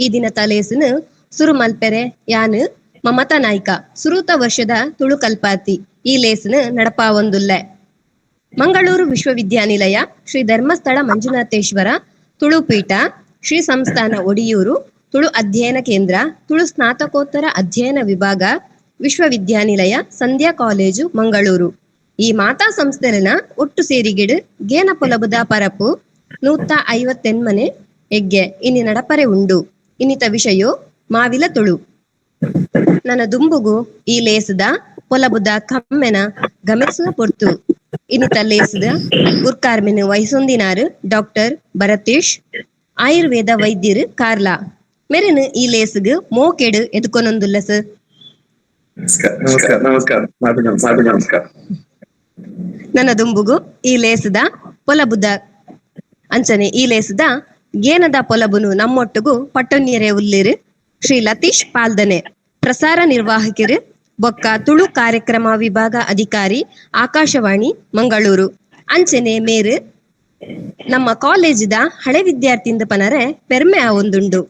ಈ ದಿನತ ಲೇಸ್ನ್ ಸುರು ಮಲ್ಪೆರೆ ಯಾನ್ ಮಮತಾ ನಾಯ್ಕ, ಸುರೂತ ವರ್ಷದ ತುಳು ಕಲ್ಪಾತಿ ಈ ಲೇಸ್ನ್ ನಡಪಾವೊಂದುಲ್ಲೆ. ಮಂಗಳೂರು ವಿಶ್ವವಿದ್ಯಾನಿಲಯ, ಶ್ರೀ ಧರ್ಮಸ್ಥಳ ಮಂಜುನಾಥೇಶ್ವರ ತುಳುಪೀಠ, ಶ್ರೀ ಸಂಸ್ಥಾನ ಒಡಿಯೂರು, ತುಳು ಅಧ್ಯಯನ ಕೇಂದ್ರ, ತುಳು ಸ್ನಾತಕೋತ್ತರ ಅಧ್ಯಯನ ವಿಭಾಗ, ವಿಶ್ವವಿದ್ಯಾನಿಲಯ, ಸಂಧ್ಯಾ ಕಾಲೇಜು, ಮಂಗಳೂರು. ಈ ಮಾತಾ ಸಂಸ್ಥೆಲೆನ ಒಟ್ಟು ಸೇರಿಗಿಡು ಗೇನ ಪೊಲಬುದ ಪರಪು 158ನೇ ಎಗ್ಗೆ ಇನಿ ನಡಪರೆ ಉಂಡು. ಇನ್ನಿತ ವಿಷಯೋ ಮಾವಿಲ ತುಳು. ನನ್ನ ದುಂಬುಗು ಈ ಲೇಸದ ಪೊಲಬುದ ಕಮ್ಮೆನ ಗಮನಿಸುವ ಪೊರ್ತು. ಇನ್ನಿತ ಲೇಸದ ಗುರ್ಕಾರ್ಮೆನು ವಹಿಸೊಂದಿನಾರು ಡಾಕ್ಟರ್ ಭರತೇಶ್, ಆಯುರ್ವೇದ ವೈದ್ಯರು, ಕಾರ್ಲಾ. ಮೆರೆನು ಈ ಲೇಸ್ಗ್ ಮೋಕೆಡು ಎದುಕೊನೊಂದುಲ್ಲ ಸರ್. ನಮಸ್ಕಾರ, ನಮಸ್ಕಾರ, ನಮಸ್ಕಾರ. ನನ್ನ ದುಂಬುಗು ಈ ಲೇಸದ ಪೊಲಬುದ ಅಂಚನೆ ಈ ಲೇಸದ ಗೇನದ ಪೊಲಬುನು ನಮ್ಮೊಟ್ಟುಗು ಪಟ್ಟೊನ್ಯರೆ ಉಲ್ಲಿರು ಶ್ರೀ ಲತೀಶ್ ಪಾಲ್ದನೆ, ಪ್ರಸಾರ ನಿರ್ವಾಹಕರು, ಬೊಕ್ಕ ತುಳು ಕಾರ್ಯಕ್ರಮ ವಿಭಾಗ ಅಧಿಕಾರಿ, ಆಕಾಶವಾಣಿ ಮಂಗಳೂರು. ಅಂಚನೆ ಮೇರು ನಮ್ಮ ಕಾಲೇಜಿದ ಹಳೆ ವಿದ್ಯಾರ್ಥಿಂದ ಪನರೆ ಪೆರ್ಮೆ ಆವೊಂದುಂಡು.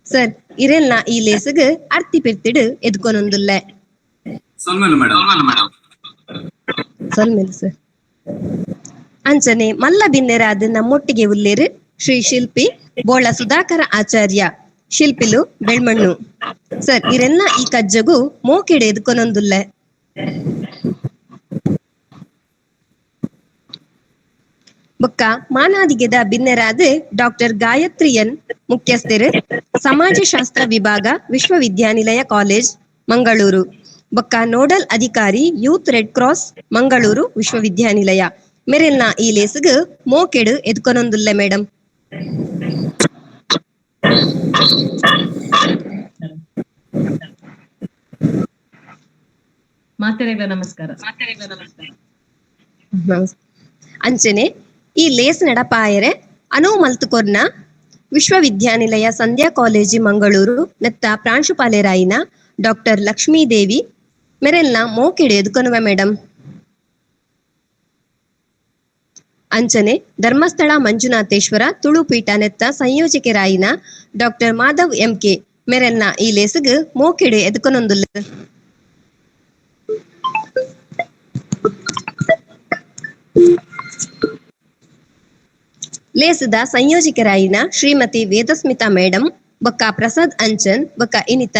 ಸರ್, ಇರೆಲ್ನ ಈ ಲೇಸುಗ್ ಅರ್ತಿ ಪಿರ್ತಿಡು ಎದ್ಕೊನೊಂದುಲ್ಲೆ. ಸೊಲ್ಮೆಲು ಮೇಡಮ್. ಸೊಲ್ಮೆಲು ಸರ್. ಅಂಚನೆ ಮಲ್ಲ ಬಿನ್ನೆರಾದ ನಮ್ಮೊಟ್ಟಿಗೆ ಉಲ್ಲೇರು ಶ್ರೀ ಶಿಲ್ಪಿ ಬೋಳ ಸುಧಾಕರ ಆಚಾರ್ಯ, ಶಿಲ್ಪಿಲು, ಬೆಳ್ಮಣ್ಣು. ಸರ್, ಇರೆಲ್ಲ ಈ ಕಜ್ಜಗು ಮೋಕೆಡೆ ಎದ್ಕೊನೊಂದುಲ್ಲೆ. ಬೊಕ್ಕ ಮಾನಾದಿಗೆದ ಬಿನ್ನೆರಾದ ಡಾಕ್ಟರ್ ಗಾಯತ್ರಿ ಎನ್, ಮುಖ್ಯಸ್ಥರು, ಸಮಾಜಶಾಸ್ತ್ರ ವಿಭಾಗ, ವಿಶ್ವವಿದ್ಯಾನಿಲಯ ಕಾಲೇಜ್, ಮಂಗಳೂರು. ಬೊಕ್ಕ ನೋಡಲ್ ಅಧಿಕಾರಿ, ಯೂತ್ ರೆಡ್ ಕ್ರಾಸ್, ಮಂಗಳೂರು ವಿಶ್ವವಿದ್ಯಾನಿಲಯ. ಮೆರೆಲ್ನ ಈ ಲೇಸುಗ್ ಮೋಕೆಡು ಎದ್ಕೊನೊಂದುಲ್ಲೆ ಮೇಡಮ್. ಮಾತೆರೆಗ್ಲ ನಮಸ್ಕಾರ. ಅಂಚನೆ ಈ ಲೇಸ್ ನಡಪಾಯರೆ ಅನು ಮಲ್ತುಕೊರ್ನ ವಿಶ್ವವಿದ್ಯಾನಿಲಯ ಸಂಧ್ಯಾ ಕಾಲೇಜು ಮಂಗಳೂರು ನೆತ್ತ ಪ್ರಾಂಶುಪಾಲರಾಯಿನ ಡಾಕ್ಟರ್ ಲಕ್ಷ್ಮೀದೇವಿ ಮೆರೆಲ್ನ ಮೋಕೆಡು ಎದುಕೊನುವೆ ಮೇಡಮ್. ಅಂಚನೆ ಧರ್ಮಸ್ಥಳ ಮಂಜುನಾಥೇಶ್ವರ ತುಳುಪೀಠ ನೆತ್ತ ಸಂಯೋಜಕರಾಯಿನ ಡಾಕ್ಟರ್ ಮಾಧವ್ ಎಂ ಕೆ ಮೆರೆಲ್ನ ಈ ಲೇಸುಗ್ ಮೋಕೆಡು ಎದುಕೊನೊಂದುಲ್ಲ. ಲೇಸದ ಸಂಯೋಜಕರಾಯಿನ ಶ್ರೀಮತಿ ವೇದಸ್ಮಿತಾ ಮೇಡಮ್, ಬೊಕ್ಕ ಪ್ರಸಾದ್ ಅಂಚನ್, ಬೊಕ್ಕ ಇನಿತ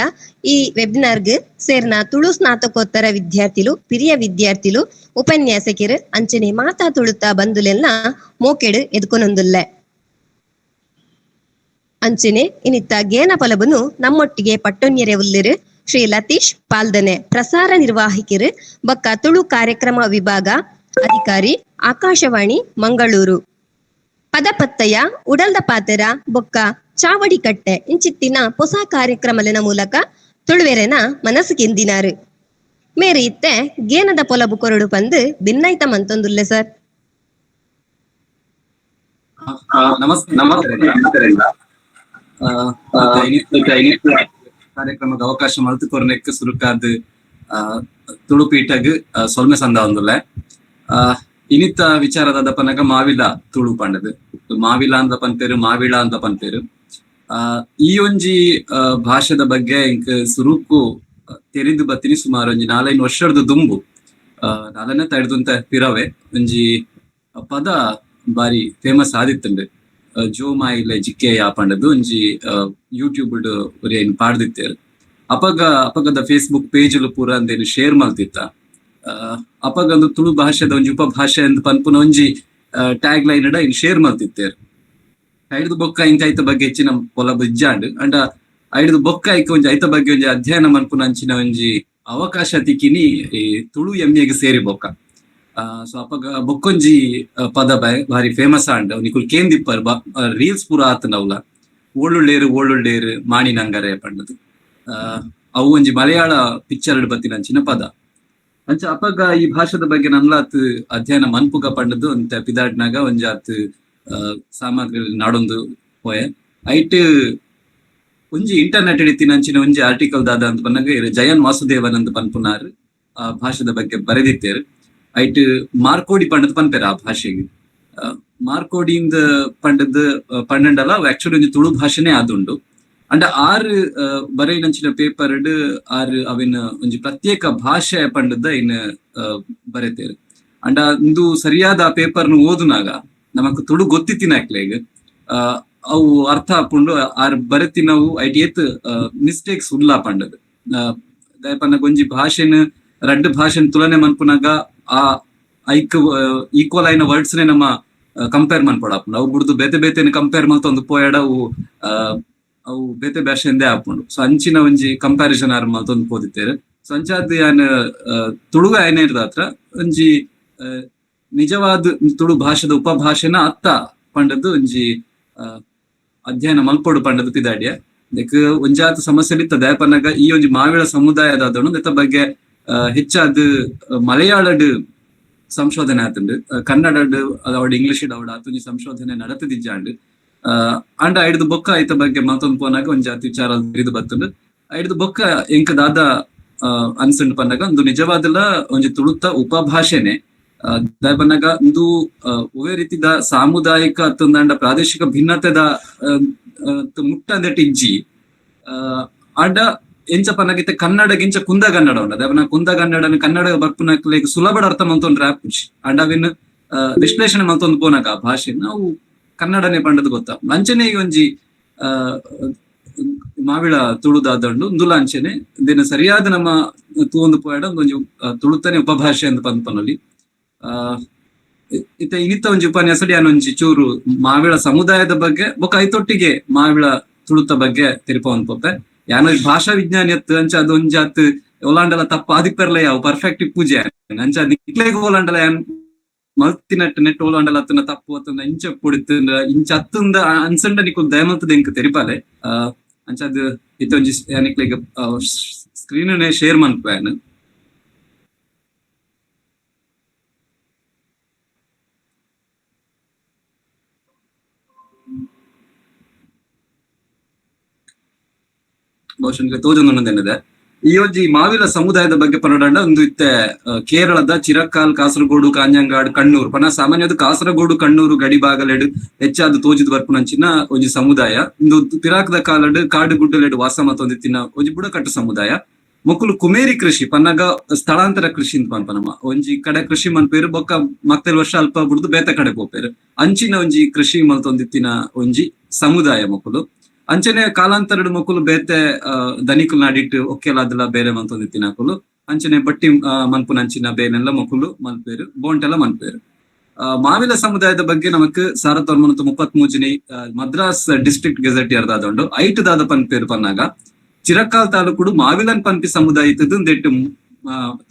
ಈ ವೆಬಿನಾರ್ಗ್ ಸೇರ್ನ ತುಳು ಸ್ನಾತಕೋತ್ತರ ವಿದ್ಯಾರ್ಥಿಲು, ಪಿರಿಯ ವಿದ್ಯಾರ್ಥಿಲು, ಉಪನ್ಯಾಸಕರು, ಅಂಚನೆ ಮಾತಾ ತುಳುತ ಬಂಧುಲೆಲ್ಲ ಮೋಕೆಡು ಎದ್ಕೊನೊಂದುಲ್ಲೆ. ಅಂಚನೆ ಇನಿತ ಗೇನ ಪಲಬುನು ನಮ್ಮೊಟ್ಟಿಗೆ ಪಟ್ಟೊನ್ಯರೆ ಉಲ್ಲಿರು ಶ್ರೀ ಲತೀಶ್ ಪಾಲ್ದನೆ, ಪ್ರಸಾರ ನಿರ್ವಾಹಕರು, ಬೊಕ್ಕ ತುಳು ಕಾರ್ಯಕ್ರಮ ವಿಭಾಗ ಅಧಿಕಾರಿ, ಆಕಾಶವಾಣಿ ಮಂಗಳೂರು. ಪದಪತ್ತಯ, ಉಡಲ್ದ ಪಾತೆರ, ಬೊಕ್ಕ ಚಾವಡಿ ಕಟ್ಟೆ ಇಂಚಿತ್ತಿನ ಹೊಸ ಕಾರ್ಯಕ್ರಮಲಿನ ಮೂಲಕ ತುಳುವೆರೆನ ಮನಸ್ಸು ಕೆಂದಿನಾರು. ಮೇರೆ ಇತ್ತೆ ಗೇನದ ಪೊಲಬು ಕೊರಡು ಪಂದು ಭಿನ್ನೈತ ಮಂತೊಂದುಲ್ಲೆ ಸರ್. ನಮಸ್ತೆ. ಕಾರ್ಯಕ್ರಮದ ಅವಕಾಶ ಮಲ್ತು ಕೊರ್ನೆಕ್ ಸುರುಕಾದ್ ತುಳುಪೀಠಗ್ ಸೊಲ್ಮೆ ಸಂದ ಒಂದುಲ್ಲೆ. ಇನಿತ ವಿಚಾರದ ಪನಗ ಮಾವಿಲ ತುಳು ಪಂಡದು, ಮಾವಿಲ ಅಂತ ಪನ್ಪೇರು, ಮಾವಿಳ ಅಂತ ಪನ್ಪೇರು. ಈ ಒಂಜಿ ಭಾಷೆದ ಬಗ್ಗೆ ಇಂಕ್ ಸುರುಕು ತೆರಿದು ಬತ್ತಿನಿ ಸುಮಾರು ಒಂಜಿ 4-5 ವರ್ಷದ ದುಂಬು, ನಾಲನೇ ತಡೆದುಂತ ಪಿರವೆ ಒಂಜಿ ಪದ ಬಾರಿ ಫೇಮಸ್ ಆದಿತ್ತುಂಡು, ಜೋ ಮಾಯಿಲೆ ಜಿಕ್ಕೆಯ ಪಂಡದು ಒಂಜಿ ಯೂಟ್ಯೂಬ್ ಏನ್ ಪಾಡ್ದಿತ್ತೇರು. ಅಪಗ ಅಪಗದ ಫೇಸ್ಬುಕ್ ಪೇಜ್ ಪೂರ ಅಂದೇನು ಶೇರ್ ಮಲ್ತಿತ್ತ. ಅಪಗ ಒಂದು ತುಳು ಭಾಷೆದ ಒಂಜಿ ಉಪಭಾಷೆ ಅಂತ ಪನ್ಪುನ ಒಂಜಿ ಟ್ಯಾಗ್ ಲೈನ್ ಇನ್ ಶೇರ್ ಮಲ್ತಿತ್ತೇರು. ಐಡ್ದು ಬೊಕ್ಕ ಇಂಕ ಐತ ಬಗ್ಗೆ ಹೆಚ್ಚಿನ ಪೊಲಬು ಇಜ್ಜಾಂಡ್. ಅಂಡ ಐಡ್ದು ಬೊಕ್ಕ ಐಕ ಒಂಜಿ ಐತ ಬಗ್ಗೆ ಒಂಜಿ ಅಧ್ಯಯನ ಮನ್ಪುನ ಅಂಚಿನ ಒಂಜಿ ಅವಕಾಶ ತಿಕ್ಕಿನಿ ಈ ತುಳು ಎಮ್ಮೆಗೆ ಸೇರಿ ಬೊಕ್ಕ. ಸೊ ಅಪಗ ಬೊಕ್ಕೊಂಜಿ ಪದ ಭಾರಿ ಫೇಮಸ್ ಆಂಡ್, ನಿಕುಲ್ ಕೇಂದಿಪ್ಪರ್, ರೀಲ್ಸ್ ಪೂರ ಆತನವ್ಲ, ಓಳುಳ್ಳೇರು ಓಳುಳ್ಳೇರು ಮಾಣಿನಂಗರೆ ಪಂಡದು. ಅವು ಒಂಜಿ ಮಲಯಾಳ ಪಿಕ್ಚರ್ ಬತ್ತಿನ ಅಂಚಿನ ಪದ. ಅಂಚ ಅಪಗ ಈ ಭಾಷೆದ ಬಗ್ಗೆ ನನ್ಲಾತ್ ಅಧ್ಯಯನ ಮನ್ಪುಗ ಪಂಡದು ಅಂತ ಪಿದಾಡ್ನಾಗ ಒಂಜಾತ್ ಸಾಮಗ್ರಿ ನಾಡೊಂದು ಪೋಯೆ. ಐಟ್ ಒಂಜಿ ಇಂಟರ್ನೆಟ್ ಹಿಡಿತಿನ ಅಂಚಿನ ಒಂಜಿ ಆರ್ಟಿಕಲ್ ದಾದ ಅಂತ ಪನ್ನಗ ಜಯನ್ ವಾಸುದೇವನ್ ಅಂತ ಪನ್ಪುನಾರ್ ಆ ಭಾಷೆದ ಬಗ್ಗೆ ಬರೆದಿತ್ತೇರು. ಐಟ್ ಮಾರ್ಕೋಡಿ ಪಂಡದ್ ಪನ್ಪೇರ ಆ ಭಾಷೆಗೆ. ಮಾರ್ಕೋಡಿಯಿಂದ ಪಂಡದ್ ಪಂಡಂಡಲ ಆಕ್ಚುಲಿ ಒಂಜಿ ತುಳು ಭಾಷೆನೇ ಆದುಂಡು. ಅಂಡ ಆರು ಬರೆಯಿನಂಚಿನ ಪೇಪರ್ ಆರು ಅವಿನ ಒಂಜಿ ಪ್ರತ್ಯೇಕ ಭಾಷೆ ಪಂಡದ ಇನ್ ಬರೆತೇರು. ಅಂಡ ಇಂದು ಸರಿಯಾದ ಪೇಪರ್ನು ಓದುನಾಗ ನಮಕ್ ತುಳು ಗೊತ್ತಿತ್ತಿನ ಅಕ್ಲೆಗ್ ಅವು ಅರ್ಥ ಆಪುಂಡು. ಆರ್ ಬರೆತಿನವು ಐಟ್ ಏತ್ ಮಿಸ್ಟೇಕ್ಸ್ ಉಲ್ಲ ಪಂಡದು. ದಯಪನ್ನಗ ಒಂಜಿ ಭಾಷೆನ್ ರಡ್ಡ್ ಭಾಷೆನ್ ತುಲನೆ ಮನ್ಪುನಾಗ ಆ ಐಕ್ ಈಕ್ವಲ್ ಆಯಿನ ವರ್ಡ್ಸ್ ನೆ ನಮ್ಮ ಕಂಪೇರ್ ಮನ್ಪೊಡಾಪುಂಡು. ಅವು ಬುಡ್ದು ಬೇತೆ ಬೇತೆನ್ ಕಂಪೇರ್ ಮಲ್ತೊಂದು ಪೋಯಡ ಅವು ಅವು ಬೇತೆ ಭಾಷೆಂದೇ ಆಪುಂಡು. ಸೊ ಅಂಚಿನ ಒಂಜಿ ಕಂಪ್ಯಾರಿಸನ್ ಆರ್ ಮಲ್ತೊಂದು ಪೋದಿತ್ತೇರು. ಸೊ ಅಂಚಾದ್ ಯಾನ್ ತುಳುವ ಆಯ್ನೇರ್ದಾತ್ರ ಒಂಜಿ ನಿಜವಾದ ತುಳು ಭಾಷೆದ ಉಪಭಾಷೆನ ಅತ್ತ ಪಂಡದ್ದು ಒಂಜಿ ಅಧ್ಯಯನ ಮಲ್ಪೊಡು ಪಂಡದ್ದು ಪಿದಾಡಿಯ. ದೆಕ್ ಒಂಜಾತ ಸಮಸ್ಯೆ ಇತ್ತ ದಯಪನ್ನಗ ಈ ಒಂಜಿ ಮಾವಿಳ ಸಮುದಾಯದ ದೆತ್ತ ಬಗ್ಗೆ ಹೆಚ್ಚಾದ್ ಮಲಯಾಳಡ್ ಸಂಶೋಧನೆ ಆತುಂಡು, ಕನ್ನಡಡ್ ಅವಡ್ ಇಂಗ್ಲಿಷ್ ಅವಡ್ ಆತುಂಜಿ ಸಂಶೋಧನೆ ನಡತದಿಜ್ಜಾಂಡ್. ಅಂಡ ಐಡ್ದು ಬೊಕ್ಕ ಐತ ಬಗ್ಗೆ ಮಲ್ತೊಂದು ಪೋನಾಗ ಒಂಜಾತಿ ವಿಚಾರ ತಿಳಿದು ಬತ್ತುಂಡು. ಐಡ್ದು ಬೊಕ್ಕ ಎಂಕ್ ದಾದ ಅನ್ಸಂಡ್ ಪನ್ನಗ ಒಂದು ನಿಜವಾದಲ ಒಂಜಿ ತುಳುತ ಉಪಭಾಷೆನೆ. ದಯಪನ್ನಗ ಇಂದು ಒವ್ವೇ ರೀತಿದ ಸಾಮುದಾಯಿಕ ಅತ್ತಂದಾಂಡ ಪ್ರಾದೇಶಿಕ ಭಿನ್ನತೆದ ಮುಟ್ಟಂದೆಟ್ ಇಜ್ಜಿ. ಆಂಡ ಎಂಚ ಪನ್ನಗ ಇತ್ತೆ ಕನ್ನಡಗಿಂಚ ಕುಂದ ಕನ್ನಡ ಉಂಡು. ದಯಪನ್ನ ಕುಂದ ಕನ್ನಡನ ಕನ್ನಡ ಬರ್ಪುನಕ್ಲೆಗ್ ಸುಲಭ ಅರ್ಥ ಮಲ್ತೊಂಡ್ರೆ ಆಪುಜಿ. ಆಂಡ ಅವಿನ್ ವಿಶ್ಲೇಷಣೆ ಮಲ್ತೊಂದು ಪೋನಾಗ ಆ ಭಾಷೆ ನಾವು ಕನ್ನಡನೇ ಪಂಡದು ಗೊತ್ತ. ಅಂಚನೆ ಈ ಒಂಜಿ ಮಾವಿಳ ತುಳುದಾದಂಡು ಇಂದುಲ ಅಂಚನೆ ದಿನ ಸರಿಯಾದ ನಮ್ಮ ತೂವೊಂದು ಪೋಯಡ ಒಂಜಿ ತುಳುತನೆ ಉಪಭಾಷೆ ಅಂತ ಪನ್ಪನಲ್ಲಿ. ಇತ್ತೆ ಇನಿತ ಒಂಜಿ ಉಪನ್ಯಾಸ ಒಂಜಿ ಚೂರು ಮಾವಿಳ ಸಮುದಾಯದ ಬಗ್ಗೆ ಬೊಕ್ಕ ಐತೊಟ್ಟಿಗೆ ಮಾವಿಳ ತುಳುತ ಬಗ್ಗೆ ತೆರಿಪವನ್ ಪೋಪೆ. ಯಾನ ಭಾಷಾ ವಿಜ್ಞಾನಿ ಅತ್ ಅಂಚ ಅದು ಒಂಜಾತ್ ಒಲಾಂಡಲ ತಪ್ಪ ಆದಿಪ್ಪೆರ್ಲ ಯಾವ ಪರ್ಫೆಕ್ಟ್ ಪೂಜೆ ಅಂಚ ನಿಕ್ಲೆಗ್ ಓಲಾಂಡಲ ಯಾನ್ ಮಲ್ತಿನಟ್ ನೆಟ್ ಓಲಾಂಡಲ ಅತ್ತನ ತಪ್ಪು ಅತ್ತನ ಇಂಚ ಪೊಡಿತಂಡ ಇಂಚ ಅತ್ತಂದ ಅನ್ಸಂಡ ನಿಕುಲ್ ದಯಮಲ್ತದ ಎಂಕ್ ತೆರಿಪಾಲೆ. ಅಂಚಾದ್ ಇತ್ತೆ ಒಂಜಿ ನಿಕ್ಲೆಗ್ ಸ್ಕ್ರೀನ್ ಶೇರ್ ಮನ್ಪುವೆ ಯಾನ್. ಬಹುಶಃ ತೋಜೊಂದುಂಡು. ಈ ಒಂಜಿ ಮಾವಿಲ ಸಮುದಾಯದ ಬಗ್ಗೆ ಪನೊಡಂಡ ಒಂದು ಇತ್ತೆ ಕೇರಳದ ಚಿರಕಾಲ್, ಕಾಸರಗೋಡು, ಕಾಂಜಂಗಾಡ್, ಕಣ್ಣೂರು ಪನ ಸಾಮಾನ್ಯವಾದ ಕಾಸರಗೋಡು ಕಣ್ಣೂರು ಗಡಿ ಭಾಗಲೆಡ್ ಹೆಚ್ಚಾದ್ ತೋಜಿದ್ ಬರ್ಪುನಂಚಿನ ಒಂಜಿ ಸಮುದಾಯ. ಇಂದು ಪಿರಾಕ್ದ ಕಾಲಡ್ ಕಾಡು ಗುಡ್ಡಲೆಡ್ ವಾಸ ಮತ್ತೊಂದಿತ್ತಿನ ಒಂಜಿ ಬುಡಕಟ್ಟು ಸಮುದಾಯ. ಮೊಕುಲು ಕುಮೇರಿ ಕೃಷಿ ಪನ್ನಗ ಸ್ಥಳಾಂತರ ಕೃಷಿ ಅಂತ ಪನ್ಪ ನಮ್ಮ ಒಂಜಿ ಕಡೆ ಕೃಷಿ ಮನ್ಪೇರು ಬೊಕ್ಕ ಮತ್ತೆಲ್ ವರ್ಷ ಅಲ್ಪ ಬುಡ್ದು ಬೇತೆ ಕಡೆ ಪೋಪೇರು ಅಂಚಿನ ಒಂಜಿ ಕೃಷಿ ಮಲ್ತೊಂದಿತ್ತಿನ ಒಂಜಿ ಸಮುದಾಯ ಮೊಕುಲು. ಅಂಚನೆ ಕಾಲಾಂತರಡ್ ಮೊಕುಲು ಬೇತೆ ದನಿಕುಲ್ ನಾಡಿಟ್ಟು ಒಕ್ಕೆಲಾದಲ ಬೇರೆ ಮಲ್ತೊಂದಿತ್ತಿನಕುಲು. ಅಂಚನೆ ಬಟ್ಟಿ ಮನ್ಪುನ ಅಂಚಿನ ಬೇನೆಲ್ಲ ಮೊಕುಲು ಮನ್ಪೇರು, ಬೋಂಟೆಲ್ಲ ಮನ್ಪೇರು. ಮಾವಿಲ ಸಮುದಾಯದ ಬಗ್ಗೆ ನಮಕ್ 1933 ಮದ್ರಾಸ್ ಡಿಸ್ಟ್ರಿಕ್ಟ್ ಗೆಜೆಟ್ ಯಾರ್ದಾದುಂಡು. ಐಟ್ ದಾದ ಪನ್ಪೇರು ಪನ್ನಾಗ ಚಿರಕಾಲ್ ತಾಲೂಕುಡು ಮಾವಿಲನ್ ಪನ್ಪಿ ಸಮುದಾಯ ಇತ್ತದು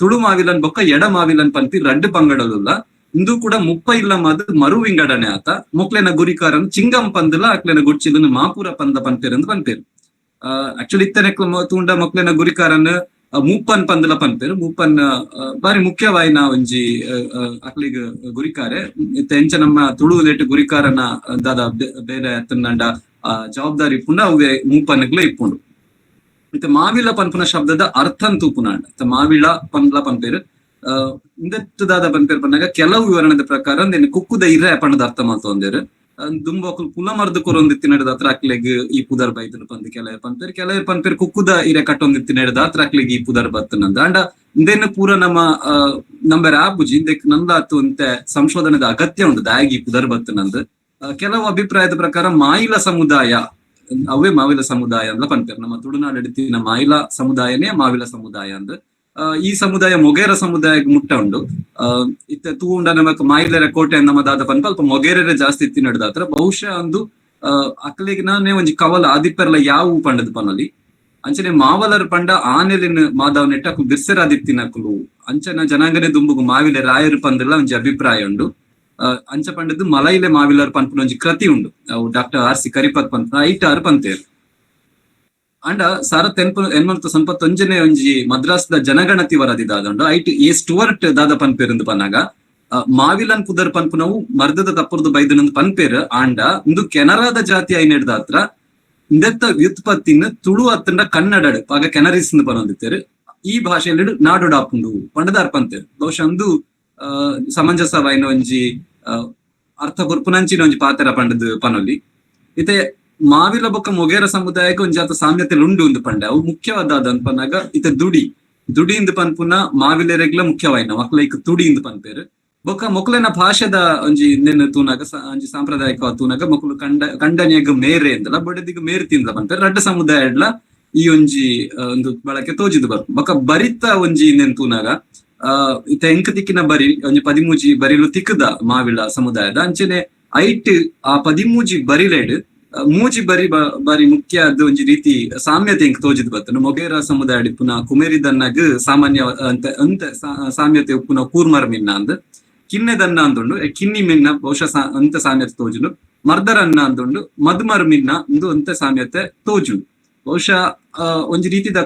ತುಳು ಮಾವಿಲನ್ ಬೊಕ್ಕ ಎಡ ಮಾವಿಲನ್ ಪನ್ಪಿ ರಡ್ಡು ಪಂಗಡಲುಲ್ಲ. ಇಂದು ಕೂಡ ಮುಪ್ಪ ಇಲ್ಲ ಮಾದು ಮರು ವಿಂಗಡಣೆ ಆತ. ಮೊಕ್ಲೆನ ಗುರಿಕಾರನ್ ಚಿಂಗಂ ಪಂದಲ ಅಕ್ಲೆನ ಗುಡ್ಚಿಲನ್ ಮಾಪುರ ಪಂದ ಪನ್ಪೇರು ಅಂತ ಪನ್ಪೇರು. ಆಕ್ಚುಲಿ ಇತ್ತನೆ ತೂಂಡ ಮೊಕ್ಲೆನ ಗುರಿಕಾರನ್ ಮೂಪನ್ ಪಂದಲ ಪನ್ಪೇರು. ಮೂಪನ್ ಬಾರಿ ಮುಖ್ಯವಾಯಿನ ಒಂಜಿ ಅಕ್ಲಿಗ್ ಗುರಿಕಾರೆ. ಇತ್ತೆ ಎಂಚ ನಮ್ಮ ತುಳು ಲೇಟ್ ಗುರಿಕಾರನ ದಾದ ಬೇರೆ ಅತ್ತಂಡ ಜವಾಬ್ದಾರಿ ಇಪ್ಪುಂಡ ಅವೇ ಮೂಪನ್ಗ್ಲ ಇಪ್ಪುಂಡು. ಇತ್ತೆ ಮಾವಿಲ ಪನ್ಪುನ ಶಬ್ದದ ಅರ್ಥನ್ ತೂಪುನಾಂಡ ಇತ್ತೆ ಮಾವಿಳ ಪನ್ಲ ಪನ್ಪೇರು. ಇಂದೆತ್ತದಾದ ಪನ್ಪೇರು ಪನ್ನಾಗ ಕೆಲವು ವಿವರಣೆದ ಪ್ರಕಾರ ಕುಕ್ಕುದ ಇರೆ ಪಣ್ಣದ ಅರ್ಥ ಮಲ್ತೊಂದೇರು. ದುಂಬಾಕುಲು ಪುಲ ಮರ್ದು ಕೊರೊಂದಿತ್ತಿನಡ್ದ ಹತ್ರ ಅಕ್ಲೆಗ್ ಈ ಪುದರ್ ಬೈದನು ಪಂದ್ ಕೆಲವು ಪನ್ಪೇರು. ಕೆಲವು ಪನ್ಪೇರು ಕುಕ್ಕುದ ಇರೆ ಕಟ್ಟೊಂದಿತ್ತಿನಡ್ದ ಹತ್ರ ಅಕ್ಲೆಗ್ ಈ ಪುದರ್ ಬತ್ತನಂದ. ಅಂಡ ಇಂದೇನು ಪೂರ ನಮ್ಮ ನಂಬರ್ ಆಪುಜಿ ಇಂದೆಕ್ ನಂದಾತು ಅಂತೆ ಸಂಶೋಧನೆದ ಅಗತ್ಯ ಉಂಡು ದಾಯಾಗಿ ಈ ಪುದರ್ ಬತ್ತನಂದ್. ಕೆಲವು ಅಭಿಪ್ರಾಯದ ಪ್ರಕಾರ ಮಾಯಿಲ ಸಮುದಾಯ ಅವೇ ಮಾವಿಲ ಸಮುದಾಯ ಅಂದ್ಲ ಪನ್ಪೇರು. ನಮ್ಮ ತುಳುನಾಡು ಎಡ್ತಿನ ಮಾಯಿಲ ಸಮುದಾಯನೇ ಮಾವಿಲ ಸಮುದಾಯ ಅಂದ್. ಈ ಸಮುದಾಯ ಮೊಗೇರ ಸಮುದಾಯಕ್ಕೆ ಮುಟ್ಟ ಉಂಡು. ಇತ್ತೆ ತೂಂಡ ನಮಕ್ ಮಾಯಿಲರ ಕೋಟೆ ನಮ್ಮ ದಾದ ಪನ್ಪ ಅಲ್ಪ ಮೊಗೇರರೆ ಜಾಸ್ತಿ ಇತ್ತಿ ನಡ್ದಾತ್ರ ಬಹುಶಃ ಒಂದು ಅಕ್ಲೆಗ್ ನಾನೇ ಒಂಜಿ ಕವಲ ಆದಿಪ್ಪೆರ್ಲ ಯಾವು ಪಂಡದ್ ಪನಲಿ. ಅಂಚನೆ ಮಾವಲರ್ ಪಂಡ ಆನೆಲಿನ ಮಾದವ್ ನೆಟ್ಟ ಅಕ್ಲು ಬಿರ್ಸೆರಾದಿತ್ತಿನಕುಲು ಅಂಚನ ಜನಾಂಗನೆ ದುಂಬುಗು ಮಾವಿಲೆ ರಾಯರು ಪಂದಲ ಒಂಜಿ ಅಭಿಪ್ರಾಯ ಉಂಡು. ಅಂಚ ಪಂಡದ್ದು ಮಲೈಲೆ ಮಾವಿಲರ್ ಪನ್ಪುನ ಒಂಜಿ ಕೃತಿ ಉಂಡು. ಅವು doctor R C ಕರಿಪತ್ ಪನ್ಪುನ ಐಟ್ ಆರ್ ಪಂತೇರು. ಅಂಡ 1881 ಒಂಜಿ ಮದ್ರಾಸ್ದ ಜನಗಣತಿ ವರದಿ ದಾದಂಡು ಐಟ್ ಎ ಸ್ಟುವರ್ಟ್ ದಾದ ಪನ್ಪೇರು ಪನ್ನಾಗ ಮಾವಿಲನ್ ಪುದರ್ ಪನ್ಪುನವು ಮರ್ದದ ತಪ್ಪುರ್ದು ಬೈದನಂದು ಪನ್ಪೇರು. ಆಂಡ ಇಂದು ಕೆನರಾದ ಜಾತಿ ಐನೆಡ್ದ ಹತ್ರ ಇಂದೆತ್ತ ವ್ಯುತ್ಪತ್ತಿನ ತುಳು ಅತ್ತಂಡ ಕನ್ನಡಡ್ ಆಗ ಕೆನರೀಸ್ ಪನೊಂದಿತ್ತೇರು. ಈ ಭಾಷೆಯಲ್ಲಿ ನಾಡೋಡಾಪುಂಡು ಪಂಡದಾರ್ ಪಂತೇರು. ಬಹುಶಃ ಅಂದು ಸಮಂಜಸವಾಯಿನ ಒಂಜಿ ಅರ್ಥ ಕೊರ್ಪುನಂಚಿನ ಒಂಜಿ ಪಾತ್ರ ಪಂಡದ್ ಪನೊಲಿ. ಇತ್ತೆ ಮಾವಿಲ ಬೊಕ್ಕ ಮೊಗೇರ ಸಮುದಾಯಕ್ಕೆ ಒಂಜಾತ ಸಾಮ್ಯತೆ ಉಂಡು ಅಂದ್ ಪಂಡೆ. ಅವು ಮುಖ್ಯವಾದ ಪನ್ನಾಗ ಇತ್ತೆ ದುಡಿ ದುಡಿ ಇಂದ್ ಪನ್ಪುನ ಮಾವಿಲೆರೆಗ್ಲ ಮುಖ್ಯವಾಯಿನ ಮಕ್ಳ ತುಡಿ ಇಂದ್ ಪನ್ಪೇರು. ಬೊಕ್ಕ ಮೊಕ್ಲೆನ ಭಾಷೆದ ಒಂಜಿ ಇಂದೆನ್ ತೂನಾಗ ಒಂಜಿ ಸಾಂಪ್ರದಾಯಿಕ ತೂನಾಗ ಮೊಕುಲು ಕಂಡನಿಯಗ್ ಮೇರೆ ಇಂದಲ ಬೊಡೆದಿಗ್ ಮೇರ್ ತಿಂದಲ ಪನ್ಪೇರು. ರಡ್ಡ ಸಮುದಾಯಡ್ಲ ಈ ಒಂಜಿ ಒಂದು ಬಳಕೆ ತೋಜಿದ್ ಬರ್ಪು. ಬೊಕ್ಕ ಬರಿತ ಒಂಜಿ ಇಂದೆನ್ ತೂನಾಗ ಇತ್ತೆ ಎಂಕ್ ತಿಕ್ಕಿನ ಬರಿ ಒಂಜಿ 13 ಬರಿಲು ತಿಕ್ಕದ ಮಾವಿಲ ಸಮುದಾಯದ. ಅಂಚನೆ ಐಟ್ ಆ 13 ಬರಿಲೆಡ್ 3 ಬರಿ ಬಾರಿ ಮುಖ್ಯ ಆದ ಒಂಜಿ ರೀತಿ ಸಾಮ್ಯತೆ ಎಂಕ್ ತೋಜಿದ್ ಬರ್ತದೆ. ಮೊಗೇರ ಸಮುದಾಯ ಇಪ್ಪುನ ಕುಮೇರಿದನ್ನಗ್ ಸಾಮಾನ್ಯ ಅಂತ ಅಂತ ಸಾಮ್ಯತೆ ಉಪ್ಪುನ ಕೂರ್ಮರ್ ಮಿನ್ನ ಅಂದ್, ಕಿನ್ನೆದನ್ನ ಅಂದುಂಡು ಕಿನ್ನಿ ಮಿನ್ನ ಬಹುಶಃ ಅಂತ ಸಾಮ್ಯತೆ ತೋಜುಂಡು. ಮರ್ದರನ್ನ ಅಂದುಂಡು ಮದ್ಮರ್ ಮಿನ್ನ ಇಂದು ಅಂತ ಸಾಮ್ಯತೆ ತೋಜುಂಡು. ಬಹುಶಃ ಒಂಜಿ ರೀತಿದ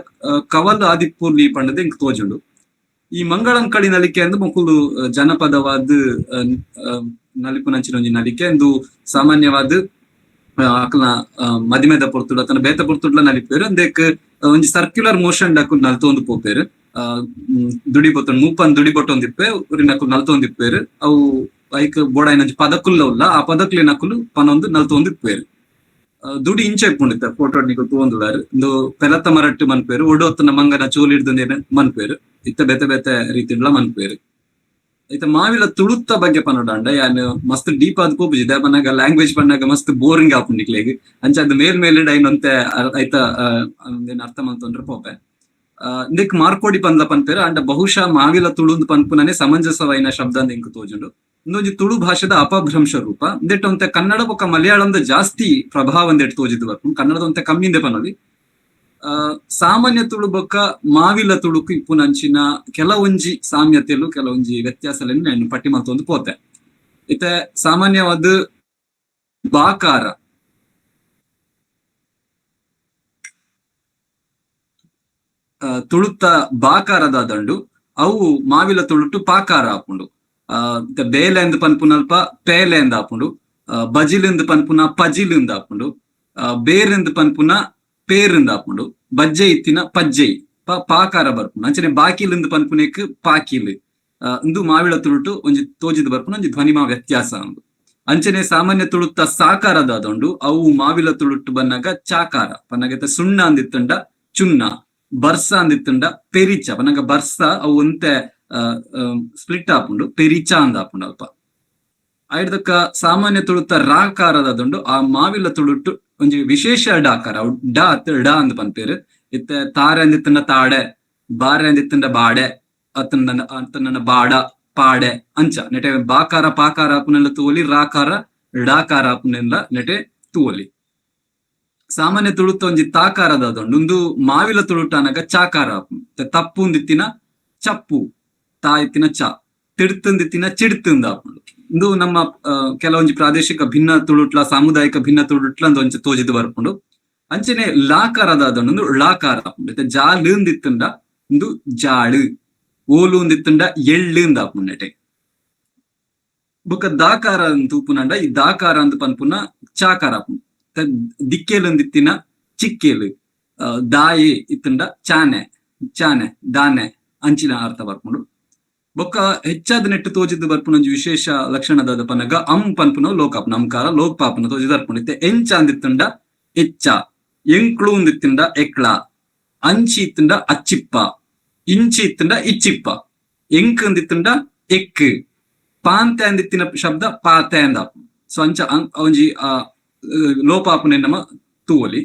ಕವಲು ಆದಿಪ್ಪುರ್ಲಿ ಪಂಡದ ಎಂಕ್ ತೋಜುಂಡು. ಈ ಮಂಗಳಂಕಳಿ ನಲಿಕೆ ಅಂದ್ ಮೊಕುಲು ಜನಪದವಾದ ನಲಿಪುನಂಚಿನ ಒಂಜಿ ನಲಿಕೆ ಇಂದು ಸಾಮಾನ್ಯವಾದ ಅಕ್ಲ ಮದಿಮೆದ ಪೊರ್ತುಡ ತನ್ನ ಬೇತ ಪೊರ್ತುಡ್ಲ ನಲಿಪೇರು. ಅಂದೇಕ್ ಒಂಜಿ ಸರ್ಕ್ಯುಲರ್ ಮೋಷನ್ ಡಾಕು ನಲ್ತೊಂದು ಪೋಪೇರು. ದುಡಿ ಬೊತ್ತೊಂಡು ಮೂಪನ್ ದುಡಿ ಬೊಟ್ಟೊಂದಿಪ್ಪೆ ಊರಿನಕುಲು ನಲ್ತೊಂದಿಪ್ಪೇರು. ಅವು ಐಕ್ ಬೋಡಾಯಿನ ಒಂಜಿ ಪದಕುಲ್ಲ ಉಲ್ಲ ಆ ಪದಕ್ಲಿನಕುಲು ಪನೊಂದು ನಲ್ತೊಂದಿಪ್ಪೇರು. ದುಡಿ ಇಂಚ ಇಪ್ಪುಂಡಿತ್ತ ಫೋಟೋ ನಿಕುಲು ತೂವೊಂದುಲ್ಲಾರು. ಇಂದು ಪೆಲತ್ತ ಮರಟ್ಟು ಮನ್ಪೇರು, ಒಡೊತ್ತನ ಮಂಗನ ಚೋಲಿ ಹಿಡ್ದು ಮನ್ಪೇರು, ಇತ್ತ ಬೇತೆ ಬೇತೆ ರೀತಿಡ್ಲ ಮನ್ಪೇರು. ಇತ್ತ ಮಾವಿಲ ತುಳುತ್ತ ಬಗ್ಗೆ ಪನ್ನೊಡಾಂಡ ಯಾನ್ ಮಸ್ತ್ ಡೀಪ್ ಆದ್ ಪೋಪುಜಿ ಪನ್ನಾಗ ಲ್ಯಾಂಗ್ವೇಜ್ ಪನ್ನಾಗ ಮಸ್ತ್ ಬೋರಿಂಗ್ ಆಪುಂಡು ನಿಕ್ಲೆಗ್. ಅಂಚ ಅದು ಮೇಲ್ ಮೇಲ್ ಐನೊಂತೆ ಐತ ಅರ್ಥ ಮಲ್ತೊಂಡ್ರೆ ಪೋಪೆ. ಇಂದೆಕ್ ಮಾರ್ಕೋಡಿ ಪಂದ್ಲ ಪನ್ಪೇರು. ಅಂಡ ಬಹುಶಃ ಮಾವಿಲ ತುಳುಂದು ಪನ್ಪುನನೆ ಸಮಂಜಸವಾಯಿನ ಶಬ್ದ ಅಂದ್ ಎಂಕ್ ತೋಜುಂಡು. ಇಂದೊಂಜಿ ತುಳು ಭಾಷೆದ ಅಪಭ್ರಂಶ ರೂಪ. ಇಂದೆಟ್ ಒಂತೆ ಕನ್ನಡ ಬೊಕ್ಕ ಮಲಯಾಳಂದ ಜಾಸ್ತಿ ಪ್ರಭಾವ ಅಂದೆಟ್ ತೋಜಿದ್ ಬರ್ಪುಂಡು, ಕನ್ನಡದ ಒಂತೆ ಕಮ್ಮಿಂದೆ ಪನೊಲಿ. ಸಾಮಾನ್ಯ ತುಳು ಬೊಕ್ಕ ಮಾವಿಲ ತುಳುಕು ಇಪ್ಪುನಂಚಿನ ಕೆಲವೊಂಜಿ ಸಾಮ್ಯತೆಲು ಕೆಲವೊಂಜಿ ವ್ಯತ್ಯಾಸಗಳನ್ನು ನಾನು ಪಟ್ಟಿ ಮಲ್ತೊಂದು ಪೋತೆ. ಇತ್ತೆ ಸಾಮಾನ್ಯವಾದ ಬಾಕಾರ ತುಳುತ್ತ ಬಾಕಾರದ ದಂಡು ಅವು ಮಾವಿಲ ತುಳುಟು ಪಾಕಾರ ಆಪುಂಡು. ಬೇಲೆ ಅಂದ್ ಪನ್ಪುನಲ್ಪ ಪೇಲೆ ಅಂದ್ ಆಪುಂಡು, ಬಜಿಲಿಂದ್ ಪನ್ಪುನ ಪಜಿಲಿಂದ್ ಆಪುಂಡು, ಬೇರಿಂದ್ ಪನ್ಪುನ ಪೇರಿಂದ್ ಆಪುಂಡು, ಬಜ್ಜೆ ಇತ್ತಿನ ಪಜ್ಜೈ ಪಾಕಾರ ಬರ್ಪುಂಡು. ಅಂಚನೆ ಬಾಕಿಲಿಂದ್ ಪನ್ಪುನೆಕ್ ಪಾಕಿಲ್. ಇಂದು ಮಾವಿಳ ತುಳುಟು ಒಂಜಿ ತೋಜಿದ್ ಬರ್ಪುನ ಒಂಜಿ ಧ್ವನಿಮಾ ವ್ಯತ್ಯಾಸ ಉಂಡು. ಅಂಚನೆ ಸಾಮಾನ್ಯ ತುಳುತ್ತ ಸಾಕಾರದ ದಂಡು ಅವು ಮಾವಿಲ ತುಳುಟ್ಟು ಬನ್ನಾಗ ಚಾಕಾರ ಪನ್ನಗ ಸುಣ್ಣ ಅಂದಿತ್ತಂಡ ಚುನ್ನ, ಬರ್ಸ ಅಂದಿತ್ತಂಡ ಪೆರಿಚ ಪನ್ನಗ ಬರ್ಸ ಅವು ಒಂತೆ ಸ್ಪ್ಲಿಟ್ ಆಪುಂಡು, ಪೆರಿಚ ಅಂದ ಆಪುಂಡು ಅಲ್ಪ. ಐಡ್ದಕ್ಕ ಸಾಮಾನ್ಯ ತುಳುತ್ತ ರಾಕಾರದ ದಂಡು ಆ ಮಾವಿಲ ತುಳುಟ್ಟು ಒಂಜಿ ವಿಶೇಷ ಡಾಕಾರ ಅವು ಡ ಅತ್ ಡ ಅಂದ್ ಪನ್ಪೇರು. ಇತ್ತೆ ತಾರೆ ಅಂದಿತ್ತಂಡ ತಾಡೆ, ಬಾರೆ ಅಂದಿತ್ತಂಡ ಬಾಡೆ, ಅತ್ತಂಡ ಅತ್ತಂಡ ಬಾಡ ಪಾಡೆ ಅಂಚ ನೆಟೆ ಬಾಕಾರ ಪಾಕಾರ ಆಪುನೆಲ್ಲ ತೂವೊಲಿ, ರಾಕಾರ ಡಾಕಾರ ಆಪುನೆಲ್ಲ ನೆಟೆ ತೂವೊಲಿ. ಸಾಮಾನ್ಯ ತುಳುತ್ತ ಒಂಜಿ ತಾಕಾರದ ದಂಡು ಉಂದು ಮಾವಿಲ ತುಳುಟಾನಗ ಚಾಕಾರ ಆಪುಂಡು. ತಪ್ಪು ಅಂದಿತ್ತಿನ ಚಪ್ಪು, ತಾ ಇತ್ತಿನ ಚ, ತಿಡ್ತಂದಿತ್ತಿನ ಚಿಡ್ತಂದ ಆಪುಂಡು. ಇಂದು ನಮ್ಮ ಕೆಲವೊಂಜಿ ಪ್ರಾದೇಶಿಕ ಭಿನ್ನ ತುಳುಟ್ಲ ಸಾಮುದಾಯಿಕ ಭಿನ್ನ ತುಳುಟ್ಲ ಅಂದ್ ಒಂಜಿ ತೋಜಿದ್ ಬರ್ಪುಂಡು. ಅಂಚನೆ ಲಾಕಾರದ ದಂಡು ಳಾಕಾರ ಆಪುಂಡು. ಜಾಲು ಅಂದಿತ್ತಂಡ ಇಂದು ಜಾಳು, ಓಲು ಅಂದಿತ್ತಂಡ ಎಳ್ಳು ಅಂದ್ ಆಪುಂಡು ನೆಟೆ. ಬೊಕ್ಕ ದಾಕಾರ ತೂಪುನಂಡ ಈ ದಾಕಾರ ಅಂದ್ ಪನ್ಪುನ ಚಾಕಾರ ಆಪುಂಡು. ದಿಕ್ಕೇಲು ಅಂದಿತ್ತಿನ ಚಿಕ್ಕೇಲು, ದಾಯಿ ಇತ್ತಂಡ ಚಾನೆ ಚಾನೆ ದಾನೆ ಅಂಚಿನ ಅರ್ಥ ಬರ್ಪುಂಡು. ಬೊಕ್ಕ ಹೆಚ್ಚಾದ ನೆಟ್ಟು ತೋಜಿದ್ದು ಬರ್ಪುನ ಒಂಜಿ ವಿಶೇಷ ಲಕ್ಷಣದಾದ ಪನಗ ಅಂ ಪನ್ಪುನ ಲೋಕಾಪನ ಅಂಕಾರ ಲೋಕಪಾಪನ ತೋಜಿದ್ ಬರ್ಪುಂಡು. ಇತ್ತೆ ಎಂಚ ಅಂದಿತ್ತಂಡ ಎಚ್ಚ, ಎಂಕ್ಳು ಅಂದಿತ್ತಂಡ ಎಕ್ಳ, ಅಂಚಿ ಇತ್ತಂಡ ಅಚ್ಚಿಪ್ಪ, ಇಂಚಿ ಇತ್ತಂಡ ಇಚ್ಚಿಪ್ಪ, ಎಂಕ್ ಅಂದಿತ್ತಂಡ ಎಕ್, ಪಾಂತೆ ಅಂದಿತ್ತಿನ ಶಬ್ದ ಪಾತೆ ಅಂದ. ಸೊ ಅಂಚ ಒಂಜಿ ಲೋಪಾಪನೆ ನಮ್ಮ ತೂವೊಲಿ.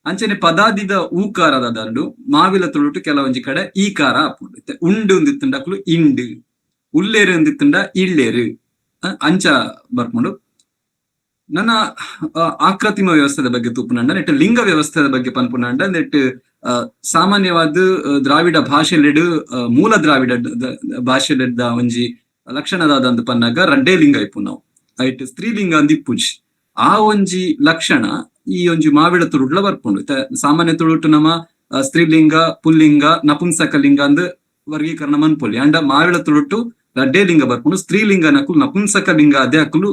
ಅಂಚನೆ ಪದಾದಿದ ಊಕಾರದ ದಂಡು ಮಾವಿಲ ತುಳುಟು ಕೆಲವೊಂಜಿ ಕಡೆ ಈಕಾರ ಆಪುಂಡು. ಇತ್ತೆ ಉಂಡು ಅಂದಿತ್ತಂಡ ಅಕ್ಲು ಇಂಡು, ಉಲ್ಲೇರು ಅಂದಿತ್ತಂಡ ಇಳ್ಳೇರು ಅಂಚ ಬರ್ಪುಂಡು. ನನ್ನ ಆಕೃತಿಮ ವ್ಯವಸ್ಥೆದ ಬಗ್ಗೆ ತೂಪುನಂಡ ನೆಟ್ ಲಿಂಗ ವ್ಯವಸ್ಥೆದ ಬಗ್ಗೆ ಪನ್ಪುನಂಡ ನೆಟ್ ಸಾಮಾನ್ಯವಾದ ದ್ರಾವಿಡ ಭಾಷೆಲೆಡ್ ಮೂಲ ದ್ರಾವಿಡ ಭಾಷೆಲೆಡ್ದ ಒಂಜಿ ಲಕ್ಷಣದಾದ ಅಂದ್ ಪನ್ನಾಗ ರಡ್ಡೇ ಲಿಂಗ ಇಪ್ಪು ನಾವು ಐಟ್ ಸ್ತ್ರೀಲಿಂಗ ಅಂದ್ ಇಪ್ಪುಜಿ. ಆ ಒಂಜಿ ಲಕ್ಷಣ ಈ ಒಂಜಿ ಮಾವಿಡ ತುಳುಟ್ಲ ಬರ್ಪುಂಡು. ಸಾಮಾನ್ಯ ತುಳುಟು ನಮ್ಮ ಸ್ತ್ರೀಲಿಂಗ ಪುಲ್ಲಿಂಗ ನಪುಂಸಕ ಲಿಂಗ ಅಂದ್ ವರ್ಗೀಕರಣ ಮನ್ಪೊಲಿ. ಅಂಡ ಮಾವಿಡ ತುಳುಟು ರಡ್ಡೇ ಲಿಂಗ ಬರ್ಪುಂಡು. ಸ್ತ್ರೀಲಿಂಗ ನಕುಲು ನಪುಂಸಕ ಲಿಂಗ ಅದೇ ಅಕುಲು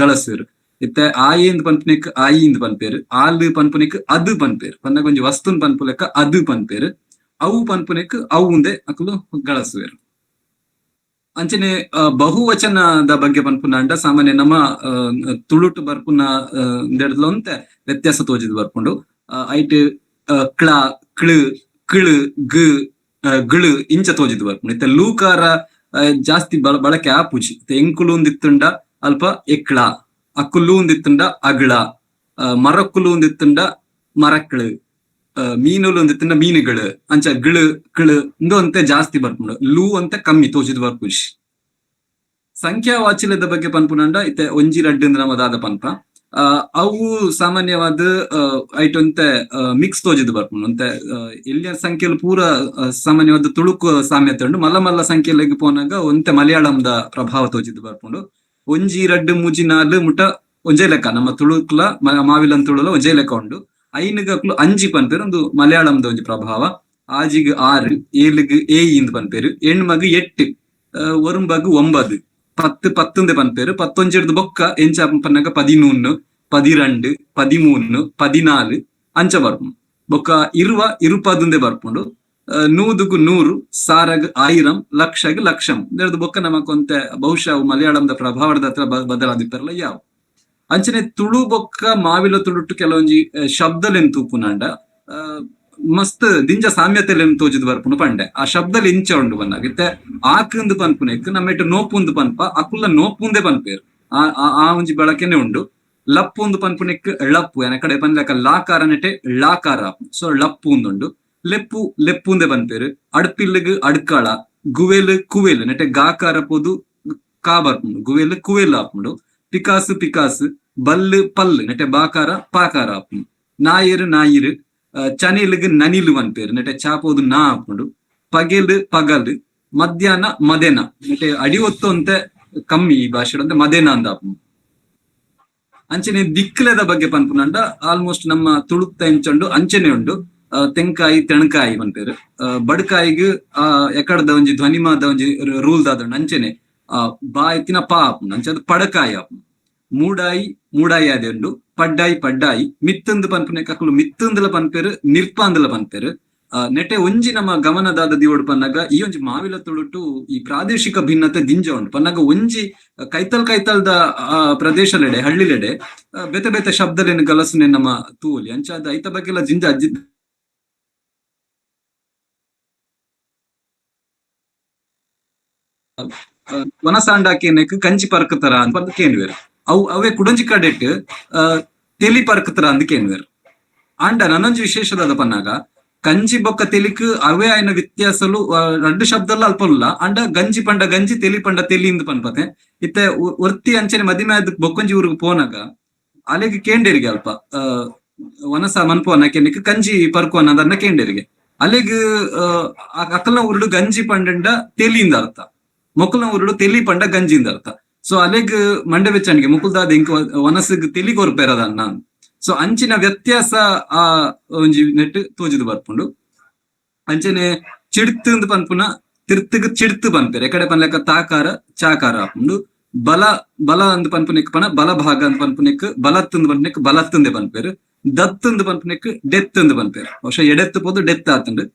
ಗಳಸರು. ಇತ್ತೆ ಆಯಿ ಇಂದ್ ಪನ್ಪುನೆಕ್ ಆಯಿ ಇಂದ್ ಪನ್ಪೇರು, ಆಲ್ ಪನ್ಪುನೆಕ್ ಅದು ಪನ್ಪೇರು, ಪನ್ನಗ ಒಂಜಿ ವಸ್ತುನ್ ಪನ್ಪುಲೆಕ್ಕ ಅದು ಪನ್ಪೇರು, ಅವು ಪನ್ಪುನೆಕ್ ಅವು ಉಂದೆ ಅಕುಲು ಗಳಸುವೆರು. ಅಂಚನೆ ಬಹುವಚನದ ಬಗ್ಗೆ ಪನ್ಪುನಾಂಡ ಸಾಮಾನ್ಯ ನಮ್ಮ ತುಳುಟು ಬರ್ಪುನ ಒಂತೆ ವ್ಯತ್ಯಾಸ ತೋಜಿದ್ ಬರ್ಪುಂಡು. ಐಟ್ ಕ್ಳ, ಕ್ಳು, ಕ್ಳು, ಗ್, ಗಳು ಇಂಚ ತೋಜಿದ್ ಬರ್ಪುಂಡು. ಇತ್ತೆ ಲೂಕಾರ ಜಾಸ್ತಿ ಬಳಕೆ ಆಪುಜಿ. ಇತ್ತೆ ಎಂಕುಲು ಒಂದಿತ್ತುಂಡ ಅಲ್ಪ ಎಕ್ಳ, ಅಕುಲು ಒಂದಿತ್ತುಂಡ ಅಗಳ, ಮರಕ್ಕುಲು ಒಂದಿತ್ತುಂಡ ಮರಕ್ಳು, ಮೀನುಲು ಒಂದಿತ್ತುಂಡ ಮೀನುಗಳು, ಅಂಚ ಗಳು ಕ್ಳು ಇಂದು ಅಂತೆ ಜಾಸ್ತಿ ಬರ್ಪುಂಡು. ಲೂ ಅಂತ ಕಮ್ಮಿ ತೋಜಿದ್ ಬರ್ಪುಜಿ. ಸಂಖ್ಯಾ ವಾಚಿಲದ ಬಗ್ಗೆ ಪನ್ಪುನಂಡ ಇತ್ತೆ ಒಂಜಿ ರಡ್ಡು ಅಂದ್ರ ನಮ ದಾದ ಪನ್ಪ, ಅವು ಸಾಮಾನ್ಯವಾದ ಐಟ್ ಒಂತೆ ಮಿಕ್ಸ್ ತೋಜಿದ್ ಬರ್ಪುಂಡು. ಒಂತೆ ಎಲ್ಲಿಯ ಸಂಖ್ಯೆಲು ಪೂರ ಸಾಮಾನ್ಯವಾದ ತುಳುಕು ಸಾಮ್ಯತೆ ಉಂಡು. ಮಲ್ಲ ಮಲ್ಲ ಸಂಖ್ಯೆಲೆಗ್ ಪೋನಾಗ ಒಂತೆ ಮಲಯಾಳಂದ ಪ್ರಭಾವ ತೋಜಿದ್ ಬರ್ಪುಂಡು. 1 2 3 4 ಮುಟ ಒಂಜೇ ಲೆಕ್ಕ, ನಮ್ಮ ತುಳುಕ್ಲ ಮಾವಿಲನ್ ತುಳುಲ ಒಂಜೇ ಲೆಕ್ಕ ಉಂಡು. ಐನುಗ್ ಅಕ್ಲು 5 ಪನ್ಪೆರ್, ಒಂದು ಮಲಯಾಳಂದ ಒಂಜಿ ಪ್ರಭಾವ. 6ಗ್ 6, 7ಗ್ ಏ ಇಂದ್ ಪನ್ಪೆರ್, 8ಗ್ 8, 9ಗ್ 9, 10 10 ಪನ್ಪೆರ್. 11 ಬೊಕ್ಕ ಎಂಚ ಪನ್ನಗ 11, 12, 13, 14 ಅಂಚ ಬರ್ಪುಂಡು. ಬೊಕ್ಕ ಇರುವ ಇರುಪದಂದೆ ಬರ್ಪುಂಡು. 100ಗ್ 100, 1000ಗ್ 1000, 1,00,0ಗ್ 1,00,000. ಇದರದ್ದು ಬೊಕ್ಕ ನಮಕೊಂತೆ ಬಹುಶಃ ಮಲಯಾಳಂದ ಪ್ರಭಾವದ ಹತ್ರ ಬದಲಾದಿಪ್ಪರಲ್ಲ ಯಾವ. ಅಂಚನೆ ತುಳು ಬೊಕ್ಕ ಮಾವಿಲ ತುಳುಟ್ಟು ಕೆಲವೊಂಜಿ ಶಬ್ದಲೆನ್ ತೂಪುನಾಂಡ ಮಸ್ತ್ ದಿಂಜ ಸಾಮ್ಯತೆಲೆನ್ ತೋಜಿದ್ ಬರ್ಪುಂಡು ಪಂಡೆ. ಆ ಶಬ್ದಲ್ ಇಂಚ ಉಂಡು ಬನ್ನಾಗ ಇತ್ತೆ ಆಕಂದು ಪನ್ಪುನೆಕ್ ನಮ್ಮೆಟ್ ನೋಪುಂದು ಪನ್ಪ, ಅಕುಲ್ಲ ನೋಪುಂದೆ ಪನ್ಪೇರು. ಆ ಒಂಜಿ ಬಳಕೆನೆ ಉಂಡು. ಲಪ್ಪುಂದು ಪನ್ಪುನೆಕ್ ಳಪ್ಪು, ಎನ ಕಡೆ ಪನ್ಲಕ ಲಾಕಾರ ನೆಟೆ ಳಾಕಾರ, ಸೊ ಲಪ್ಪು ಉಂದುಂಡು. ಲೆಪ್ಪು ಲೆಪ್ಪುಂದೆ ಪನ್ಪೇರು. ಅಡ್ಪಿಲ್ಗ್ ಅಡ್ಕಳ, ಗುವೆಲ್ ಕುವೆಲ್ ನೆಟೆ ಗಾಕಾರ ಪೋದು ಕಾ ಬರ್ಪುಂಡು, ಗುವೆಲ್ ಕುವೆಲ್ ಆಪುಂಡು. ಪಿಕಾಸು ಪಿಕಾಸು, ಬಲ್ಲು ಪಲ್ಲು ನೆಟೆ ಬಾಕಾರ ಪಾಕಾರ ಆಪುಂಡು. ನಾಯಿರು ನಾಯಿರು, ಚನಿಲ್ಗ್ ನನಿಲು ಪನ್ಪೇರು, ನೆಟೆ ಚಾಪೋದು ನಾ ಆಪುಂಡು. ಪಗೆಲ್ ಪಗಲ್, ಮಧ್ಯಾಹ್ನ ಮದೆನ ನೆಟೆ ಅಡಿ ಒತ್ತು ಅಂತೆ ಕಮ್ಮಿ ಈ ಭಾಷೆ ಅಂತೆ ಮದೆನ ಅಂದ ಆಪುಂಡು. ಅಂಚನೆ ದಿಕ್ಲೆದ ಬಗ್ಗೆ ಪನ್ಪುನಂಡ ಆಲ್ಮೋಸ್ಟ್ ನಮ್ಮ ತುಳುತ್ತ ಎಂಚುಂಡು ಅಂಚನೆ ಉಂಡು. ತೆಂಕಾಯಿ ತೆಣಕಾಯಿ ಪನ್ಪೇರು. ಬಡ್ಕಾಯಿಗ್ ಎಕಡದ ಒಂಜಿ ಧ್ವನಿಮಾದ ಒಂಜಿ ರೂಲ್ ದಾದ ಅಂಚನೆ ಬಾ ಎತ್ತಿನ ಪಾ ಆಪುಂಡು, ಅಂಚೆ ಅದು ಪಡಕಾಯಿ ಆಪುಂಡು. ಮೂಡಾಯಿ ಮೂಡಾಯಿ ಆದೆ ಉಂಡು. ಪಡ್ಡಾಯಿ ಪಡ್ಡಾಯಿ. ಮಿತ್ತಂದು ಪನ್ಪುನೆ ಕಕಲು ಮಿತ್ತಂದಲ ಪನ್ಪೇರು, ನಿರ್ಪಾಂದಲ ಪನ್ಪೇರು. ನೆಟೆ ಒಂಜಿ ನಮ್ಮ ಗಮನದಾದ ದಿವೋಡು ಪನ್ನಾಗ ಈ ಒಂಜಿ ಮಾವಿಲ ತುಳುಟು ಈ ಪ್ರಾದೇಶಿಕ ಭಿನ್ನತೆ ದಿಂಜ ಉಂಡು. ಪನ್ನಾಗ ಒಂಜಿ ಕೈತಲ್ ಕೈತಲ್ದ ಪ್ರದೇಶಲೆಡೆ ಹಳ್ಳಿಲೆಡೆ ಬೇತೆ ಬೇತೆ ಶಬ್ದಲೇನು ಗಲಸುನೆ ನಮ್ಮ ತೂಲಿ ಅಂಚಾದ ಐತ ಬಗ್ಗೆ ಎಲ್ಲ ಜಿಂಜ ಅಜ್ಜಿ ವನಸಾಂಡಾಕೇನಕ್ ಕಂಚಿ ಪರ್ಕತರ ಅಂತ ಕೇನ್ವೇರು. ಅವು ಅವೇ ಕುಡಂಜಿ ಕಡೆಟ್ ತೆಲಿ ಪರ್ಕತರ ಅಂದ್ ಕೇನ್ವೇರು. ಆಂಡ ನನ್ನೊಂಜಿ ವಿಶೇಷದಾದ ಪನ್ನಾಗ ಕಂಜಿ ಬೊಕ್ಕ ತೆಲಿಕ್ ಅವೇ ಆಯ್ನ ವ್ಯತ್ಯಾಸಲು ರಡ್ಡು ಶಬ್ದಲ್ಲ ಅಲ್ಪಲ್ಲ. ಅಂಡ ಗಂಜಿ ಪಂಡ ಗಂಜಿ, ತೆಲಿ ಪಂಡ ತೆಲಿ ಇಂದ್ ಪನ್ಪತೆ. ಇತ್ತೆ ಒರ್ತಿ ಅಂಚನೆ ಮದಿಮೆ ಆದ್ ಬೊಕ್ಕೊಂಜಿ ಊರಿಗೆ ಪೋನಾಗ ಅಲೆಗ್ ಕೇಂಡೇರಿಗೆ ಅಲ್ಪ ವನಸ ಮನ್ಪುವನ್ನ ಕೇನಿಕ್ ಕಂಜಿ ಪರ್ಕುವನ್ನ ಅದನ್ನ ಕೇಂಡೇರಿಗೆ ಅಲೆಗ್ ಅಕಲ್ನ ಊರುಡು ಗಂಜಿ ಪಂಡಂಡ ತೆಲಿಯಿಂದ ಅರ್ಥ, ಮೊಕ್ಕಲ್ನ ಊರುಡು ತೆಲಿ ಪಂಡ ಗಂಜಿಯಿಂದ ಅರ್ಥ. ಸೊ ಅಲೆಗ್ ಮಂಡೆ ಬೆಚ್ಚಣಿಗೆ ಮುಕುಲ್ದಾದ ಇಂಕ ವನಸ್ಸಿಗೆ ತೆಲಿ ಕೊರ್ಪೇರದನ್ನ. ಸೊ ಅಂಚಿನ ವ್ಯತ್ಯಾಸ ಆ ಒಂಜಿ ನೆಟ್ ತೋಜಿದ್ ಬರ್ಪುಂಡು. ಅಂಚನೆ ಚಿಡ್ತು ಪನ್ಪುನ ತಿರ್ತುಗ್ ಚಿಡ್ತು ಪನ್ಪೇರು. ಎಕಡೆ ಪನ್ಲೆಕ ತಾಕಾರ ಚಾಕಾರ ಆಪುಂಡು. ಬಲ ಬಲ ಅಂದ್ ಪನ್ಪುನೆಕ್ ಪನ ಬಲ ಭಾಗ ಅಂದ್ ಪನ್ಪುನೆಕ್ ಬಲತ್ ಅಂದ್ ಪನ್ಪುನೆಕ್ ಬಲತ್ತಂದೆ ಪನ್ಪೇರು. ದತ್ ಅಂದ್ ಪನ್ಪುನೆಕ್ ಡೆತ್ ಅಂದ್ ಪನ್ಪೇರು. ಬಹುಶಃ ಎಡೆತ್ತು ಪೋದು ಡೆತ್ ಆತಂಡು.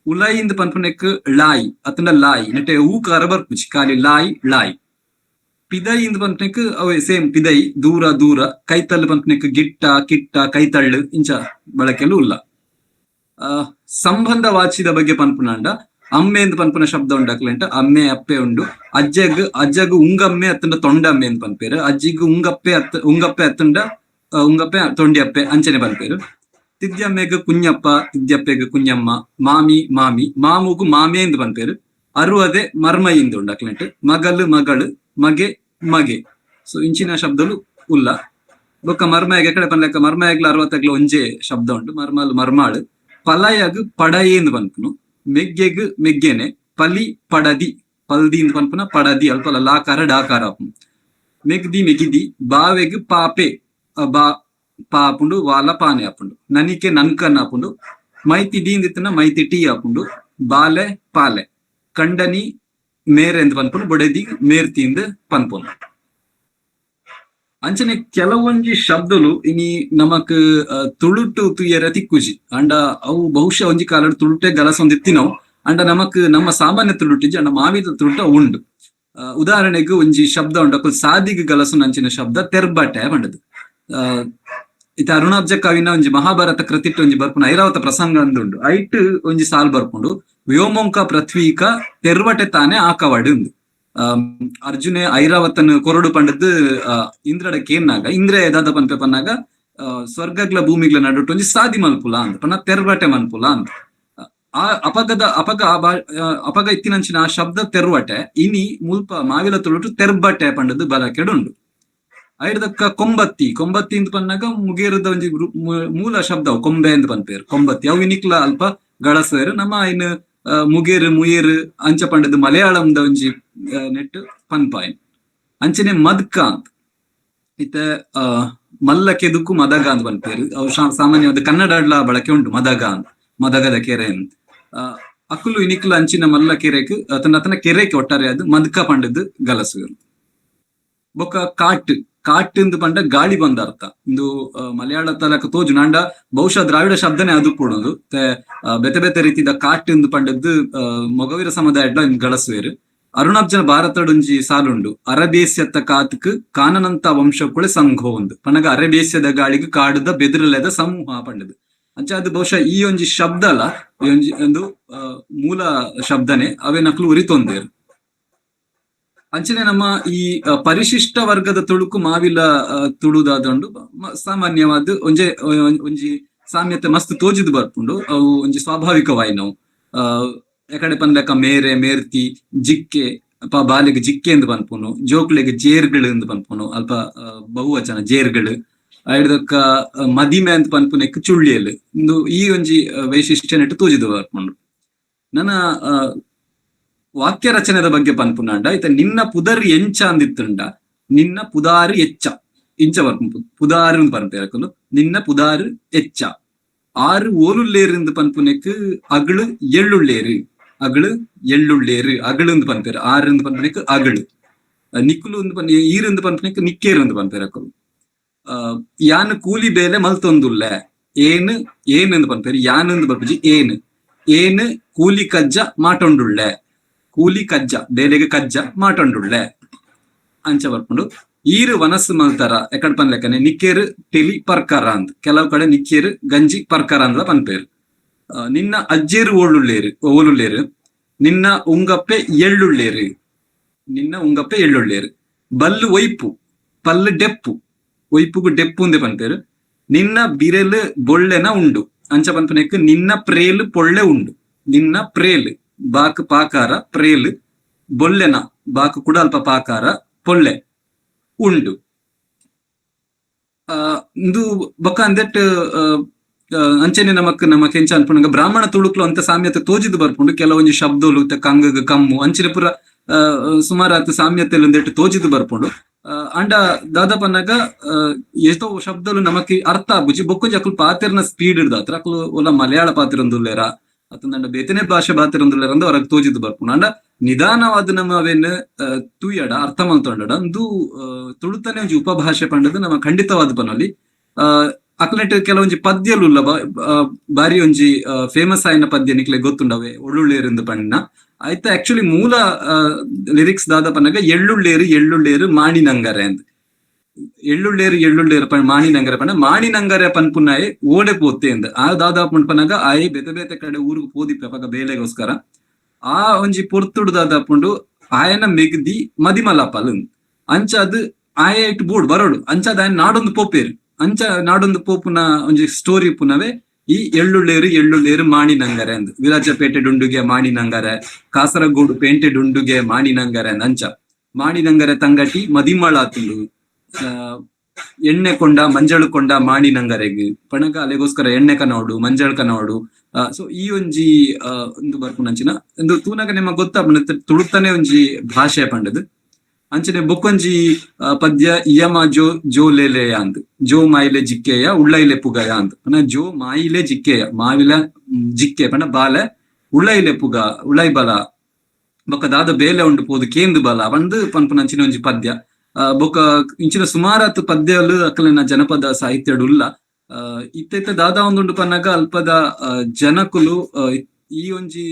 ಉಲೈ ಇಂದ್ ಪನ್ಪುನೆಕ್ ಳಾಯಿ ಅತಂಡ ಲಾಯಿ ನೆಟೆ ಊಕಾರ ಬರ್ಪುಜಿ, ಖಾಲಿ ಲಾಯಿ ಳಾಯಿ. ಪಿದೈ ಇಂದ್ ಪನ್ಪುನೆಕ್ ಅವೇ ಸೇಮ್ ಪಿದೈ, ದೂರ ದೂರ. ಕೈತಲ್ಲು ಪನ್ಪುನೆಕ್ ಗಿಟ್ಟ ಕಿಟ್ಟ ಕೈತಳ್ಳು ಇಂಚ ಬಳಕೆಲು ಉಲ್ಲ. ಸಂಬಂಧ ವಾಚಿದ ಬಗ್ಗೆ ಪನ್ಪುನಾಂಡ ಅಮ್ಮೆ ಎಂದು ಪನ್ಪುನ ಶಬ್ದ ಉಂಡಾಕ್ಲೆಂಟ ಅಮ್ಮೆ ಅಪ್ಪೆ ಉಂಡು. ಅಜ್ಜಗ್ ಅಜ್ಜಗ್ ಉಂಗಮ್ಮೆ ಅತ್ತಂಡ ತೊಂಡಮ್ಮೆ ಅಂತ ಪನ್ಪೇರು. ಅಜ್ಜಿಗ್ ಉಂಗಪ್ಪೆ ಅತ್ತ ಉಂಗಪ್ಪೆ ಅತ್ತಂಡ ಉಂಗಪ್ಪೆ ತೊಂಡಿಯಪ್ಪೆ ಅಂಚನೆ ಪನ್ಪೇರು. ತಿದ್ಯಮ್ಮೆಗ್ ಕುഞ്ഞಪ್ಪ, ತಿದ್ಯಪ್ಪೆಗ್ ಕುഞ്ഞಮ್ಮ, ಮಾಮಿ ಮಾಮಿ, ಮಾಮುಗು ಮಾಮೆ ಎಂದು ಪನ್ಪೇರು. ಅರುವದೆ ಮರ್ಮಯಿಂದ ಉಂಡಾಕ್ಲೆಂಟ್. ಮಗಲು ಮಗಳು, ಮಗೆ ಮಗೆ. ಸೊ ಇಂಚಿನ ಶಬ್ದಲು ಉಲ್ಲ. ಬೊಕ್ಕ ಮರ್ಮಯಾಗ ಎಕಡೆ ಪನ್ಲೆಕ್ಕ ಮರ್ಮಯಾಗ್ಲ ಅರವತ್ತಗ್ಲ ಒಂಜೇ ಶಬ್ದ ಉಂಟು. ಮರ್ಮಲ್ ಮರ್ಮಾಳು. ಪಲಯಗ್ ಪಡಯೆ ಎಂದು ಪನ್ಪುನು. ಮೆಗ್ಗೆಗ್ ಮೆಗ್ಗೆನೆ. ಪಲಿ ಪಡದಿ, ಪಲ್ದಿ ಎಂದು ಪನ್ಪುನ ಪಡದಿ, ಅಲ್ಪಲ ಲಾಕಾರ ಡಾಕಾರ. ಮೆಗ್ದಿ ಮೆಗಿದಿ. ಬಾವೆಗ್ ಪಾಪೆ, ಬಾ ಪಾಪುಂಡು, ವಾಲ ಪಾನೆ ಆಪುಂಡು. ನನಿಕೆ ನನ್ಕನ್ ಆಪುಂಡು. ಮೈತಿ ದೀಂದಿತ್ತನ ಮೈತಿ ಟೀ ಆಪುಂಡು. ಬಾಲೆ ಪಾಲೆ. ಕಂಡನಿ ಮೇರೆ ಎಂದು ಪನ್ಪುನು, ಬೊಡೆದಿ ಮೇರ್ತಿಂದ್ ಪನ್ಪುನು. ಅಂಚನೆ ಕೆಲವೊಂಜಿ ಶಬ್ದಲು ಇನಿ ನಮಕ್ ತುಳುಟು ತುಯರ ತಿಕ್ಕುಜಿ. ಅಂಡ ಅವು ಬಹುಶಃ ಒಂಜಿ ಕಾಲಡ್ ತುಳುಟೆ ಗಲಸೊಂದಿತ್ತಿನವು. ಅಂಡ ನಮಕ್ ನಮ್ಮ ಸಾಮಾನ್ಯ ತುಳುಟಿಜಿ, ಅಂಡ ಮಾವಿದ ತುಳುಟ ಉಂಡು. ಉದಾಹರಣೆಗೆ ಒಂಜಿ ಶಬ್ದ ಉಂಡು, ಅಕುಲು ಸಾದಿಗ್ ಗಲಸುನಂಚಿನ ಶಬ್ದ ತೆರ್ಬಟೆ ಪಂಡದು. ಇತ್ತೆ ಅರುಣಾಬ್ಜ ಕವಿನ ಒಂಜಿ ಮಹಾಭಾರತ ಕೃತಿಟ್ ಒಂಜಿ ಬರ್ಪುನ ಐರಾವತ ಪ್ರಸಂಗ ಅಂದುಂಡು, ಐಟ್ ಒಂಜಿ ಸಾಲ್ ಬರ್ಪುಂಡು, ವ್ಯೋಮಂಕ ಪೃಥ್ವೀಕ ತೆರ್ವಟೆ ತಾನೆ ಆಕವಡು. ಅರ್ಜುನೆ ಐರಾವತನ ಕೊರಡು ಪಂಡದ್ದು ಇಂದ್ರಡ ಕೇನ್ನಾಗ ಇಂದ್ರ ದಾದ ಪನ್ಪೆ ಪನ್ನಾಗ ಸ್ವರ್ಗಗ್ಲ ಭೂಮಿಗ್ಲ ನಡುಟ್ಟು ಒಂಜಿ ಸಾದಿ ಮಲ್ಪುಲ ಅಂದ್ ಪನ್ನ ತೆರ್ವಟೆ ಮನ್ಪುಲ ಅಂದ್. ಆ ಅಪಗದ ಅಪಗ ಅಪಗ ಇತ್ತಿನಂಚಿನ ಆ ಶಬ್ದ ತೆರ್ವಟೆ ಇನಿ ಮುಲ್ಪ ಮಾವಿಲ ತುಳುಟು ತೆರ್ಬಟೆ ಪಂಡದ್ದು ಬಲಕೆಡುಂಡು. ಐಡ್ದಕ್ಕ ಕೊಂಬತ್ತಿ, ಕೊಂಬತ್ತಿ ಅಂತ ಪನ್ನಾಗ ಮುಗೇರದ ಒಂಜಿ ಮೂಲ ಶಬ್ದ ಅವು ಕೊಂಬೆ ಅಂತ ಪನ್ಪೇರು ಕೊಂಬತ್ತಿ. ಅವು ಇನಿಕ್ಲ ಅಲ್ಪ ಗಳಸುವೇರು. ನಮ್ಮ ಇನ್ ಮುಗೇರು ಮುಯೇರು ಅಂಚ ಪಂಡದ್ದು ಮಲಯಾಳಂದ ಒಂಜಿ ನೆಟ್ ಪನ್ಪಾಯಿನ್. ಅಂಚನೆ ಮದ್ಕ ಅಂತ ಇತ್ತೆ ಮಲ್ಲ ಕೆದುಕು ಮದಗ ಅಂತ ಪನ್ಪೇರು. ಅವು ಸಾಮಾನ್ಯವಾದ ಕನ್ನಡ ಬಳಕೆ ಉಂಟು ಮದಗ ಅಂತ, ಮದಗದ ಕೆರೆ ಅಂತ. ಅಕುಲು ಇನಿಕ್ಲ ಅಂಚಿನ ಮಲ್ಲ ಕೆರೆಕ್ ತನ್ನ ತನ್ನ ಕೆರೆಗೆ ಒಟ್ಟಾರೆ ಅದು ಮದ್ಕ ಪಂಡದ್ದು ಗಲಸುವರು. ಬೊಕ್ಕ ಕಾಟ್, ಕಾಟ್ ಇಂದು ಪಂಡ ಗಾಳಿ ಬಂದ ಅರ್ಥ. ಇಂದು ಮಲಯಾಳ ತಲಕ ತೋಜು ನಾಂಡ ಬಹುಶಃ ದ್ರಾವಿಡ ಶಬ್ದನೇ ಅದು ಕೊಡೋದು. ಬೇತೆ ಬೇತೆ ರೀತಿದ ಕಾಟ್ ಇಂದು ಪಂಡದ್ದು ಮೊಗವೀರ ಸಮುದಾಯ ಗಳಸುವೇರು. ಅರುಣಾಬ್ಜನ ಭಾರತಡೊಂಜಿ ಸಾಲುಂಡು, ಅರಬೇಸ್ಯತ್ತ ಕಾತ್ಕ್ ಕಾನನಂತ ವಂಶಕ್ಕುಳೆ ಸಂಘೋ ಒಂದು ಪನಗ ಅರಬೇಸ್ಯದ ಗಾಳಿಗೆ ಕಾಡುದ ಬೆದರಲೆದ ಸಮೂಹ ಪಂಡದು. ಅಂಚ ಅದು ಬಹುಶಃ ಈ ಒಂಜಿ ಶಬ್ದ ಅಲ್ಲ, ಈ ಒಂಜಿ ಒಂದು ಮೂಲ ಶಬ್ದನೆ ಅವೇ ನಕ್ಲು ಉರಿತೊಂದೇರು. ಅಂಚನೆ ನಮ್ಮ ಈ ಪರಿಶಿಷ್ಟ ವರ್ಗದ ತುಳುಕು ಮಾವಿಲ ತುಳುದಾದಂಡು ಸಾಮಾನ್ಯವಾದ ಒಂಜೆ ಒಂಜಿ ಸಾಮ್ಯತೆ ಮಸ್ತ್ ತೋಜಿದ್ ಬರ್ಪುಂಡು. ಅವು ಒಂಜಿ ಸ್ವಾಭಾವಿಕವಾಯಿ ನಾವು ಎಕಡೆ ಪನ್ಲೆಕ ಮೇರೆ ಮೇರ್ತಿ ಜಿಕ್ಕೆ ಅಪ ಬಾಲೆಗ್ ಜಿಕ್ಕೆ ಎಂದು ಪನ್ಪುನು, ಜೋಕ್ಲೆಗ್ ಜೇರ್ಗಳು ಎಂದು ಪನ್ಪುನು, ಅಲ್ಪ ಬಹುವಚನ ಜೇರ್ಗಳು. ಐಡ್ದಕ್ಕ ಮದಿಮೆ ಅಂತ ಪನ್ಪುನೆಕ್ ಚುಳ್ಳಿಯಲ್ ಇಂದು ಈ ಒಂಜಿ ವೈಶಿಷ್ಟ್ಯ ನೆಟ್ಟು ತೋಜಿದ್ ಬರ್ಪುಂಡು. ನನ್ನ ವಾಕ್ಯ ರಚನೆದ ಬಗ್ಗೆ ಪನ್ಪುನಾಂಡ ಇತ್ತ ನಿನ್ನ ಪುದರ್ ಎಂಚ ಅಂದಿತ್ತುಂಡ ನಿನ್ನ ಪುದಾರು ಎಚ್ಚ ಇಂಚ ಬರ್ಪು ಪುದಾರು ಅಂತ ಪನ್ಪೇರಕುಲು ನಿನ್ನ ಪುದಾರು ಎಚ್ಚ. ಆರು ಓಲುಲ್ಲೇರು ಎಂದು ಪನ್ಪುನೆಕ್ ಅಗಳು ಎಳ್ಳುಳ್ಳೇರು, ಅಗಳು ಎಳ್ಳುಳ್ಳೇರು, ಅಗಳು ಎಂದು ಪನ್ಪೇರು. ಆರು ಎಂದು ಪನ್ಪುನೆಕ್ ಅಗಳು, ನಿಕ್ಕುಲು ಒಂದು ಪನ್ ಈರು ಎಂದು ಪನ್ಪುನೆಕ್ ನಿಕ್ಕೇರು ಎಂದು ಪನ್ಪೇರಕುಲು. ಯಾನ್ ಕೂಲಿ ಬೇಲೆ ಮಲ್ತೊಂದುಲ್ಲೆ ಏನ್ ಏನ್ ಎಂದು ಪನ್ಪೇರು, ಯಾನ್ ಎಂದು ಬರ್ಪುಜಿ ಏನ್ ಏನ್ ಕೂಲಿ ಕಜ್ಜ ಮಾಟೊಂಡುಳ್ಳೆ, ಕೂಲಿ ಕಜ್ಜ ಬೇಲೆಗೆ ಕಜ್ಜ ಮಾಟೊಂಡುಳ್ಳೆ ಅಂಚ ಬರ್ಪುಂಡು. ಈರು ವನಸ್ಸು ಮಲ್ತಾರ ಎಕಡ್ ಪನ್ಲೆಕ್ಕನೆ ನಿಕ್ಕೇರು ಟೆಲಿ ಪರ್ಕರ ಅಂದ್, ಕೆಲವು ಕಡೆ ನಿಕ್ಕೇರು ಗಂಜಿ ಪರ್ಕರ ಅಂದ್ಲ ಪನ್ಪೇರು. ನಿನ್ನ ಅಜ್ಜೇರು ಓಳುಳ್ಳೇರು ಓಲುಳ್ಳೇರು, ನಿನ್ನ ಉಂಗಪ್ಪೆ ಎಳ್ಳುಳ್ಳೇರು, ನಿನ್ನ ಉಂಗಪ್ಪೆ ಎಳ್ಳುಳ್ಳೇರು. ಬಲ್ಲು ಒಯ್ಪು ಪಲ್ಲು ಡೆಪ್ಪು, ಒಯ್ಪುಗು ಡೆಪ್ಪು ಅಂದೆ ಪನ್ಪೇರು. ನಿನ್ನ ಬಿರೆಲು ಬೊಳ್ಳೆನ ಉಂಡು ಅಂಚ ಪನ್ಪನೆಕ್ ನಿನ್ನ ಪ್ರೇಲು ಪೊಳ್ಳೆ ಉಂಡು, ನಿನ್ನ ಪ್ರೇಲು ಬಾಕ್ ಪಾಕಾರ ಪ್ರೇಲು ಬೊಲ್ಲೆನ ಬಾಕು ಕೂಡ ಅಲ್ಪ ಪಾಕಾರ ಪೊಳ್ಳೆ ಉಂಡು. ಇಂದು ಬೊಕ್ಕ ಅಂದೆಟ್ ಅಂಚನೆ ನಮಕ್ ನಮಕ್ ಎಂಚ ಅನ್ಪುನಗ ಬ್ರಾಹ್ಮಣ ತುಳುಕ್ಲು ಅಂತ ಸಾಮ್ಯತೆ ತೋಜಿದ್ ಬರ್ಪುಂಡು. ಕೆಲವೊಂಜಿ ಶಬ್ದಲು ಕಂಗಗ್ ಕಮ್ಮು ಅಂಚಿನ ಪುರ ಸುಮಾರಾತ್ ಸಾಮ್ಯತೆ ಒಂದೆಟ್ಟು ತೋಜಿದ್ ಬರ್ಪುಂಡು. ಅಂಡ ದಾದ ಪನ್ನಗ ಎಷ್ಟೋ ಶಬ್ದಲು ನಮಕ್ ಅರ್ಥ ಆಪುಜಿ. ಬೊಕ್ಕೊಂಜಿ ಅಕುಲು ಪಾತೆರ್ನ ಸ್ಪೀಡ್ ಇಡ್ದಾತ್ರ ಅಕುಲು ಒಲ ಮಲಯಾಳ ಪಾತೆರೊಂದುಲ್ಲೇರ ಅತಂದಂಡ ಬೇತನೆ ಭಾಷೆ ಬಾತೆರೊಂದುಲ್ಲೇರ ಅಂದ್ ಹೊರಗೆ ತೋಜಿದ್ ಬರ್ಪುಂಡು. ಅಂಡ ನಿಧಾನವಾದ ನಮ್ಮ ಅವೇನ್ ತೂಯಡ ಅರ್ಥ ಮಲ್ತೊಂಡಡ ಅಂದು ತುಳುತನೆ ಒಂಜಿ ಉಪಭಾಷೆ ಪಂಡದು ನಮ್ಮ ಖಂಡಿತವಾದ ಪನಲ್ಲಿ. ಅಕ್ಲೆಟ್ ಕೆಲವೊಂಜಿ ಪದ್ಯಲು ಬಾರಿ ಒಂಜಿ ಫೇಮಸ್ ಆಯಿನ ಪದ್ಯ ನಿಕ್ಲೆ ಗೊತ್ತುಂಡವೆ ಒಳ್ಳುಳ್ಳೇರಿಂದು ಪಣ್ಣ ಆಯ್ತಾ. ಆಕ್ಚುಲಿ ಮೂಲ ಲಿರಿಕ್ಸ್ ದಾದ ಪನ್ನಗ ಎಳ್ಳುಳ್ಳೇರು ಎಳ್ಳುಳ್ಳೇರು ಮಾಣಿನಂಗರೆ ಅಂತ, ಎಳ್ಳುಳ್ಳೇರು ಎಳ್ಳುಳ್ಳೇರು ಪಣ್ ಮಾಣಿನಂಗರೆ ಪಣ್ಣ ಮಾಣಿನಂಗರೆ ಪನ್ಪುನಾಯೆ ಓಡೆ ಪೋತೆ ಅಂದ್. ಆ ದಾದ ಪನ್ಪನಾಗ ಆಯೆ ಬೇತೆ ಬೇತೆ ಕಡೆ ಊರಿಗೆ ಪೋದಿಪ್ಪೆ ಅಪಗ ಬೇಲೆಗೋಸ್ಕರ. ಆ ಒಂಜಿ ಪೊರ್ತುಡು ದಾದ ಪುಂಡು ಆಯನ ಮೆಗ್ದಿ ಮದಿಮಲಪಲ್ ಅಂಚ ಅದು ಆಯ ಇಟ್ಟು ಬೋಡ್ ಬರೋಡು ಅಂಚಾದ ಆಯನ ನಾಡೊಂದು ಪೋಪೇರು ಅಂಚ ನಾಡೊಂದು ಪೋಪುನ ಒಂಜಿ ಸ್ಟೋರಿ ಪುನವೇ ಈ ಎಳ್ಳುಳ್ಳೇರು ಎಳ್ಳುಳ್ಳೇರು ಮಾಣಿನಂಗರೆ ಅಂದ್. ವಿರಾಜಪೇಟೆ ಡುಂಡುಗೆ ಮಾಣಿನಂಗರೆ, ಕಾಸರಗೋಡು ಪೇಂಟೆ ಡುಂಡುಗೆ ಮಾಣಿನಂಗರೆ ಅಂದ್. ಅಂಚ ಮಾಣಿನಂಗರೆ ತಂಗಟಿ ಮದಿಮಳಾತುಂಡು, ಎಣ್ಣೆ ಕೊಂಡ ಮಂಜಳು ಕೊಂಡ ಮಾಣಿನಂಗರೆಗ್ ಪಣಗ ಅಲೆಗೋಸ್ಕರ ಎಣ್ಣೆ ಕನೋಡು ಮಂಜಳ್ ಕನೋಡು. ಸೊ ಈ ಒಂಜಿ ಒಂದು ಬರ್ಪುನಂಚಿನ ಒಂದು ತೂನಗ ನಿಮ್ಮ ಗೊತ್ತಾಪುಂಡು ತುಳುತ್ತನೆ ಒಂಜಿ ಭಾಷೆ ಪಂಡದು. ಅಂಚನೆ ಬೊಕ್ಕೊಂಜಿ ಪದ್ಯ ಇಯಮ ಜೋ ಜೋ ಲೇಲೆಯ ಅಂದ್, ಜೋ ಮಾಯಿಲೆ ಜಿಕ್ಕೆಯ ಉಳ್ಳೈಲೆ ಪುಗಯ ಅಂದ್. ಪಂಡ ಜೋ ಮಾಯಿಲೆ ಜಿಕ್ಕೆಯ ಮಾವಿಲ ಜಿಕ್ಕೆ ಪಂಡ ಬಾಲೆ ಉಳ್ಳೈಲೆ ಪುಗ ಉಳ್ಳೈ ಬಲ ಬೊಕ್ಕ ದಾದ ಬೇಲೆ ಉಂಡು ಪೋದು ಕೇಂದು ಬಲ ಪಂದ್ ಪನ್ಪುನಂಚಿನ ಒಂಜಿ ಪದ್ಯ. ಬೊಕ್ಕ ಇಂಚಿನ ಸುಮಾರಾತ್ ಪದ್ಯಲು ಅಕಲಿನ ಜನಪದ ಸಾಹಿತ್ಯಡು ಉಲ್ಲ. ಇತ್ತೆ ದಾದಾ ಒಂದುಂಡು ಪನ್ನಗ ಅಲ್ಪದ ಜನಕುಲು ಈ ಒಂಜಿ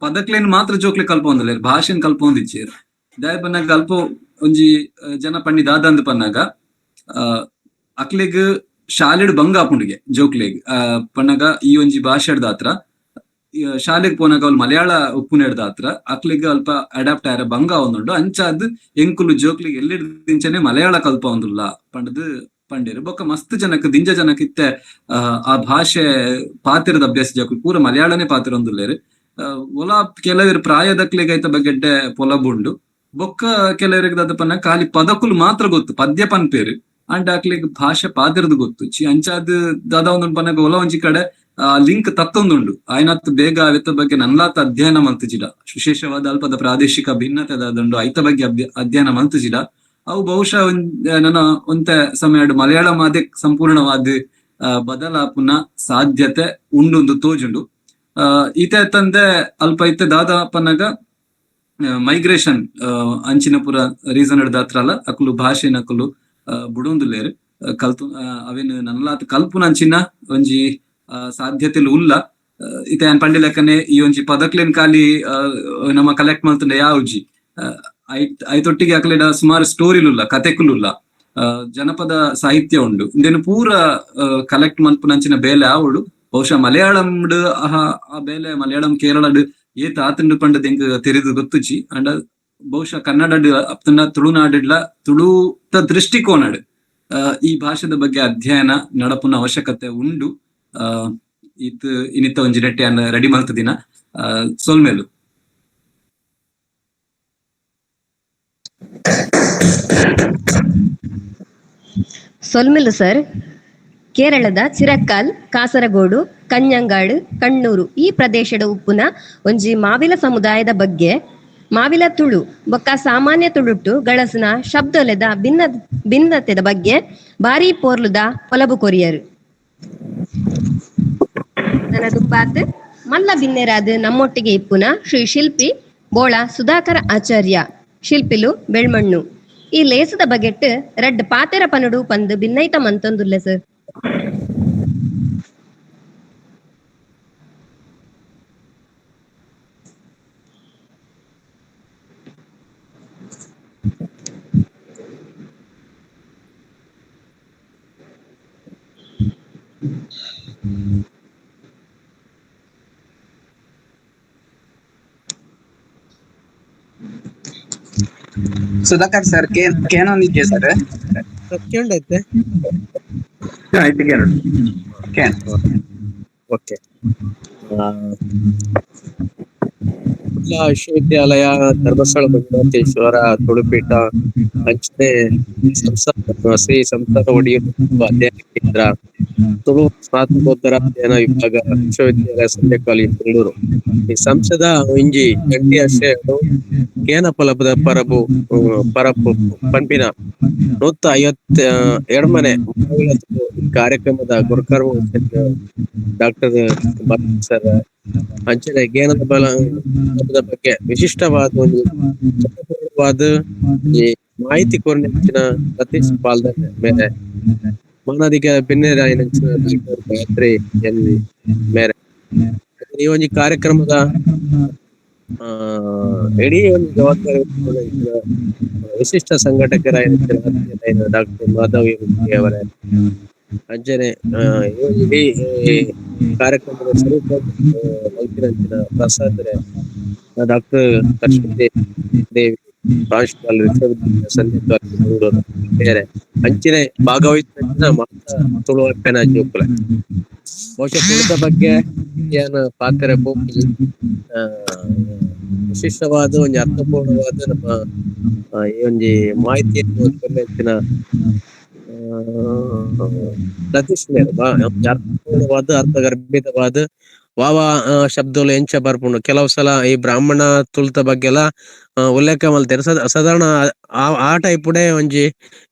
ಪದಕ್ಲೇನ್ ಮಾತ್ರ ಜೋಕ್ಲೆ ಕಲ್ಪೊಂದುಲ್ಲೆರ್, ಭಾಷೆನ್ ಕಲ್ಪೊಂದಿಚ್ಚೇರ್. ದಾಯ ಪನ್ನಾಗ ಅಲ್ಪ ಒಂಜಿ ಜನ ಪಂಡಿ ದಾದಂದ್ ಪನ್ನಾಗ ಅಕ್ಲೆಗ್ ಶಾಲೆಡ್ ಬಂಗ ಆಪುಂಡುಗೆ ಜೋಕ್ಲೆಗ್. ಪನ್ನಗ ಈ ಒಂಜಿ ಭಾಷೆಡ್ದಾತ್ರ ಶಾಲೆಗ್ ಪೋನಾಗ ಅವ್ಲು ಮಲಯಾಳ ಉಪ್ಪುನೆಡ್ದಾತ್ರ ಅಕ್ಲೆಗ್ ಅಲ್ಪ ಅಡಾಪ್ಟ್ ಆಯರ ಬಂಗ ಆವೊಂದುಂಡು. ಅಂಚಾದ್ ಎಂಕುಲು ಜೋಕ್ಲೆಗ್ ಎಲ್ಲಿಡ್ದಿಂಚನೆ ಮಲಯಾಳ ಕಲ್ಪವೊಂದುಲ್ಲ ಪಂಡ್ದ್ ಪಂಡೇರು. ಬೊಕ್ಕ ಮಸ್ತ್ ಜನಕ್ ದಿಂಜ ಜನಕ್ ಇತ್ತೆ ಆ ಭಾಷೆ ಪಾತೆರದ ಅಭ್ಯಾಸ ಜೋಕುಲು ಪೂರ ಮಲಯಾಳನೇ ಪಾತೆರೊಂದುಲ್ಲೆರ್. ಒಲ ಕೆಲವೆರ್ ಪ್ರಾಯದಕ್ಲೆಗ್ ಐತ ಬಗ್ಗೆ ಪೊಲಬುಂಡು. ಬೊಕ್ಕ ಕೆಲವರಿಗೆ ದಾದ ಪನ್ನ ಖಾಲಿ ಪದಕುಲು ಮಾತ್ರ ಗೊತ್ತು, ಪದ್ಯ ಪನ್ಪೇರು, ಅಂಡ ಅಕ್ಲೆಗ್ ಭಾಷೆ ಪಾತೆರದು ಗೊತ್ತುಚ್ಚಿ. ಅಂಚಾದ್ ದಾದ ಒಂದೊಂದು ಪನ್ನಗ ಒಲ ಒಂಜಿ ಕಡೆ ಲಿಂಕ್ ತತ್ತೊಂದುಂಡು. ಆಯ್ನತ್ ಬೇಗ ಅವೆತ ಬಗ್ಗೆ ನನ್ಲಾತ ಅಧ್ಯಯನ ಮಲ್ತಿಜಿಡ, ವಿಶೇಷವಾದ ಅಲ್ಪದ ಪ್ರಾದೇಶಿಕ ಭಿನ್ನತೆ ದಾದುಂಡು ಐತ ಬಗ್ಗೆ ಅಧ್ಯಯನ ಮಲ್ತಿಜಿಡ. ಅವು ಬಹುಶಃ ನನ್ನ ಒಂತೆ ಸಮಯ ಮಲಯಾಳಂ ಅದೇ ಸಂಪೂರ್ಣವಾದ ಬದಲಾಪುನ ಸಾಧ್ಯತೆ ಉಂಡು ತೋಜುಂಡು. ಈತೆ ತಂದೆ ಅಲ್ಪ ಇತ್ತೆ ದಾದ ಪನ್ನಗ ಮೈಗ್ರೇಷನ್ ಅಂಚಿನ ಪುರ ರೀಸನ್ ದಾತ್ರಲ ಅಕುಲು ಭಾಷೆನಕುಲು ಬುಡೊಂದುಲ್ಲೇರು ಕಲ್ತು ಅವೇನು ನನ್ಲಾತ್ ಕಲ್ಪುನ ಅಂಚಿನ ಒಂಜಿ ಸಾಧ್ಯತೆಲು ಉಲ್ಲ. ಇತ್ತೆ ಯಾನ್ ಪಂಡಿ ಲೆಕ್ಕನೆ ಈ ಒಂಜಿ ಪದಕ್ಲೆನ್ ಖಾಲಿ ನಮ್ಮ ಕಲೆಕ್ಟ್ ಮಲ್ತುಂಡ ಯಾವ್ಜಿ ಐತೊಟ್ಟಿಗೆ ಅಕ್ಲೆಡ ಸುಮಾರು ಸ್ಟೋರಿಲುಲ್ಲ, ಕತೆಕುಲುಲ್ಲ, ಜನಪದ ಸಾಹಿತ್ಯ ಉಂಡು. ಇಂದೇನು ಪೂರ ಕಲೆಕ್ಟ್ ಮಲ್ಪುನಂಚಿನ ಬೇಲೆ ಆವಡು. ಬಹುಶಃ ಮಲಯಾಳಂ ಆ ಬೇಲೆ ಮಲಯಾಳಂ ಕೇರಳಡ್ ಏತ್ ಆತುಂಡು ಪಂಡದ್ ಎಂಕ್ ತೆರಿದು ಗೊತ್ತುಜಿ. ಅಂಡ ಬಹುಶಃ ಕನ್ನಡಡ್ ಅಪ್ತನ ತುಳುನಾಡಿಡ್ಲ ತುಳುತ ದೃಷ್ಟಿಕೋನಡ್ ಈ ಭಾಷೆದ ಬಗ್ಗೆ ಅಧ್ಯಯನ ನಡಪುನ ಅವಶ್ಯಕತೆ ಉಂಡು. ಇತ್ ಇನ್ನಿತ್ತ ಒಂಜಿ ನೆಟ್ಟೆ ರೆಡಿ ಮಲ್ತ ದಿನ ಸೊಲ್ಮೆಲು. ಸೊಲ್ಮೆಲು ಸರ್. ಕೇರಳದ ಚಿರಕ್ಕಾಲ್, ಕಾಸರಗೋಡು, ಕಂಜಂಗಾಡು, ಕಣ್ಣೂರು ಈ ಪ್ರದೇಶದ ಉಪ್ಪುನ ಒಂಜಿ ಮಾವಿಲ ಸಮುದಾಯದ ಬಗ್ಗೆ ಮಾವಿಲ ತುಳು ಬೊಕ್ಕ ಸಾಮಾನ್ಯ ತುಳುಟ್ಟು ಗಳಸನ ಶಬ್ದಲೆದ ಭಿನ್ನತೆದ ಬಗ್ಗೆ ಭಾರಿ ಪೋರ್ಲುದ ಪೊಲಬು ಕೊರಿಯರು. ನನ್ನ ದುಂಬಾತ್ ಮಲ್ಲ ಬಿನ್ನೆರಾದ ನಮ್ಮೊಟ್ಟಿಗೆ ಇಪ್ಪುನ ಶ್ರೀ ಶಿಲ್ಪಿ ಬೋಳ ಸುಧಾಕರ ಆಚಾರ್ಯ, ಶಿಲ್ಪಿಲು ಬೆಳ್ಮಣ್ಣು. ಈ ಲೇಸದ ಬಗೆಟ್ ರಡ್ಡ್ ಪಾತೆರ ಪನುಡು ಪಂದ್ ಬಿನ್ನೈತ ಮಂತೊಂದುಲ್ಲೆ ಸರ್. ಸುಧಾಕರ್ ಸರ್ ಕೇನೊಂದಿದ್ದೆ ಸರ್ ಕೇಂಡೈತೆ ಆಯ್ತು ಕೇನ್. ಓಕೆ. ಕುಡ್ಲ ವಿಶ್ವವಿದ್ಯಾಲಯ ಧರ್ಮಸ್ಥಳ ಮಂಜುನಾಥೇಶ್ವರ ತುಳುಪೀಠ ಅಂಚನೆ ಶ್ರೀ ಸಂಸಾರ ಒಡಿಯೂರು ಅಧ್ಯಯನ ಕೇಂದ್ರ ತುಳು ಸ್ನಾತಕೋತ್ತರ ಅಧ್ಯಯನ ವಿಭಾಗ ವಿಶ್ವವಿದ್ಯಾಲಯ ಸಂಜೆ ಕಾಲೇಜ್ ಬೆಂಗಳೂರು. ಈ ಸಂಸದ ಇಂಜಿ ಗಂಟಿ ಆಶ್ರಯ ಕೇನ ಫಲಪದ ಪರಬು ಪರಪು ಪಂಪಿನ 152ನೇ ಕಾರ್ಯಕ್ರಮದ ಗುರುಕರ್ಮ ಡಾಕ್ಟರ್ ಸರ್ ಅಂಚನೆ ಜ್ಞಾನದ ಬಲದ ಬಗ್ಗೆ ವಿಶಿಷ್ಟವಾದ ಒಂದು ಈ ಮಾಹಿತಿ ಕೋರಿನ ಸತೀಶ್ ಪಾಲ್ದನ್ ಮೇರೆ ಮಾನಾದಿಕ ಬಿನ್ನೆರಾಯಿನ ಗಾಯತ್ರಿ ಎನ್ ಮೇರೆ ಈ ಒಂದು ಕಾರ್ಯಕ್ರಮದ ಇಡೀ ಒಂದು ಜವಾಬ್ದಾರಿ ವಿಶಿಷ್ಟ ಸಂಘಟಕರಾದ ಡಾಕ್ಟರ್ ಮಾಧವ್ ಅವರೇ ಅಂಚನೆ ಇಡೀ ಕಾರ್ಯಕ್ರಮದ ಸ್ವರೂಪ ಪ್ರಸಾದ್ ಡಾಕ್ಟರ್ ಲಕ್ಷ್ಮೀ ದೇವಿ ಪ್ರಾಂಶುಪಾಲ ವಿಶ್ವವಿದ್ಯಾಲಯ ಸಂಜೆ ಬೆಂಗಳೂರು ಬೇರೆ ಅಂಚಿನೆ ಭಾಗವಹಿಸಿದ ತುಳುವಪ್ಪನ ಜೋಕುಲೆ. ಬಹುಶಃ ತುಳುತ ಬಗ್ಗೆ ಏನು ಪಾತ್ರೆ ಪೋಪಿ ವಿಶಿಷ್ಟವಾದ ಒಂಜಿ ಅರ್ಥಪೂರ್ಣವಾದ ನಮ್ಮ ಈ ಒಂಜಿ ಮಾಹಿತಿಯನ್ನು ಹೆಚ್ಚಿನ ಸತೀಶ್ ಮೇರ್ ಅರ್ಥಪೂರ್ಣವಾದ ಅರ್ಥಗರ್ಭಿತವಾದ ವಾವ ಶಬ್ದಲು ಎಂಚ ಬರ್ಪುಂಡು. ಕೆಲವು ಸಲ ಈ ಬ್ರಾಹ್ಮಣ ತುಳುತ ಬಗ್ಗೆ ಎಲ್ಲ ಉಲ್ಲೇಖ ಮಲ್ತೆರ್. ಸಾಧಾರಣ ಆ ಟೈಪುಡೆ ಒಂಜಿ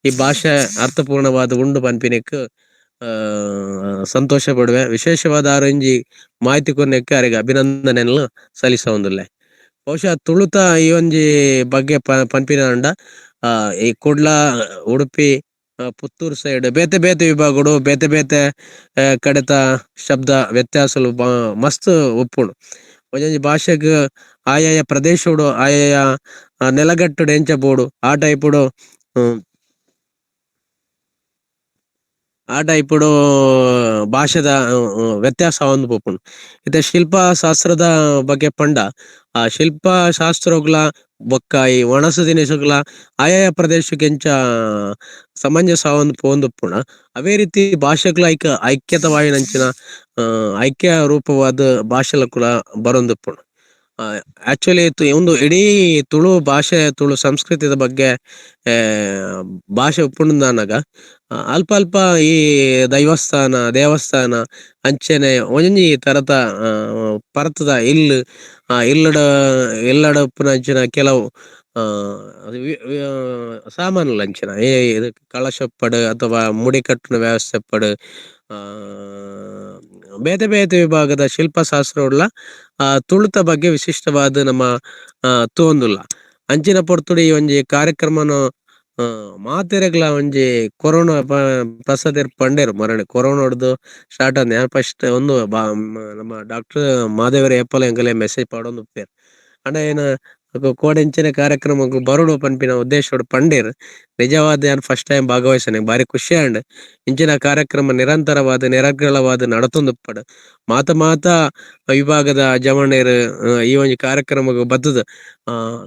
ಈ ಭಾಷೆ ಅರ್ಥಪೂರ್ಣವಾದ ಉಂಡು ಪನ್ಪಿನೆಕ್ ಸಂತೋಷ ಪಡುವೆ. ವಿಶೇಷವಾದ ಆರೊಂಜಿ ಮಾಹಿತಿ ಕೊರ್ನೆಕ್ ಅರೆಗ್ ಅಭಿನಂದನೆಯನ್ನು ಸಲ್ಲಿಸವೊಂದುಲ್ಲೆ. ಬಹುಶಃ ತುಳುತ ಈ ಒಂಜಿ ಬಗ್ಗೆ ಪನ್ಪಿನಾಂಡ ಈ ಕುಡ್ಲ, ಉಡುಪಿ, ಪುತ್ತೂರು ಸೈಡ್ ಬೇತೆ ಬೇತೆ ವಿಭಾಗಡು ಬೇತೆ ಬೇತೆ ಕಡೆತ ಶಬ್ದ ವ್ಯತ್ಯಾಸಲು ಮಸ್ತ್ ಉಪ್ಪುಂಡು. ಒಂಜೊಂಜಿ ಭಾಷೆಗ್ ಆಯಾಯ ಪ್ರದೇಶೋಡು ಆಯಾಯ ನೆಲಗಟ್ಟುಡು ಎಂಚ ಬೋಡು ಆ ಟೈಪುಡು ಆ ಟೈಪುಡು ಭಾಷೆದ ವ್ಯತ್ಯಾಸ ಒಂದು ಪೋಪುಂಡು. ಇತ್ತೆ ಶಿಲ್ಪಶಾಸ್ತ್ರದ ಬಗ್ಗೆ ಪಂಡ ಆ ಶಿಲ್ಪಶಾಸ್ತ್ರಗ್ಲ ಬೊಕ್ಕ ಈ ಒಣಸು ತಿನಿಸುಗ್ಲ ಆಯಾಯ ಪ್ರದೇಶಕ್ಕೆ ಎಂಚ ಸಮಂಜಸ ಒಂದು ಪೋಂದುಪ್ಪುಣ ಅವೇ ರೀತಿ ಭಾಷೆಗಳ ಐಕ್ಯತವಾಯಿನಂಚಿನ ಐಕ್ಯ ರೂಪವಾದ ಭಾಷೆಲ ಕೂಡ ಬರೊಂದುಪ್ಪುಂಡು. ಆಕ್ಚುಲಿ ಒಂದು ಇಡೀ ತುಳು ಭಾಷೆ ತುಳು ಸಂಸ್ಕೃತಿದ ಬಗ್ಗೆ ಭಾಷೆ ಉಪ್ಪುಂಡಾನಗ ಅಲ್ಪ ಅಲ್ಪ ಈ ದೈವಸ್ಥಾನ ದೇವಸ್ಥಾನ ಅಂಚನೆ ಒಂಜಿ ತರತ ಪರತದ ಇಲ್ಲು ಇಲ್ಲಡ ಇಲ್ಲಡ ಉಪ್ಪುನ ಅಂಚಿನ ಕೆಲವು ಸಾಮಾನುಲ ಅಂಚಿನ ಕಳಶಪ್ಪಡು ಅಥವಾ ಮುಡಿ ಕಟ್ಟುನ ವ್ಯವಸ್ಥೆ ಪಡು ಬೇತೆ ಬೇತೆ ವಿಭಾಗದ ಶಿಲ್ಪಶಾಸ್ತ್ರ ತುಳುತ ಬಗ್ಗೆ ವಿಶಿಷ್ಟವಾದ ನಮ್ಮ ತೋಂದುಲ್ಲ. ಅಂಚಿನ ಪೊರ್ತುಡು ಈ ಒಂಜಿ ಕಾರ್ಯಕ್ರಮನ ಮಾತೆರೆಗ್ಲ ಒಂಜಿ ಕೊರೋನಾ ಪ್ರಸಾದೆರ್ ಪಂಡೇರು ಮರಣೆ ಕೊರೋನಾಡ್ದು ಸ್ಟಾರ್ಟ್ ಆದ್ ಫಸ್ಟ್ ಒಂದು ನಮ್ಮ ಡಾಕ್ಟರ್ ಮಾದೇವರ ಏಪಲ ಎಂಕಲೆ ಮೆಸೇಜ್ ಪಾಡೊಂದು ಉಪ್ಪೇರ್ ಅಂಡ ಏನ ಕೋಡೆಂಚಿನ ಕಾರ್ಯಕ್ರಮಕ್ಕೆ ಬರೋಡು ಪನ್ಪಿನ ಉದ್ದೇಶೋಡು ಪಂಡೇರ್. ನಿಜವಾದ ಯಾನ್ ಫಸ್ಟ್ ಟೈಮ್ ಭಾಗವಹಿಸನೆ ಬಾರಿ ಖುಷಿ ಆಂಡ್. ಇಂಚಿನ ಕಾರ್ಯಕ್ರಮ ನಿರಂತರವಾದ ನಿರರ್ಗಳವಾದ ನಡತೊಂದುಪ್ಪಡ್ ಮಾತ ಮಾತ ವಿಭಾಗದ ಜವಣೇರ್ ಈ ಒಂಜಿ ಕಾರ್ಯಕ್ರಮಕ್ಕೆ ಬತ್ತದ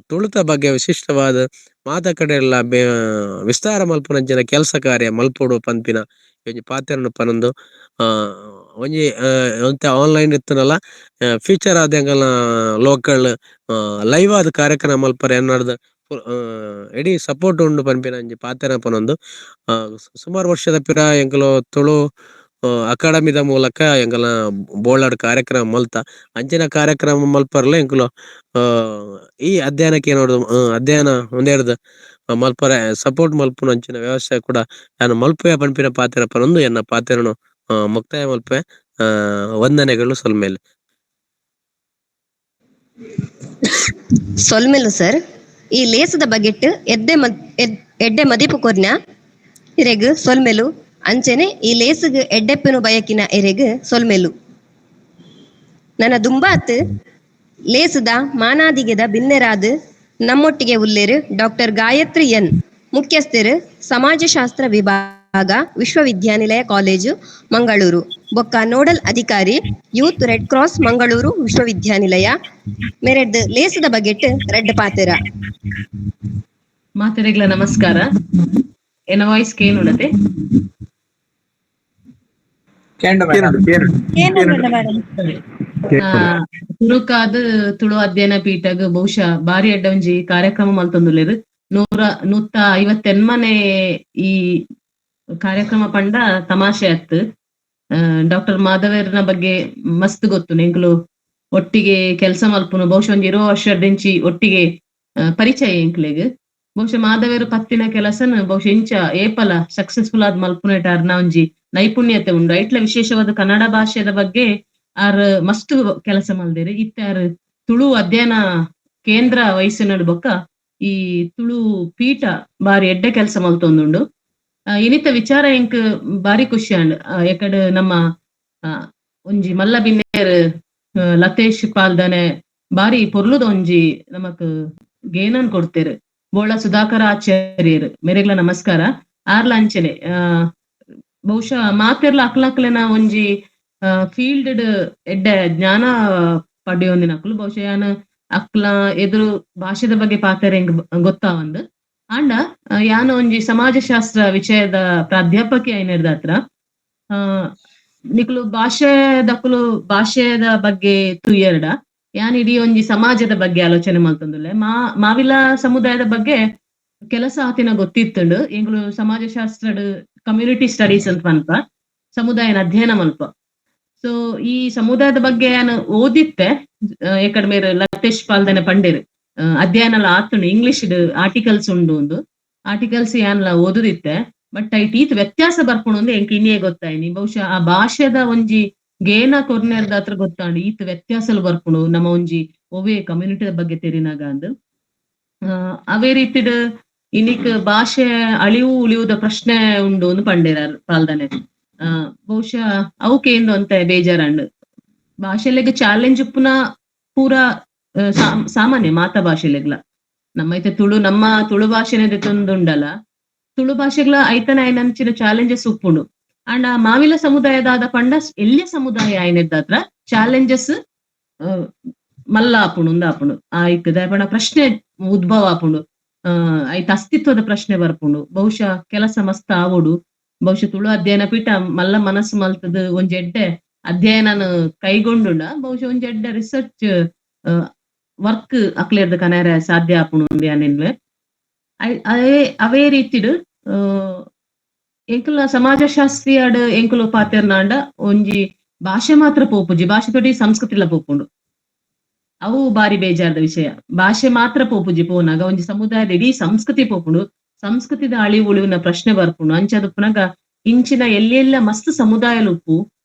ತುಳುತ ಬಗ್ಗೆ ವಿಶಿಷ್ಟವಾದ ಮಾತ ಕಡೆ ಎಲ್ಲ ವಿಸ್ತಾರ ಮಲ್ಪುನಂಚಿನ ಕೆಲಸ ಕಾರ್ಯ ಮಲ್ಪೊಡು ಪನ್ಪಿನ ಒಂಜಿ ಪಾತೆರನು ಪನೊಂದು ಒಂಜಿ ಒಂತೆ ಆನ್ಲೈನ್ ಇತ್ತನಲ್ಲ ಫ್ಯೂಚರ್ ಆದ ಎಂಕಲ್ನ ಲೋಕಲ್ ಲೈವ್ ಆದ ಕಾರ್ಯಕ್ರಮ ಮಲ್ಪರೆ ಎನ್ನಡ್ದ್ ಇಡೀ ಸಪೋರ್ಟ್ ಉಂಡು ಪನ್ಪಿನ ಒಂಜಿ ಪಾತೆರ ಪನೊಂದು ಸುಮಾರು ವರ್ಷದ ಪಿರ ಎಂಕುಲು ತುಳು ಅಕಾಡೆಮಿದ ಮೂಲಕ ಎಂಕಲ್ನ ಬೋಳಾಡ್ ಕಾರ್ಯಕ್ರಮ ಮಲ್ತ ಅಂಚಿನ ಕಾರ್ಯಕ್ರಮ ಮಲ್ಪರ್ಲ ಎಂಕುಲು ಈ ಅಧ್ಯಯನಕ್ಕೆ ಏನೋಡು ಅಧ್ಯಯನ ಒಂದೆರ್ದ್ ಮಲ್ಪರೆ ಸಪೋರ್ಟ್ ಮಲ್ಪುನ ಅಂಚಿನ ವ್ಯವಸ್ಥೆ ಕೂಡ ಯಾನ್ ಮಲ್ಪುವೆ ಪನ್ಪಿನ ಪಾತೆರ ಪನೊಂದು ಎನ್ನ ಪಾತೆರನು ಮುಕ್ತಾಯ ಮಲ್ಪುವೆ. ವಂದನೆಗಳು ಸೊಲ್ಮೆಲು. ಸೊಲ್ಮೆಲು ಸರ್. ಈ ಲೇಸದ ಬಗೆಟ್ ಎಡ್ಡೆ ಮದಿಪು ಕೊರ್ನ ಇರೆಗ್ ಸೊಲ್ಮೆಲು. ಅಂಚನೆ ಈ ಲೇಸುಗ್ ಎಡ್ಡೆಪ್ಪನು ಬಯಕಿನ ಎರೆಗ್ ಸೊಲ್ಮೆಲು. ನನ್ನ ದುಂಬಾತ್ ಲೇಸುದ ಮಾನಾದಿಗೆದ ಬಿನ್ನೆರಾದ್ ನಮ್ಮೊಟ್ಟಿಗೆ ಉಲ್ಲೇರು ಡಾಕ್ಟರ್ ಗಾಯತ್ರಿ ಎನ್ ಮುಖ್ಯಸ್ಥರು ಸಮಾಜಶಾಸ್ತ್ರ ವಿಭಾಗ ವಿಶ್ವವಿದ್ಯಾನಿಲಯ ಕಾಲೇಜು ಮಂಗಳೂರು ಬೊಕ್ಕ ನೋಡಲ್ ಅಧಿಕಾರಿ youth red cross Mangaluru ವಿಶ್ವವಿದ್ಯಾನಿಲಯ ಮೆರೆಡ್ ಲೇಸದ ಬಗೆಟ್ ರೆಡ್ ಪಾತೆರ. ಮಾತೆರೆಗ್ಲ ನಮಸ್ಕಾರ. ಎನ್ನ ವಾಯ್ಸ್ ಕೇನುಡತೆ? ತುಳುಕಾದ್ ತುಳು ಅಧ್ಯಯನ ಪೀಠಗ್ ಬಹುಶಃ ಬಾರಿ ಅಡ್ಡ ಒಂಜಿ ಕಾರ್ಯಕ್ರಮ ಮಲ್ತೊಂದುಲ್ಲೆರ್. 158ನೇ ಈ ಕಾರ್ಯಕ್ರಮ ಪಂಡ ತಮಾಷೆ ಆತ್. ಡಾಕ್ಟರ್ ಮಾಧವೇರ್ನ ಬಗ್ಗೆ ಮಸ್ತ್ ಗೊತ್ತು, ಎಂಕುಲು ಒಟ್ಟಿಗೆ ಕೆಲಸ ಮಲ್ಪುನು ಬಹುಶಃ ಒಂಜಿ 20 ವರ್ಷದಿಂಚಿ ಒಟ್ಟಿಗೆ ಪರಿಚಯ ಎಂಕ್ಲೆಗ್. ಬಹುಶಃ ಮಾಧವೇರು ಪತ್ತಿನ ಕೆಲಸನ ಬಹುಶಃ ಇಂಚ ಏಪಲ ಸಕ್ಸಸ್ಫುಲ್ ಆದ್ ಮಲ್ಪುನೇಟಾರ್ನ ಒಂಜಿ ನೈಪುಣ್ಯತೆ ಉಂಡು. ಐಟ್ಲ ವಿಶೇಷವಾದ ಕನ್ನಡ ಭಾಷೆದ ಬಗ್ಗೆ ಆರ್ ಮಸ್ತ್ ಕೆಲಸ ಮಲ್ದೇರು. ಇತ್ತೆ ಆರ್ ತುಳು ಅಧ್ಯಯನ ಕೇಂದ್ರ ವಯಸ್ಸಿನಡು ಬೊಕ್ಕ ಈ ತುಳು ಪೀಠ ಬಾರಿ ಎಡ್ಡೆ ಕೆಲಸ ಮಲ್ತೊಂದುಂಡು. ಇನಿತ ವಿಚಾರ ಎಂಕ್ ಬಾರಿ ಖುಷಿ ಆಂಡ್. ಎಕಡೆ ನಮ್ಮ ಒಂಜಿ ಮಲ್ಲ ಬಿನ್ನೇರ್ ಲತೇಶ್ ಪಾಲ್ದನೆ ಬಾರಿ ಪೊರ್ಲುದ ಒಂಜಿ ನಮಕ್ ಗೇನನ್ ಕೊಡ್ತೇರು. ಬೋಳ ಸುಧಾಕರ ಆಚಾರ್ಯರು ಮೇರೆಗ್ಲ ನಮಸ್ಕಾರ. ಆರ್ಲ ಅಂಚನೆ ಬಹುಶಃ ಮಾತೆರ್ಲ ಅಕ್ಲಕ್ಲೆನ ಒಂಜಿ ಫೀಲ್ಡ್ ಎಡ್ಡೆ ಜ್ಞಾನ ಪಡೆಯೊಂದಿನ ಅಕ್ಲು. ಬಹುಶಃ ಯಾನ್ ಅಕ್ಲ ಎದುರು ಭಾಷೆದ ಬಗ್ಗೆ ಪಾತೆರ ಎಂಕ್ ಗೊತ್ತಾವಂದ್. ಆಂಡ ಯಾನ್ ಒಂಜಿ ಸಮಾಜಶಾಸ್ತ್ರ ವಿಷಯದ ಪ್ರಾಧ್ಯಾಪಕಿ ಐನೆರ್ದಾತ್ರ ನಿಕ್ಲು ಭಾಷೆದಕ್ಲು ಭಾಷೆದ ಬಗ್ಗೆ ತುಯ್ಯರ್ಡ ಯಾನ್ ಇಡೀ ಒಂಜಿ ಸಮಾಜದ ಬಗ್ಗೆ ಆಲೋಚನೆ ಮಲ್ತೊಂದುಲ್ಲೆ. ಮಾವಿಲ ಸಮುದಾಯದ ಬಗ್ಗೆ ಕೆಲಸ ಆತಿನ ಗೊತ್ತಿತ್ತುಂಡು. ಎಂಕ್ಲು ಸಮಾಜಶಾಸ್ತ್ರಡ್ ಕಮ್ಯುನಿಟಿ ಸ್ಟಡೀಸ್ ಅಂತ ಪನ್ಪ ಸಮುದಾಯನ ಅಧ್ಯಯನ ಮಲ್ಪ. ಸೊ ಈ ಸಮುದಾಯದ ಬಗ್ಗೆ ಯಾನ್ ಓದಿತ್ತೆ. ಎಕಡೆ ಮೇರ್ ಲತೇಶ್ ಪಾಲ್ದನೆ ಪಂಡೇರು ಅಧ್ಯಯನ ಆತುಂಡು, ಇಂಗ್ಲಿಷ್ ಆರ್ಟಿಕಲ್ಸ್ ಉಂಡು ಒಂದು ಆರ್ಟಿಕಲ್ಸ್ ಯಾನ್ಲ ಓದುದಿತ್ತೆ. ಬಟ್ ಐಟ್ ಈತ್ ವ್ಯತ್ಯಾಸ ಬರ್ಪುಂಡು ಎಂಕ್ ಇನ್ನೇ ಗೊತ್ತಾಯ್ನಿ. ಬಹುಶಃ ಆ ಭಾಷೆದ ಒಂಜಿ ಗೇನ ಕೊರ್ನೆರ್ದ ಹತ್ರ ಗೊತ್ತಾಂಡು ಈತ್ ವ್ಯತ್ಯಾಸಲು ಬರ್ಪುಂಡು ನಮ್ಮ ಒಂಜಿ ಒವೇ ಕಮ್ಯುನಿಟಿದ ಬಗ್ಗೆ ತೆರಿನಾಗ ಅಂದ್. ಅವೇ ರೀತಿಡ್ ಇನಿಕ್ ಭಾಷೆ ಅಳಿವು ಉಳಿಯುವುದ ಪ್ರಶ್ನೆ ಉಂಡು ಅಂದ್ ಪಂಡೇರ್ ಪಾಲ್ದನೆ. ಬಹುಶಃ ಅವಕ್ಕೇಂದು ಅಂತ ಬೇಜಾರಂಡು. ಭಾಷೆಲೆಗ್ ಚಾಲೆಂಜ್ ಉಪ್ಪುನ ಪೂರಾ ಸಾಮಾನ್ಯ ಮಾತಾ ಭಾಷೆಲೆಗ್ಲ ನಮ್ಮ ಐತೆ ತುಳು, ನಮ್ಮ ತುಳು ಭಾಷೆನೆ ತೊಂದುಂಡಲ ತುಳು ಭಾಷೆಗಳ ಐತನ ಐನಂಚಿನ ಚಾಲೆಂಜಸ್ ಉಪ್ಪುಂಡು. ಅಂಡ್ ಆ ಮಾವಿಲ ಸಮುದಾಯದಾದ ಪಂಡ ಎಲ್ಯ ಸಮುದಾಯ ಆಯ್ನೆದ್ದಾತ್ರ ಚಾಲೆಂಜಸ್ ಮಲ್ಲ ಆಪುಂಡು, ಉಂದಾಪುಂಡು. ಆಯ್ಕ್ ದಾಯೆ ಪ್ರಶ್ನೆ ಉದ್ಭವ ಆಪುಂಡು, ಐತ ಅಸ್ತಿತ್ವದ ಪ್ರಶ್ನೆ ಬರ್ಪುಂಡು. ಬಹುಶಃ ಕೆಲಸ ಮಸ್ತ್ ಆವೊಡು. ಬಹುಶಃ ತುಳು ಅಧ್ಯಯನ ಪೀಠ ಮಲ್ಲ ಮನಸ್ಸು ಮಲ್ತದ ಒಂಜಿ ಎಡ್ಡೆ ಅಧ್ಯಯನನ ಕೈಗೊಂಡುಂಡ ಬಹುಶಃ ಒಂಜಿ ಎಡ್ಡೆ ರಿಸರ್ಚ್ ವರ್ಕ್ ಅಕ್ಲೇರ್ದ ಕನರೆ ಸಾಧ್ಯ ಆಪುಂಡು ಯಾನೆನ್ವೆ. ಅವೇ ರೀತಿಡ್ ಎಂಕುಲ ಸಮಾಜಶಾಸ್ತ್ರೀಯಾಡ್ ಎಂಕುಲು ಪಾತೆರ್ನಾಂಡ ಒಂಜಿ ಭಾಷೆ ಮಾತ್ರ ಪೋಪುಜಿ, ಭಾಷೆ ತೊಡಿ ಸಂಸ್ಕೃತಿಲ ಪೋಪುಂಡು. ಅವು ಬಾರಿ ಬೇಜಾರದ ವಿಷಯ. ಭಾಷೆ ಮಾತ್ರ ಪೋಪುಜಿ, ಪೋನಾಗ ಒಂಜಿ ಸಮುದಾಯದ ಇಡೀ ಸಂಸ್ಕೃತಿ ಪೋಪುಂಡು, ಸಂಸ್ಕೃತಿದ ಅಳಿವು ಉಳಿವಿನ ಪ್ರಶ್ನೆ ಬರ್ಪುಂಡು. ಅಂಚಾದ ಪುನಗ ಇಂಚಿನ ಎಲ್ಲೆಲ್ಲ ಮಸ್ತ್ ಸಮುದಾಯಲು ಉಪ್ಪು,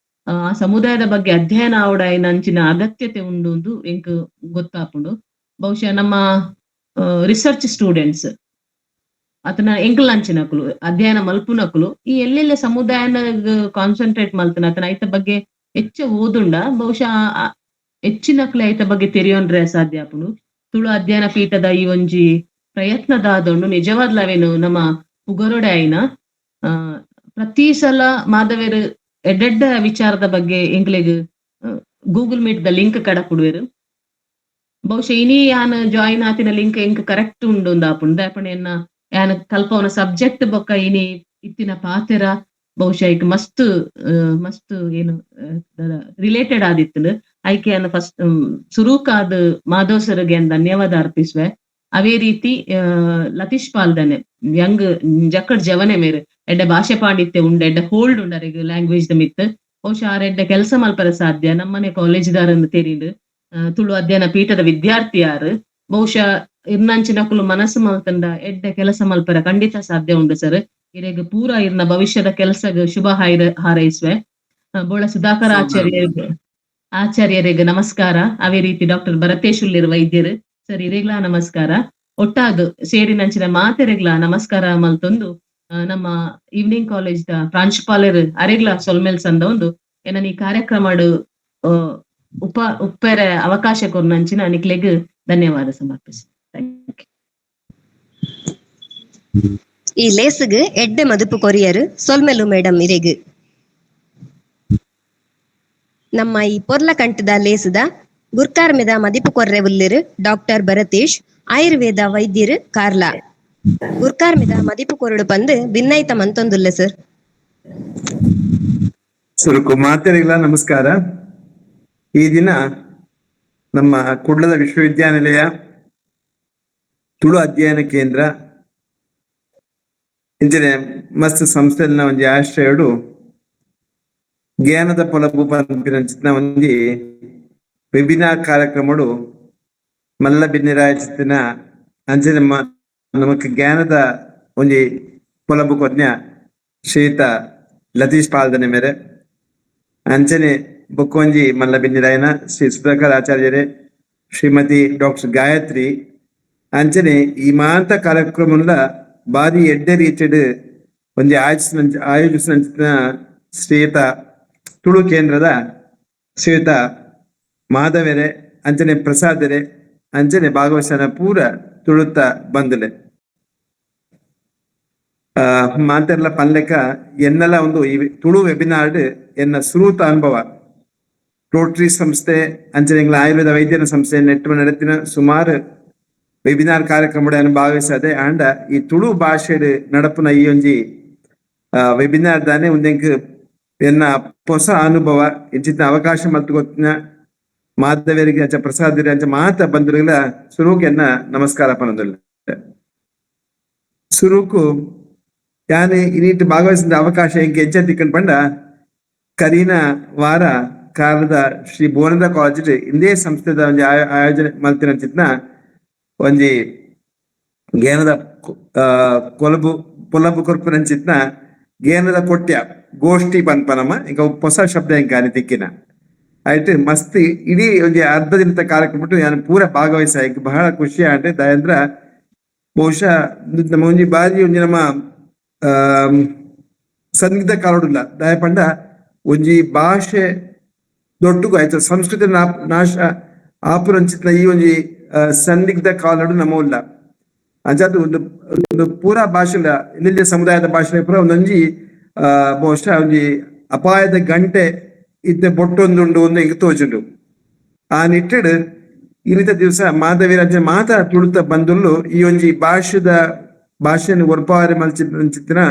ಆ ಸಮುದಾಯದ ಬಗ್ಗೆ ಅಧ್ಯಯನ ಆವಡಾಯಿನ ಅಂಚಿನ ಅಗತ್ಯತೆ ಉಂಡು ಎಂದು ಎಂಕ್ ಗೊತ್ತಾಪುಂಡು. ಬಹುಶಃ ನಮ್ಮ ರಿಸರ್ಚ್ ಸ್ಟೂಡೆಂಟ್ಸ್ ಅತನ ಎಂಕಲ್ ಅಂಚಿನಕುಲು ಅಧ್ಯಯನ ಮಲ್ಪುನಕುಲು ಈ ಎಲ್ಲೆಲ್ಲ ಸಮುದಾಯನ ಕಾನ್ಸಂಟ್ರೇಟ್ ಮಲ್ತನ ಅತನ ಐತ ಬಗ್ಗೆ ಹೆಚ್ಚ ಓದುಂಡ ಬಹುಶಃ ಹೆಚ್ಚಿನಕ್ಲೆ ಐತ ಬಗ್ಗೆ ತೆರಿಯೋನ್ರೆ ಸಾಧ್ಯ ಆಪುಂಡು. ತುಳು ಅಧ್ಯಯನ ಪೀಠದ ಈ ಒಂಜಿ ಪ್ರಯತ್ನದಾದೊಂಡು ನಿಜವಾದ್ಲವೇನು ನಮ್ಮ ಪುಗರೊಡೆ ಆಯ್ನ ಪ್ರತಿ ಸಲ ಮಾಧವೇರು ಎಡ್ಡೆಡ್ಡ ವಿಚಾರದ ಬಗ್ಗೆ ಎಂಕ್ಲೆಗ್ Google meet the link ಕಡ ಕೊಡುವೆರು. ಬಹುಶಃ ಇನಿ ಯಾನ್ ಜಾಯಿನ್ ಆತಿನ ಲಿಂಕ್ ಎಂಕ್ ಕರೆಕ್ಟ್ ಉಂಡು ಆಪುಂಡು. ದಾಯೆಪಂಡ ಎನ್ನ ಯಾನ್ ಕಲ್ಪವನ ಸಬ್ಜೆಕ್ಟ್ ಬೊಕ್ಕ ಇನಿ ಇತ್ತಿನ ಪಾತೆರ ಬಹುಶಃ ಐಕ್ ಮಸ್ತ್ ಮಸ್ತ್ ಏನು ರಿಲೇಟೆಡ್ ಆದಿತ್ತುಂಡು. ಐಕೆ ಯಾನ್ ಫಸ್ಟ್ ಸುರೂಕಾದ್ ಮಾಧವ್ ಸರ್ಗೆ ಧನ್ಯವಾದ ಅರ್ಪಿಸುವೆ. ಅವೇ ರೀತಿ ಲತೀಶ್ ಪಾಲ್ದನೆ ಯಂಗ್ ಜಕ್ಕಡ್ ಜವನೆ ಮೇರು ಎಡ್ಡೆ ಭಾಷೆ ಪಾಂಡಿತ್ಯ ಉಂಡು, ಎಡ್ಡೆ ಹೋಲ್ಡ್ ಉಂಡು ಲ್ಯಾಂಗ್ವೇಜ್ the ಮಿತ್. ಬಹುಶಃ ಆರ್ ಎಡ್ಡೆ ಕೆಲಸ ಮಲ್ಪರೆ ಸಾಧ್ಯ. ನಮ್ಮನೆ ಕಾಲೇಜ್ದಾರನ್ನು ತೆರಿಂಡು ತುಳು ಅಧ್ಯಯನ ಪೀಠದ ವಿದ್ಯಾರ್ಥಿ ಯಾರು ಬಹುಶಃ ಇರ್ನಂಚಿನಕುಲು ಮನಸ್ಸು ಮಲ್ತಂಡ ಎಡ್ಡೆ ಕೆಲಸ ಮಲ್ಪರೆ ಖಂಡಿತ ಸಾಧ್ಯ ಉಂಡು ಸರ್. ಇರೆಗ್ ಪೂರ ಇರ್ನ ಭವಿಷ್ಯದ ಕೆಲಸಗ್ ಶುಭ ಹಾರೈಸುವೆ. ಬೋಳ ಸುಧಾಕರ್ ಆಚಾರ್ಯರಿಗೆ ನಮಸ್ಕಾರ. ಅವೇ ರೀತಿ ಡಾಕ್ಟರ್ ಭರತೇಶ್ ಉಲ್ಲೇರು ವೈದ್ಯರು ಸರ್ ಇರೆಗ್ಲಾ ನಮಸ್ಕಾರ. ಒಟ್ಟಾದು ಸೇರಿನಂಚಿನ ಮಾತೆರೆಗ್ಲಾ ನಮಸ್ಕಾರ ಮಲ್ತೊಂದು ನಮ್ಮ evening college the ಪ್ರಾಂಶುಪಾಲರು ಅರೆಗ್ಲಾ ಸೊಲ್ಮೆಲ್ ಸಂದ ಒಂದು ಏನನ್ ಈ ಕಾರ್ಯಕ್ರಮ ಉಪ್ಪೆರೆ ಅವಕಾಶ ಕೊರ್ನಂಚಿನ ನಿಕ್ಲೆಗ್ ಧನ್ಯವಾದ ಸಮರ್ಪಿಸಿ. Thank you. ಈ ಲೇಸುಗ್ ಎಡ್ಡೆ ಮದುಪು ಕೊರಿಯರು ಸೊಲ್ಮೆಲು ಮೇಡಮ್ ಇರೆಗ್. ನಮ್ಮ ಈ ಪೊರ್ಲ ಕಂಠದ ಲೇಸುದ ಗುರ್ಕಾರ್ಮೆದ ಮದಿಪು ಕೊರ್ರೆ ಉಲ್ಲಿರು ಡಾಕ್ಟರ್ ಭರತೇಶ್, ಆಯುರ್ವೇದ ವೈದ್ಯರು ಕಾರ್ಲಾ. ಗುರ್ಕಾರ್ಮೆದ ಮದಿಪು ಕೊರಡು ಬಂದು ಬಿನ್ನೈತ ಮಂತೊಂದುಲ್ಲ ಸರ್. ಸುರುಕು ಮಾತೆರಿಗಳ ನಮಸ್ಕಾರ. ಈ ದಿನ ನಮ್ಮ ಕುಡ್ಲದ ವಿಶ್ವವಿದ್ಯಾನಿಲಯ ತುಳು ಅಧ್ಯಯನ ಕೇಂದ್ರ ಇಂಚಿನ ಮಸ್ತ್ ಸಂಸ್ಥೆನ ಒಂಜಿ ಆಶ್ರಯಡು ಜ್ಞಾನದ ಪೊಲಬು ಪನ್ಪಿನ ಒಂಜಿ ವೆಬಿನಾರ್ ಕಾರ್ಯಕ್ರಮಡು ಮಲ್ಲ ಬಿನ್ನಿರಾಯಚಿತ್ತಿನ ಅಂಚನೆ ನಮಕ್ ಜ್ಞಾನದ ಒಂಜಿ ಪೊಲಬು ಕೊಜ್ಞ ಶ್ರೀಯುತ ಲತೀಶ್ ಪಾಲ್ದನೆ ಮೇರೆ, ಅಂಚನೆ ಬೊಕ್ಕೊಂಜಿ ಮಲ್ಲ ಬಿನ್ನಿರಾಯನ ಶ್ರೀ ಸುಧಾಕರ್ ಆಚಾರ್ಯರೇ, ಶ್ರೀಮತಿ ಡಾಕ್ಟರ್ ಗಾಯತ್ರಿ, ಅಂಚನೆ ಈ ಮಾಂತ ಕಾರ್ಯಕ್ರಮಲ ಬಾರಿ ಎಡ್ಡೆ ರೀತಿಡ್ ಒಂಜಿ ಆಯೋಜಿಸಿನ ಶ್ರೀಯುತ ತುಳು ಕೇಂದ್ರದ ಶ್ರೀಯುತ ಮಾಧವೆರೆ, ಅಂಚನೆ ಪ್ರಸಾದರೆ, ಅಂಚನೆ ಭಾಗವಹಿಸನ ಪೂರ ತುಳುತ್ತ ಬಂದುಲೆ. ಮಾತೆರ್ಲ ಪನ್ಲೆಕ ಎನ್ನೆಲ್ಲ ಒಂದು ಈ ತುಳು ವೆಬಿನಾರ್ ಎನ್ನ ಸುರೂತ ಅನುಭವ. ರೋಟರಿ ಸಂಸ್ಥೆ ಅಂಚನೆ ಆಯುರ್ವೇದ ವೈದ್ಯನ ಸಂಸ್ಥೆ ನೆಟ್ಟು ನಡೆತಿನ ಸುಮಾರು ವೆಬಿನಾರ್ ಕಾರ್ಯಕ್ರಮ ಭಾಗವಹಿಸದೆ ಆಂಡ ಈ ತುಳು ಭಾಷೆ ನಡಪುನ ಈ ಒಂಜಿ ವೆಬಿನಾರ್ ದಾನೆ ಒಂದೆಂಕ್ ಎನ್ನ ಹೊಸ ಅನುಭವ ಇಂಚಿನ ಅವಕಾಶ ಮಲ್ತು ಗೊತ್ತಿನ ಮಾಧವರಿಗೆ ಅಂಚ ಪ್ರಸಾದರಿ ಅಂಚ ಮಾತ ಬಂದಿರಲ್ಲ ಸುರೂಕ್ ಎನ್ನ ನಮಸ್ಕಾರ ಪನೊಂದುಲ್ಲ. ಸುರೂಕು ಯಾನೆ ಇನೀಟ್ ಭಾಗವಹಿಸಿದ ಅವಕಾಶ ಎಂಕ್ ಎಂಚ ತಿಕ್ಕಂಡ್ ಪಂಡ ಕರೀನ ವಾರ ಕಾಲದ ಶ್ರೀ ಭುವನದ ಕಾಲೇಜ್ ಇಂದೇ ಸಂಸ್ಥೆದ ಒಂಜಿ ಆಯೋಜನೆ ಮಲ್ತಿನಂಚಿತ್ನ ಒಂಜಿ ಜ್ಞಾನದ ಕೊಲಬು ಪೊಲಬು ಕೊರ್ಪುನಂಚಿತ್ನ ಜ್ಞಾನದ ಕೊಟ್ಯ ಗೋಷ್ಠಿ ಪನ್ಪನಮ್ಮ ಈಗ ಹೊಸ ಶಬ್ದ ಎಂಕ ತಿಕ್ಕಿನ ಆಯ್ತು ಮಸ್ತ್ ಇಡೀ ಒಂಜಿ ಅರ್ಧ ದಿನದ ಕಾರ್ಯಕ್ರಮ ನಾನು ಪೂರ ಭಾಗವಹಿಸ ಬಹಳ ಖುಷಿ ಆಂಡ್ ದಯಂದ್ರ ಬಹುಶಃ ನಮ್ಮ ಒಂಜಿ ಬಾರಿ ಒಂಜಿ ನಮ್ಮ ಸಂದಿಗ್ಧ ಕಾಲೋಡುಲ್ಲ ದಯ ಪಂಡ ಒಂಜಿ ಭಾಷೆ ದೊಡ್ಡಗು ಆಯ್ತು ಸಂಸ್ಕೃತಿ ನಾಶ ಆಪುರಂಚಿತ್ನ ಈ ಒಂಜಿ ಸಂದಿಗ್ಧ ಕಾಲಡು ನಮ್ಮ ಉಲ್ಲ. ಅಂಚಾದ್ ಒಂದು ಒಂದು ಪೂರಾ ಭಾಷೆಲ ಎಲ್ಲೆಲ್ಲಿ ಸಮುದಾಯದ ಭಾಷೆ ಪೂರ ಒಂದೊಂಜಿ ಬಹುಶಃ ಒಂಜಿ ಅಪಾಯದ ಗಂಟೆ ಇದ್ದ ಬೊಟ್ಟೊಂದುಂಡು ಒಂದು ಎಂಕ್ ತೋಜುಂಡು. ಆ ನಿಟ್ಟಿಡ್ ಇನ್ನಿತ ದಿವಸ ಮಾಧವೀರಾಜ ಮಾತ ತುಳುತ ಬಂದುಲ್ಲು ಈ ಒಂಜಿ ಭಾಷೆದ ಭಾಷೆಯನ್ನು ಒರ್ಪಾರೆ ಮಲ್ಚಿತ್ತಿನ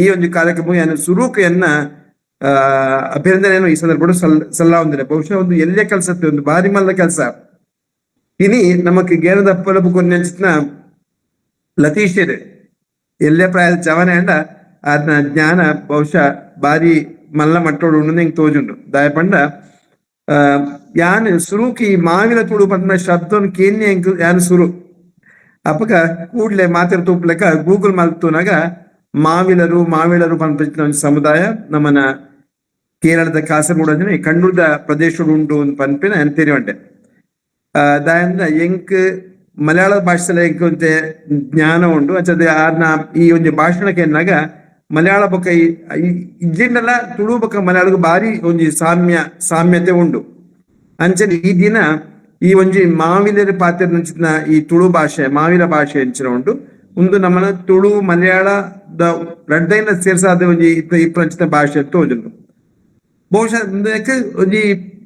ಈ ಒಂದು ಕಾರ್ಯಕ್ರಮ ಏನು ಸುರೂಕೆಯನ್ನ ಅಭಿನಂದನೆಯನ್ನು ಈ ಸಂದರ್ಭ ಸಲ್ಲಾ ಹೊಂದಿದೆ. ಬಹುಶಃ ಒಂದು ಎಲ್ಲೇ ಕೆಲಸ, ಒಂದು ಬಾರಿ ಮಲ್ಲ ಕೆಲಸ. ಇನಿ ನಮಕ್ ಗೇನದ ಪೊಲಬು ಕೊನ್ನೆಂಚಿನ ಲತೀಶರ್ ಎಲ್ಲೇ ಪ್ರಾಯದ ಜವನೆ ಅಂಡ ಆದ್ನ ಜ್ಞಾನ ಬಹುಶಃ ಬಾರಿ ಮಲ್ಲ ಮಟ್ಟೋಡು ಉಂಡು ಎಂಕ್ ತೋಜುಂಡು. ದಾಯಪಂಡ ಯಾನ್ ಸುರುಕಿ ಮಾವಿನ ತುಳು ಪಂಡ ಶಬ್ದನ್ ಕೇನ್ಯ ಎಂಕ್ ಯಾನ್ ಸುರು ಅಪಗ ಕೂಡ್ಲೆ ಮಾತೆರ ತೂಪ್ಲೆಕ ಗೂಗಲ್ ಮಲ್ತುನಾಗ ಮಾವಿಲರು ಮಾವಿಳರು ಪನ್ಪಿನ ಒಂಜಿ ಸಮುದಾಯ ನಮ್ಮನ ಕೇರಳದ ಕಾಸರಗೋಡು ಅಂಚನೆ ಕಣ್ಣೂರ್ದ ಪ್ರದೇಶಡ್ ಉಂಡು ಪನ್ಪಿನ ಯಾನ್ ತೆರಿಯೊಂಡೆ. ದಾಯೆಂದ್ರ ಎಂಕ್ ಮಲಯಾಳ ಭಾಷೆಲ ಎಂಕ್ ಒಂತೆ ಜ್ಞಾನ ಉಂಡು. ಅಂಚದ ಆರ್ನ ಈ ಒಂಜಿ ಭಾಷಣಕ್ಕೆ ಎನ್ನಾಗ ಮಲಯಾಳ ಬೊಕ್ಕ ಇಜ್ಜಿಂಡಲ ತುಳು ಬೊಕ್ಕ ಮಲಯಾಳಗ್ ಬಾರಿ ಒಂಜಿ ಸಾಮ್ಯತೆ ಉಂಡು. ಅಂಚನೆ ಈ ದಿನ ಈ ಒಂಜಿ ಮಾವಿಲರ ಪಾತೆರ್ನಂಚಿನ ಈ ತುಳು ಭಾಷೆ ಮಾವಿಲ ಭಾಷೆ ಅಂಚಿನ ಉಂಡು. ಉಂದು ನಮ್ಮನ ತುಳು ಮಲಯಾಳ ದ ರಡ್ಡೈನ ಸೇರ್ಸಾದ ಒಂಜಿ ಇಪ್ಪಂಚಿನ ಭಾಷೆ ತೋಜುಂಡು. ಬಹುಶಃ ಒಂಜಿ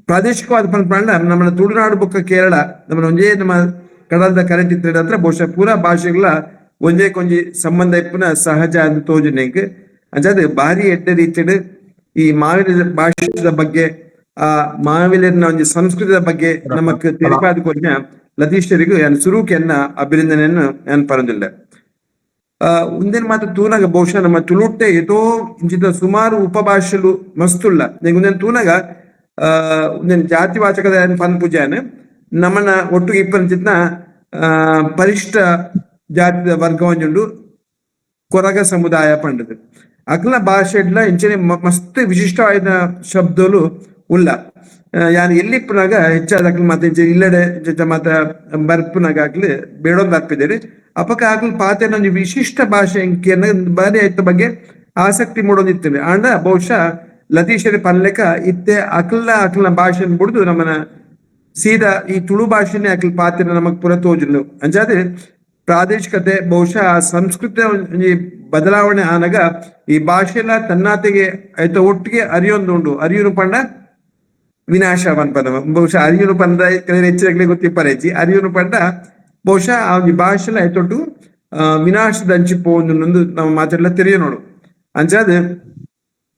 ಪ್ರಾದೇಶಿಕವಾದ ಪಂಡ ನಮ್ಮನ ತುಳುನಾಡು ಬೊಕ್ಕ ಕೇರಳ ನಮ್ಮ ಒಂಜೇ ನಮ್ಮ ಕಡಲದ ಕರೆಂಟ್ ಇತ್ತಿರ ಹತ್ರ ಬಹುಶಃ ಪೂರಾ ಭಾಷೆಗಳ ಒಂಜೇ ಕೊಂಜಿ ಸಂಬಂಧ ಇಪ್ಪುನ ಸಹಜ ಅಂತ ತೋಜುಂಡು ಎಂಕ್. ಅಂಚಾದ್ ಬಾರಿ ಎಡ್ಡೆ ರೀತಿಡ್ ಈ ಮಾವಿನ ಭಾಷೆದ ಬಗ್ಗೆ, ಆ ಮಾವಿಲಿನ ಒಂಜಿ ಸಂಸ್ಕೃತಿದ ಬಗ್ಗೆ ನಮಕ್ ತೆರಿಪಾದ ಕೊರ್ನ ಲತೀಶರಿಗೂ ಯಾನ್ ಸುರೂಕೆನ್ನ ಅಭಿನಂದನೆಯನ್ನು ಯಾನ್ ಪರೊಂದುಲ್ಲೆ. ಉಂದೆನ್ ಮಾತ ತೂನಗ ಬಹುಶಃ ನಮ್ಮ ತುಳುಟ್ಟೆ ಏತೋ ಇಂಚಿತ ಸುಮಾರು ಉಪಭಾಷೆಲು ಮಸ್ತುಲ್ಲ. ಉಂದೆನ್ ತೂನಗ ಉಂದೆನ್ ಜಾತಿ ವಾಚಕದ ಪನ್ಪುಜಾನ್ ನಮ್ಮನ ಒಟ್ಟುಗೆ ಇಪ್ಪಂಚಿತ್ನ ಪರಿಷ್ಠ ಜಾತಿದ ವರ್ಗ ಒಂಜುಂಡು ಕೊರಗ ಸಮುದಾಯ ಪಂಡದು. ಅಕ್ಲ ಭಾಷೆಡ್ಲ ಇಂಚನೆ ಮಸ್ತ್ ವಿಶಿಷ್ಟವಾದ ಶಬ್ದಲು ಉಲ್ಲ. ಯಾನ್ ಎಲ್ಲಿ ಇಪ್ಪುನಾಗ ಹೆಚ್ಚಾದ ಅಕ್ಲು ಮಾತ ಇಂಚ ಇಲ್ಲಡೆ ಇಂಚ ಮಾತ ಬರ್ಪುನಾಗ ಅಕ್ಲು ಬೇಡೊಂದು ಬರ್ಪಿದ್ದೇನೆ. ಅಪಕ ಅಕ್ಲು ಪಾತೆರ್ನ ಒಂಜಿ ವಿಶಿಷ್ಟ ಭಾಷೆ ಎಂಕೆನ ಬಾರಿ ಐತ ಬಗ್ಗೆ ಆಸಕ್ತಿ ಮೂಡೊಂದಿತ್ತೇನೆ. ಆಂಡ ಬಹುಶಃ ಲತೀಶರಿ ಪನ್ಲೆಕ ಇತ್ತೆ ಅಕ್ಲ ಅಕ್ಲನ ಭಾಷೆನ್ ಬುಡ್ದು ನಮ್ಮನ ಸೀದಾ ಈ ತುಳು ಭಾಷೆನೆ ಅಕ್ಲು ಪಾತೆರ್ನ ನಮಕ್ ಪೂರ ತೋಜುಂಡು. ಅಂಚಾದ್ ಪ್ರಾದೇಶಿಕತೆ ಬಹುಶಃ ಸಂಸ್ಕೃತಿ ಒಂಜಿ ಬದಲಾವಣೆ ಆನಗ ಈ ಭಾಷೆಲ ತನ್ನಾತೆಗೆ ಐತ ಒಟ್ಟಿಗೆ ಅರಿಯೊಂದುಂಡು. ಅರಿಯುನು ಪಂಡ ವಿನಾಶ ಪನ್ಪನ ಬಹುಶಃ ಅರಿಯುನು ಪಂಡ ಹೆಚ್ಚಿನ ಗೊತ್ತಿಪ್ಪರೆಜ್ಜಿ. ಅರಿಯುನು ಪಂಡ ಬಹುಶಃ ಆ ಒಂಜಿ ಭಾಷೆಲ ಐತೊಟ್ಟು ವಿನಾಶದಂಚಿ ಪೋವೊಂದುಂಡು ನಮ್ಮ ಮಾತೆರ್ಲ ತೆರಿಯ ನೋಡು. ಅಂಚಾದ್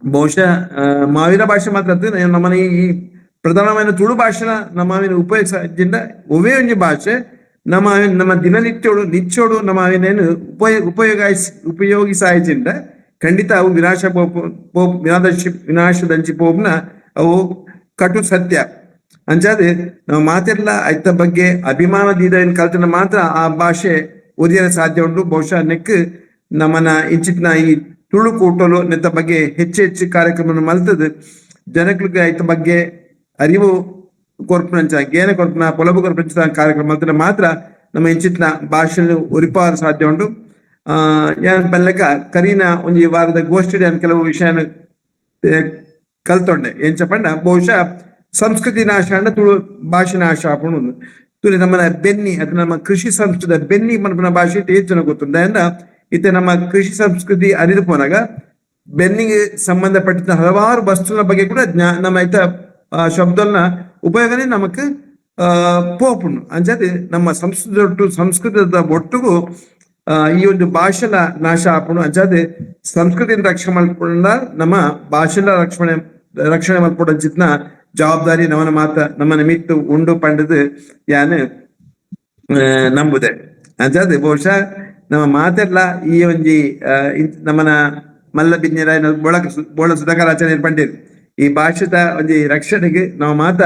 ಬಹುಶಃ ಮಾವಿನ ಭಾಷೆ ಮಾತ್ರ ನಮ್ಮನ ಈ ಪ್ರಧಾನమైన ತುಳು ಭಾಷೆನ ನಮ್ಮ ಉಪಯೋಗಿಸಿಂದ ಒವೇ ಒಂಜಿ ಭಾಷೆ ನಮ್ಮ ನಮ್ಮ ದಿನನಿತ್ಯೋಡು ನಿಚ್ಚೋಡು ನಮ್ಮ ಅವಿನೇನು ಉಪಯೋಗ ಉಪಯೋಗಿಸಾಯ್ಚಿಂದ ಖಂಡಿತ ಅವು ವಿನಾಶ ವಿನಾಶದಂಚಿ ಪೋಪ್ನ ಅವು ಕಟು ಸತ್ಯ. ಅಂಚಾದ್ ನಾವು ಮಾತೆರ್ಲ ಐತ ಬಗ್ಗೆ ಅಭಿಮಾನದೀದ ಕಲ್ತನ ಮಾತ್ರ ಆ ಭಾಷೆ ಒದಿಯಲು ಸಾಧ್ಯ ಉಂಟು. ಬಹುಶಃ ನೆಕ್ ನಮ್ಮನ ಇಂಚಿತ್ನ ಈ ತುಳು ಕೂಟಲು ನೆತ್ತ ಬಗ್ಗೆ ಹೆಚ್ಚು ಹೆಚ್ಚು ಕಾರ್ಯಕ್ರಮ ಮಲ್ತದ ಜನಗಳಿಗೆ ಐತ ಬಗ್ಗೆ ಅರಿವು ಕೊರ್ಪುನಂಚ ಗೇನ ಕೊರ್ಪುನ ಪೊಲಬು ಕೊರ್ಪುನಂಚ ಕಾರ್ಯಕ್ರಮ ಮಲ್ತನ ಮಾತ್ರ ನಮ್ಮ ಇಂಚಿತ್ನ ಭಾಷೆ ಉರಿಪಾರ ಸಾಧ್ಯ ಉಂಟು. ಯಾನ್ ಪನ್ಲೆಕ ಕರೀನ ಒಂಜಿ ವಾರದ ಗೋಷ್ಠಿ ಕೆಲವು ವಿಷಯನ ಕಲ್ತೊಂಡೆ. ಎಂಚ ಪಂಡ ಬಹುಶಃ ಸಂಸ್ಕೃತಿ ನಾಶ ಅಂಡ ತುಳು ಭಾಷೆ ನಾಶ ಆಪುಂಡು. ತುಳಿ ನಮ್ಮನ ಬೆನ್ನಿ ಅದು ನಮ್ಮ ಕೃಷಿ ಸಂಸ್ಕೃತಿ ಬೆನ್ನಿ ಪನ್ಪುನ ಭಾಷೆ ಹೆಚ್ಚು ಗೊತ್ತುಂಡು. ಅಂಡ ಇತ್ತೆ ನಮ್ಮ ಕೃಷಿ ಸಂಸ್ಕೃತಿ ಅರಿದು ಪೋನಾಗ ಬೆನ್ನಿಗೆ ಸಂಬಂಧಪಟ್ಟ ಹಲವಾರು ವಸ್ತುಗಳ ಬಗ್ಗೆ ಕೂಡ ನಮ್ಮ ಐತ ಶಬ್ದನ ಉಪಯೋಗನೇ ನಮಕ್ ಪೋಪುಂಡು. ಅಂಚಾದ್ ನಮ್ಮ ಸಂಸ್ಕೃತಿ ಒಟ್ಟು ಸಂಸ್ಕೃತದ ಒಟ್ಟುಗು ಈ ಒಂದು ಭಾಷೆಲ ನಾಶ ಆಪುಂಡು. ಅಂಚಾದ್ ಸಂಸ್ಕೃತಿನ ರಕ್ಷಣೆ ಮಲ್ಪುಂಡ ನಮ್ಮ ಭಾಷೆಲ ರಕ್ಷಣೆ ರಕ್ಷಣೆ ಮಲ್ಪುಡಂಚಿತ್ನ ಜವಾಬ್ದಾರಿ ನಮನ ಮಾತ ನಮ್ಮ ನಿಮಿತ್ತ ಉಂಡು ಪಂಡದು ಯಾನ್ ನಂಬುದೆ. ಅಂಚಾದ್ ಬಹುಶಃ ನಮ್ಮ ಮಾತೆರ್ಲ ಈ ಒಂಜಿ ನಮ್ಮನ ಮಲ್ಲ ಬಿನ್ನೆರ ಬೋಳ ಬೋಳ ಸುಧಾಕರಾಚಾರ್ಯ ಪಂಡಿರ್ ಈ ಭಾಷೆದ ಒಂಜಿ ರಕ್ಷಣೆಗೆ ನಾವು ಮಾತ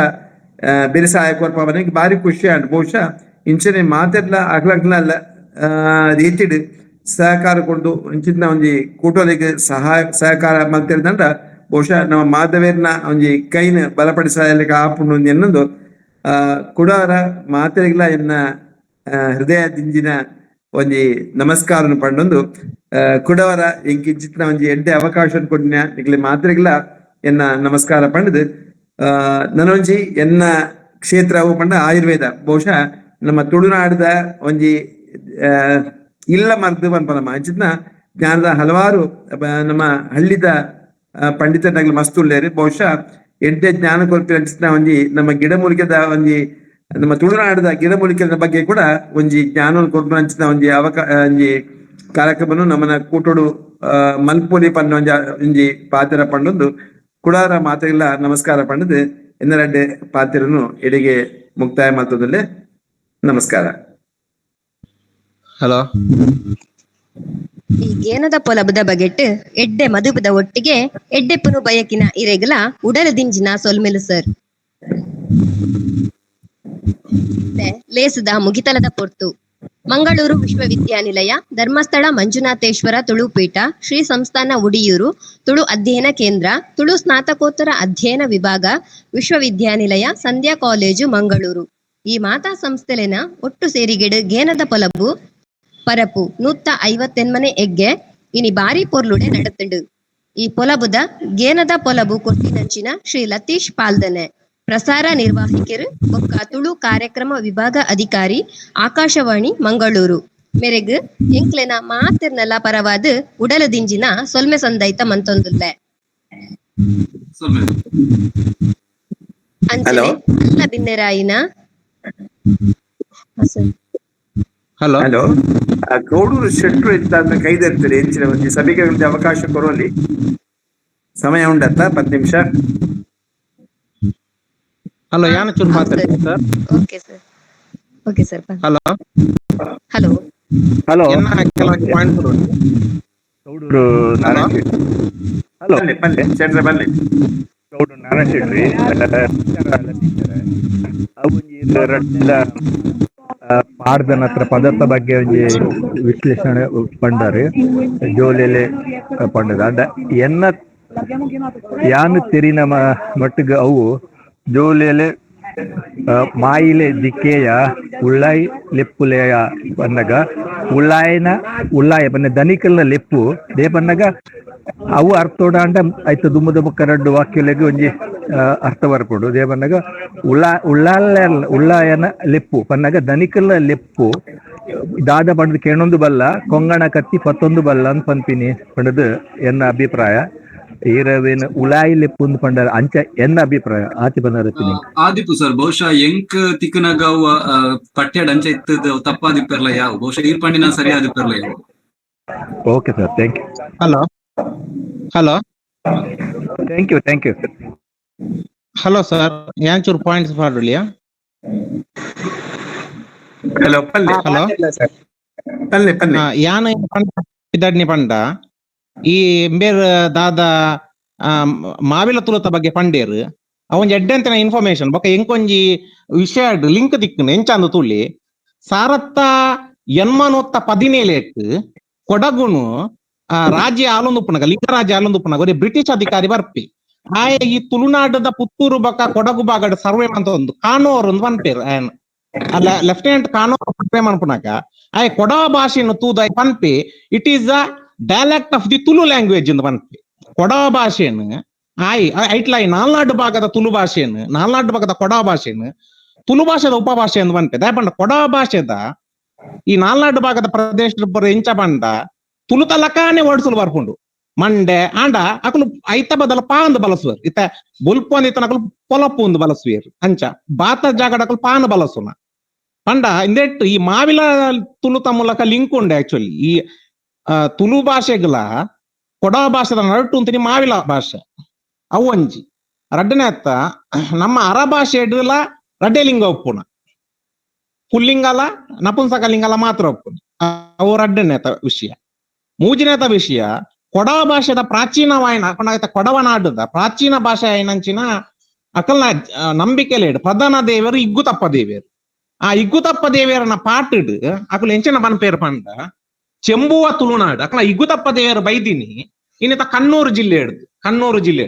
ಬೆರಿಸಾಯ ಕೊರ್ಪವನಿಗೆ ಬಾರಿ ಖುಷಿ ಆಂಡ್. ಬಹುಶಃ ಇಂಚನೆ ಮಾತೆರ್ಲ ಅಗ್ಲಗ್ಲ ರೀತಿಡ್ ಸಹಕಾರ ಕೊಡ್ದು ಇಂಚಿನ ಒಂಜಿ ಕೂಟೋಲಿಗೆ ಸಹಾಯ ಸಹಕಾರ ಮಲ್ತಿರ್ದಂಡ ಬಹುಶಃ ನಮ್ಮ ಮಾಧವೇರ್ನ ಒಂಜಿ ಕೈನ್ ಬಲಪಡಿಸಲಿಕ್ಕೆ ಆಪುಂಡು ಎನ್ನೊಂದು ಕುಡಾರ ಮಾತೆರಿಗ್ಲ ಎನ್ನ ಹೃದಯ ದಿಂಜಿನ ಒಂಜಿ ನಮಸ್ಕಾರ ಪಂಡೊಂದು ಕುಡವರ ಎಂಕಿಂಚಿತ್ನ ಒಂಜಿ ಎಡ್ಡೆ ಅವಕಾಶ ಕೊಡಿನ ನಿಕ್ಲೆ ಮಾತ್ರೆಗ್ಲ ಎನ್ನ ನಮಸ್ಕಾರ ಪಂಡದು ನನೊಂಜಿ ಎನ್ನ ಕ್ಷೇತ್ರ ಅವು ಪಂಡ ಆಯುರ್ವೇದ. ಬಹುಶಃ ನಮ್ಮ ತುಳುನಾಡದ ಒಂಜಿ ಇಲ್ಲ ಮರ್ದು ಪನ್ಪ ನಮ್ಮ ಅಂಚಿನ ಜ್ಞಾನದ ಹಲವಾರು ನಮ್ಮ ಹಳ್ಳಿದ ಪಂಡಿತನಾಗ್ಲಿ ಮಸ್ತ್ ಉಳ್ಳೇರಿ. ಬಹುಶಃ ಎಡ್ಡೆ ಜ್ಞಾನ ಕೊರ್ಪಿನ ಅಂಚಿನ ಒಂಜಿ ನಮ್ಮ ಗಿಡಮೂಲಿಕೆದ ಒಂಜಿ ನಮ್ಮ ತುಳುನಾಡದ ಗಿಡಮೂಲಿಕೆದ ಬಗ್ಗೆ ಕೂಡ ಒಂಜಿ ಜ್ಞಾನ ಕೊರ್ಪಿನ ಅಂಚಿನ ಒಂಜಿ ಒಂಜಿ ಕಾರ್ಯಕ್ರಮನು ನಮ್ಮನ ಕೂಟೋಡು ಮಲ್ಪೊಲಿ ಪನ್ನ ಒಂಜಿ ಒಂಜಿ ಪಾತ್ರ ಪಂಡೊಂದು ಕುಡಾರ ಮಾತೆಲ್ಲ ನಮಸ್ಕಾರ ಪಂಡದು ಎನ್ನರಡ್ಡೆ ಪಾತ್ರನು ಎಡೆಗೆ ಮುಕ್ತಾಯ ಮಾತದಲ್ಲೇ ನಮಸ್ಕಾರ. ಹಲೋ. ಈ ಗೇನದ ಪೊಲಬದ ಬಗೆಟ್ ಎಡ್ಡೆ ಮದುಪದ ಒಟ್ಟಿಗೆ ಎಡ್ಡೆಪ್ಪನು ಬಯಕಿನ ಇರೆಗಲ ಉಡಲ ದಿಂಜಿನ ಸೊಲ್ಮೆಲು ಸರ್. ಲೇಸದ ಮುಗಿತಲದ ಪೊರ್ತು. ಮಂಗಳೂರು ವಿಶ್ವವಿದ್ಯಾನಿಲಯ ಧರ್ಮಸ್ಥಳ ಮಂಜುನಾಥೇಶ್ವರ ತುಳುಪೀಠ ಶ್ರೀ ಸಂಸ್ಥಾನ ಉಡಿಯೂರು ತುಳು ಅಧ್ಯಯನ ಕೇಂದ್ರ ತುಳು ಸ್ನಾತಕೋತ್ತರ ಅಧ್ಯಯನ ವಿಭಾಗ ವಿಶ್ವವಿದ್ಯಾನಿಲಯ ಸಂಧ್ಯಾ ಕಾಲೇಜು ಮಂಗಳೂರು ಈ ಮಾತಾ ಸಂಸ್ಥೆಲೆನ ಒಟ್ಟು ಸೇರಿಗೆಡು ಗೇನದ ಪೊಲಬು ಪರಪು 158ನೇ ಎಗ್ಗೆ ಇನಿ ಬಾರಿ ಪೊರ್ಲುಡೆ ನಡತುಂಡು. ಈ ಪೊಲಬುದ ಗೇನದ ಪೊಲಬು ಕೊಟ್ಟಿನಂಚಿನ ಶ್ರೀ ಲತೀಶ್ ಪಾಲ್ದನೆ ಪ್ರಸಾರ ನಿರ್ವಾಹಕರು ಬೊಕ್ಕ ತುಳು ಕಾರ್ಯಕ್ರಮ ವಿಭಾಗ ಅಧಿಕಾರಿ ಆಕಾಶವಾಣಿ ಮಂಗಳೂರು ಮೆರೆಗ್ ಎಂಕ್ಲೆನ ಮಾತಿರ್ನೆಲ್ಲ ಪರವಾದ ಉಡಲದಿಂಜಿನ ಸೊಲ್ಮೆ ಸಂದೈತ ಮಂತೊಂದುಲ್ಲೆ. ಅಂಚನೆ ಅಲ್ಲ ಬಿನ್ನೆರಾಯಿನ ಹಲೋ ಹಲೋ ಗೌಡೂರು ಶೆಟ್ರು ಇತ್ತ ಕೈದೆರ್ತಾರೆ ಹೆಚ್ಚಿನ ಒಂಜಿ ಸಭೆಗೆ ಅವಕಾಶ ಕೊರುವಲ್ಲಿ ಸಮಯ ಉಂಡತ್ತ 10 ನಿಮಿಷ. ಹಲೋ ಯಾನ ಚೂರು ಮಾತಾಡ್ತೀನಿ sir. Okay sir, okay sir. Hello hello hello point. Gowdur Narayana Shetty. Hello ಬನ್ನಿ ಬನ್ನಿ ಶೆಟ್ರೆ ಬನ್ನಿ. ಗೌಡೂರು ನಾರಾಯಣ ಶೆಟ್ಟಿ ಅವು ಒಂಜಿ ರಡ್ಡ ಪಾಡ್ದನ ಹತ್ರ ಪದತ್ತ ಬಗ್ಗೆ ಒಂಜಿ ವಿಶ್ಲೇಷಣೆ ಪಂಡಾರೆ ಜೋಲೆಲೆ ಪಂಡದ ಅಂಡ ಎನ್ನ ಯಾನು ತೆರಿನ ಮಟ್ಟಿಗೆ ಅವು ಜೋಲೆಲೆ ಮಾಯಿಲೆ ದಿಕ್ಕೆಯ ಉಳ್ಳಾಯಿ ಲೆಪ್ಪುಲೆಯ ಪನ್ನಗ ಉಳ್ಳಾಯನ ಉಳ್ಳಾಯ ಪನ್ನ ದನಿಕಲ್ನ ಲೆಪ್ಪು they ಪನ್ನಗ ಅವು ಅರ್ಥೋಡಾಂಡ ಆಯ್ತು ದುಮ್ಮು ದುಮ್ಮು ಕರಡ್ಡು ವಾಕ್ಯಲೆಗ್ ಒಂಜಿ ಅರ್ಥ ಬರ್ಪುಂಡು. They ಪನ್ನಗ ಉಳ್ಳಾ ಉಳ್ಳಾಲ ಉಳ್ಳಾಯನ ಲೆಪ್ಪು ಪನ್ನಗ ದನಿಕಲ್ನ ಲೆಪ್ಪು ದಾದ ಪಂಡದು ಕೇಣೊಂದು ಬಲ್ಲ ಕೊಂಗಣ ಕತ್ತಿ ಪತ್ತೊಂದು ಬಲ್ಲ ಅಂತ ಪನ್ಪಿನಿ ಪಂಡದು ಎನ್ನ ಅಭಿಪ್ರಾಯ. ಈರವೇನು ಉಳಾಯಿ ಲೆಪ್ಪು ಪಂಡರ ಅಂಚ ಎನ್ನ ಅಭಿಪ್ರಾಯ ಆತಿ ಬಂದರತೀನಿ. ಆದಿಪು ಸರ್ ಬಹುಶಃ ಎಂಕ್ ತಿಕ್ಕನಾಗ ಪಠ್ಯಡ್ ಅಂಚ ಇತ್ತದ ತಪ್ಪಾದಿಪ್ಪರ್ಲ ಯಾವ ಬಹುಶಃ ಈರ್ ಪಂಡಿನ ಸರಿ ಆದಿಪ್ಪರ್ಲ ಯಾವ. Okay sir, thank you. Hello hello thank you thank you. Hello sir, ಯಾಂಚೂರು points ಪಾಡುಲಿಯಾ? Hello ಪಲ್ಲೆ ಹಲೋ ಪಲ್ಲೆ ಪಲ್ಲೆ ಯಾನ ಪಿದಡ್ನಿ ಪಂಡ ಈ ಬೇರ್ ದಾದ ಮಾವಿಲ ತುಳುತ ಬಗ್ಗೆ ಪಂಡೇರು ಅವೊಂಜಿ ಎಡ್ಡೆಂತಿನ ಇನ್ಫಾರ್ಮೇಶನ್ ಬೊಕ ಎಂಕೊಂಜಿ ವಿಷಯ ಲಿಂಕ್ ತಿಕ್ಕುನು ಎಂಚಾಂದು ತುಳಿ ಸಾರತ್ತ 817 ಕೊಡಗುನು ರಾಜ್ಯ ಆಲೊಂದು ಉಪ್ಪುನಗ ಲಿಂಗರಾಜ್ಯ ಆಲೊಂದು ಉಪ್ಪುನಗ ಒರಿ ಬ್ರಿಟಿಷ್ ಅಧಿಕಾರಿ ಬರ್ಪಿ ಆಯೆ ಈ ತುಳುನಾಡದ ಪುತ್ತೂರು ಬೊಕ ಕೊಡಗು ಭಾಗಡ್ ಸರ್ವೆ ಅಂತ ಒಂದು ಕಾನೋರ್ ಒಂದು ಪನ್ಪೇರು ಆಯನ್ ಅಲ್ಲ ಲೆಫ್ಟಿನೆಂಟ್ ಕಾನೋರ್ ಸರ್ವೆ ಮನ್ಪುನಗ ಆಯೆ ಕೊಡವ ಭಾಷೆಯನ್ನು ತೂದ ಪನ್ಪಿ it is a dialect of the Tulu language ಎಂದು ಪನ್ಪಿ. ಕೊಡವ ಭಾಷೆಯನ್ನು ಆಯ್ ಐಟ್ಲ ಈ ನಾಲ್ನಾಡು ಭಾಗದ ತುಳು ಭಾಷೆಯನ್ನು ನಾಲ್ನಾಡು ಭಾಗದ ಕೊಡವ ಭಾಷೆಯನ್ನು ತುಳು ಭಾಷೆದ ಉಪಭಾಷೆ ಎಂದು ಪನ್ಪೆ. ದಯಪಂಡ ಕೊಡವ ಭಾಷೆದ ಈ ನಾಲ್ನಾಡು ಭಾಗದ ಪ್ರದೇಶದ ಬರೋ ಎಂಚ ಪಂಡ ತುಳು ತಲಕಾನೆ ಓಡಿಸಲು ಬರ್ಪುಂಡು ಮಂಡೆ ಆಂಡ ಅಕುಲು ಐತ ಬದಲ ಪಾ ಅಂದ್ ಬಲಸುವರು ಇತ್ತ ಬೊಲ್ಪು ಅಂದಿತ್ತನ ಅಕುಲು ಪೊಲಪು ಅಂದ್ ಬಲಸುವೇರು ಅಂಚ ಬಾತ ಜಾಗಡ ಅಕುಲು ಪಾನ್ ಬಲಸುನ ಪಂಡ ಇಂದೆಟ್ ಈ ಮಾವಿಲ ತುಳುತ ಮೂಲಕ ಲಿಂಕ್ ಉಂಡು ಆಕ್ಚುಲಿ ಈ ತುಳು ಭಾಷೆಗಳ ಕೊಡವ ಭಾಷೆದ ನಡುಟು ಅಂತೀನಿ ಮಾವಿಲ ಭಾಷೆ ಅವು ಒಂಜಿ ರಡ್ಡನೆ ಅತ್ತ ನಮ್ಮ ಅರ ಭಾಷೆ ಎಡ್ಲ ರಡ್ಡೆ ಲಿಂಗ ಒಪ್ಪುನ ಪುಲ್ಲಿಂಗಲ ನಪುಂಸಕ ಲಿಂಗಲ ಮಾತ್ರ ಒಪ್ಪುನ ಅವು ರಡ್ಡನೆ ವಿಷಯ. ಮೂಜಿನೇತ ವಿಷಯ ಕೊಡವ ಭಾಷೆದ ಪ್ರಾಚೀನವಾಯಿನ ಕೊಡವನಾಡದ ಪ್ರಾಚೀನ ಭಾಷೆ అయినంచిన ಅಕಲ್ನ ನಂಬಿಕೆಲೇಡು ಪ್ರಧಾನ ದೇವರು ಇಗ್ಗುತಪ್ಪ ದೇವರು. ಆ ಇಗ್ಗುತಪ್ಪ ದೇವರನ ಪಾಟುಡು ಅಕುಲು ಎಂಚಿನ ಪನ್ಪೇರು ಪಂಡ ಚೆಂಬುವ ತುಳುನಾಡು ಅಕಲ ಇಗ್ಗುತಪ್ಪ ದೇವರು ಬೈದಿನಿ ಇನ್ನಿತ ಕಣ್ಣೂರು ಜಿಲ್ಲೆ ಹಿಡ್ದು ಕಣ್ಣೂರು ಜಿಲ್ಲೆ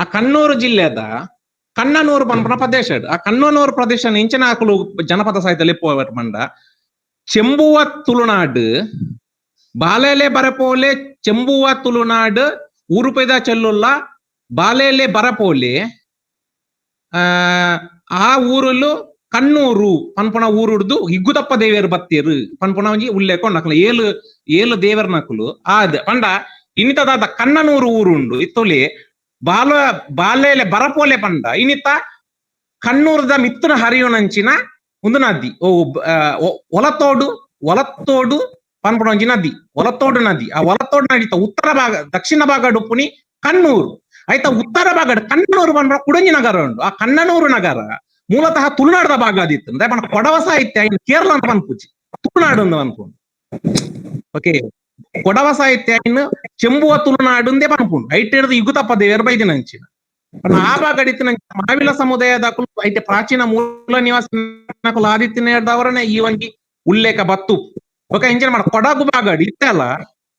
ಆ ಕಣ್ಣೂರು ಜಿಲ್ಲೆದ ಕಣ್ಣನೂರು ಪನ್ಪನ ಪ್ರದೇಶ ಆ ಕಣ್ಣನೂರು ಪ್ರದೇಶ ಎಂಚಿನ ಅಕುಲು ಜನಪದ ಸಾಹಿತ್ಯ ಲೆಪ್ಪುವ ಪಂಡ ಚೆಂಬುವ ತುಳುನಾಡು ಬಾಲೆಲೆ ಬರಪೋಲೆ ಚೆಂಬುವ ತುಳುನಾಡು ಊರುಪೇದ ಚೆಲ್ಲುಲ್ಲ ಬಾಲೆಲೆ ಬರಪೋಲೆ ಆ ಊರಲ್ಲೂ ಕಣ್ಣೂರು ಪನ್ಪುಣ ಊರುಡ್ದು ಇಗ್ಗುದಪ್ಪ ದೇವೇರು ಬತ್ತೇರು ಪನ್ಪುಣ ಒಂಜಿ ಉಲ್ಲೇಖ ಉಂಡು. ಏಳು ಏಳು ದೇವರ ನಕಲು ಆದ್ ಪಂಡ ಇನ್ನಿತದಾದ ಕಣ್ಣನೂರು ಊರು ಉಂಡು ಇತ್ತೊಲಿ ಬಾಲ ಬಾಲೆಲೆ ಬರಪೋಲೆ ಪಂಡ ಇನ್ನಿತ ಕಣ್ಣೂರದ ಮಿತ್ತುನ ಹರಿಯುನಂಚಿನ ಒಂದು ನದಿ ಓ ಒಲತೋಡು ಒಲತ್ತೋಡು ಪನ್ಪುಣ ಒಂಜಿ ನದಿ ಒಲತೋಡು ನದಿ. ಆ ಒಲತೋಡು ನದಿತ ಉತ್ತರ ಭಾಗ ದಕ್ಷಿಣ ಭಾಗ ಡುಪ್ಪುನಿ ಕಣ್ಣೂರು ಆಯ್ತಾ. ಉತ್ತರ ಭಾಗ ಕಣ್ಣನೂರು ಪನ್ಪುಣ ಕುಡಂಜಿ ನಗರ ಉಂಡು. ಆ ಕಣ್ಣನೂರು ನಗರ ಮೂಲತಃ ತುಳುನಾಡದ ಭಾಗ ಆದಿತ್ತು. ಅಂದ್ರೆ ಪಂಡ ಕೊಡವ ಸಾಹಿತ್ಯ ಇನ್ನು ಕೇರಳ ಅಂತ ಪನ್ಪುಜಿ, ತುಳುನಾಡು ಅಂತ ಪನ್ಪುಂಡು. ಓಕೆ, ಕೊಡವ ಸಾಹಿತ್ಯ ಇನ್ನು ಚೆಂಬುವ ತುಳುನಾಡು ಅಂದೇ ಪನ್ಪುಂಡು. ಐಟ್ ಹಿಡಿದು ಇಗುತಪ್ಪ ದೇವರು ಬೈದಿನಂಚಿನ ಆ ಭಾಗ ಮಾವಿಲ ಸಮುದಾಯದ ಐತೆ ಪ್ರಾಚೀನ ಮೂಲ ನಿವಾಸಿ ಆದಿತ್ಯನ ಹಿಡ್ದವರನೇ ಈ ಒಂಜಿ ಉಲ್ಲೇಖ ಬತ್ತು. ಓಕೆ, ಇಂಚಿನ ಮಾಡ ಕೊಡಗು ಭಾಗಡ್ ಇತ್ತಲ್ಲ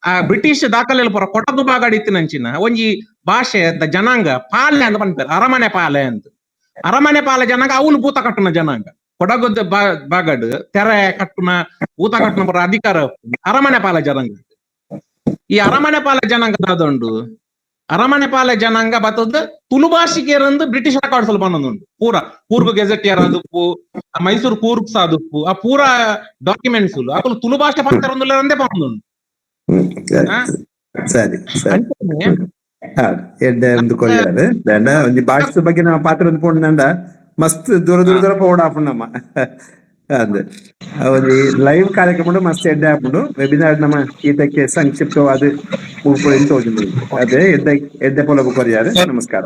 ಆ ಬ್ರಿಟಿಷ್ ದಾಖಲೆ ಪೂರ ಕೊಡಗು ಭಾಗಡ್ ಇತ್ತಿನಂಚಿನ ಒಂಜಿ ಭಾಷೆ ಜನಾಂಗ ಪಾಲೆ ಅಂತ ಪನ್ಪೇರು, ಅರಮನೆ ಪಾಲೆ ಅಂತ. ಅರಮನೆ ಪಾಲೆ ಜನಾಂಗ ಅವನು ಭೂತ ಕಟ್ಟುನ ಜನಾಂಗ. ಕೊಡಗುದ ಭಾಗಡ್ ತೆರೆ ಕಟ್ಟುನ ಭೂತ ಕಟ್ಟುನ ಪೂರ ಅಧಿಕಾರ ಅರಮನೆ ಪಾಲೆ ಜನಾಂಗ. ಈ ಅರಮನೆ ಪಾಲೆ ಜನಾಂಗ ದಾದುಂಡು. ಅರಮನೆ ಪಾಲೆ ಜನಾಂಗ ಬತ್ತದ ತುಳು ಭಾಷಿಕರಂದು ಬ್ರಿಟಿಷ್ ರೆಕಾರ್ಡ್ಸ್ ಅಲ್ಲಿ ಬಂದೊಂದುಂಡು. ಪೂರ ಕೂರ್ಗು ಗೆಜೆಟಿಯರ್ ಆದುಪ್ಪು, ಮೈಸೂರು ಕೂರ್ಗ್ಸ್ ಆದುಪ್ಪು, ಆ ಪೂರ ಡಾಕ್ಯುಮೆಂಟ್ಸ್ ಅಕುಲು ತುಳು ಭಾಷೆ ಪಂತರೊಂದುಲ್ಲ ಬಂದುಂಡು. ಸರಿ ಸರಿ, ಎಡ್ಡೆ ಒಂದು ಕೊರಿಯಾರು ದಂಡ ಒಂಜಿ ಭಾಷೆ ಬಗ್ಗೆ ನಮ್ಮ ಪಾತ್ರ ಒಂದು ಪೋಂಡ ಮಸ್ತ್ ದೂರ ದೂರ ದೂರ ಪೋಡ ಆಪುಂಡು ನಮ್ಮ. ಅದೇ ಒಂಜಿ ಲೈವ್ ಕಾರ್ಯಕ್ರಮ ಮಸ್ತ್ ಎಡ್ಡೆ ಆಪುಂಡು. ವೆಬಿನಾರ್ ನಮ್ಮ ಈತಕ್ಕೆ ಸಂಕ್ಷಿಪ್ತವಾದ ಮುಗ್ಪುಳಿನ್ ತೋಜುಂಡು. ಅದೇ ಎಡ್ಡೆ ಎಡ್ಡೆ ಪೊಲಬು ಕೊರಿಯಾರು. ನಮಸ್ಕಾರ.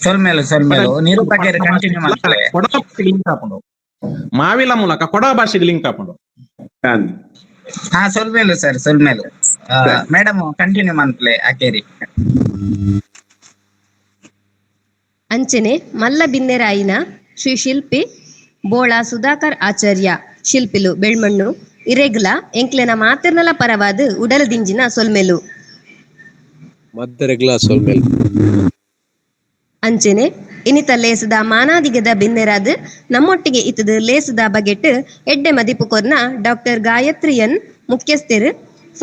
ಸೊಲ್ಮೇಲು ಸೊಲ್ಮೇಲು ನಿರೂಪಕರು ಕಂಟಿನ್ಯೂ ಮಾಡ್ತಾರೆ. ಕೊಡವ ಭಾಷೆಗೆ ಲಿಂಕ್ ಆಪುಂಡು, ಮಾವಿಲ ಮೂಲಕ ಕೊಡವ ಭಾಷೆಗೆ ಲಿಂಕ್ ಆಪುಂಡು. ಹಾ ಸೊಲ್ಮೇಲು ಸರ್, ಸೊಲ್ಮೇಲು ಮೇಡಮ್ ಕಂಟಿನ್ಯೂ ಮಾಡ್ಲೆ ಆಕೇರಿ. ಅಂಚನೆ ಮಲ್ಲ ಬಿನ್ನೆರಾಯಿನ ಶ್ರೀ ಶಿಲ್ಪಿ ಬೋಳ ಸುಧಾಕರ್ ಆಚಾರ್ಯ ಶಿಲ್ಪಿಲು ಬೆಳ್ಮಣ್ಣು ಇರೆಗ್ಲ ಎಂಕ್ಲೆನ ಮಾತಿರ್ನಲ ಪರವಾದ ಉಡಲ ದಿಂಜಿನ ಸೊಲ್ಮೆಲು. ಮದ್ದರೆಗ್ಲ ಸೊಲ್ಮೆಲು. ಅಂಚನೆ ಇನಿತ ಲೇಸದ ಮಾನಾದಿಗದ ಬಿನ್ನೆರಾದ್ ನಮ್ಮೊಟ್ಟಿಗೆ ಇತ್ತದ ಲೇಸದ ಬಗೆಟ್ ಎಡ್ಡೆ ಮದಿಪು ಕೊರ್ನ ಡಾಕ್ಟರ್ ಗಾಯತ್ರಿ ಎನ್ ಮುಖ್ಯಸ್ಥರು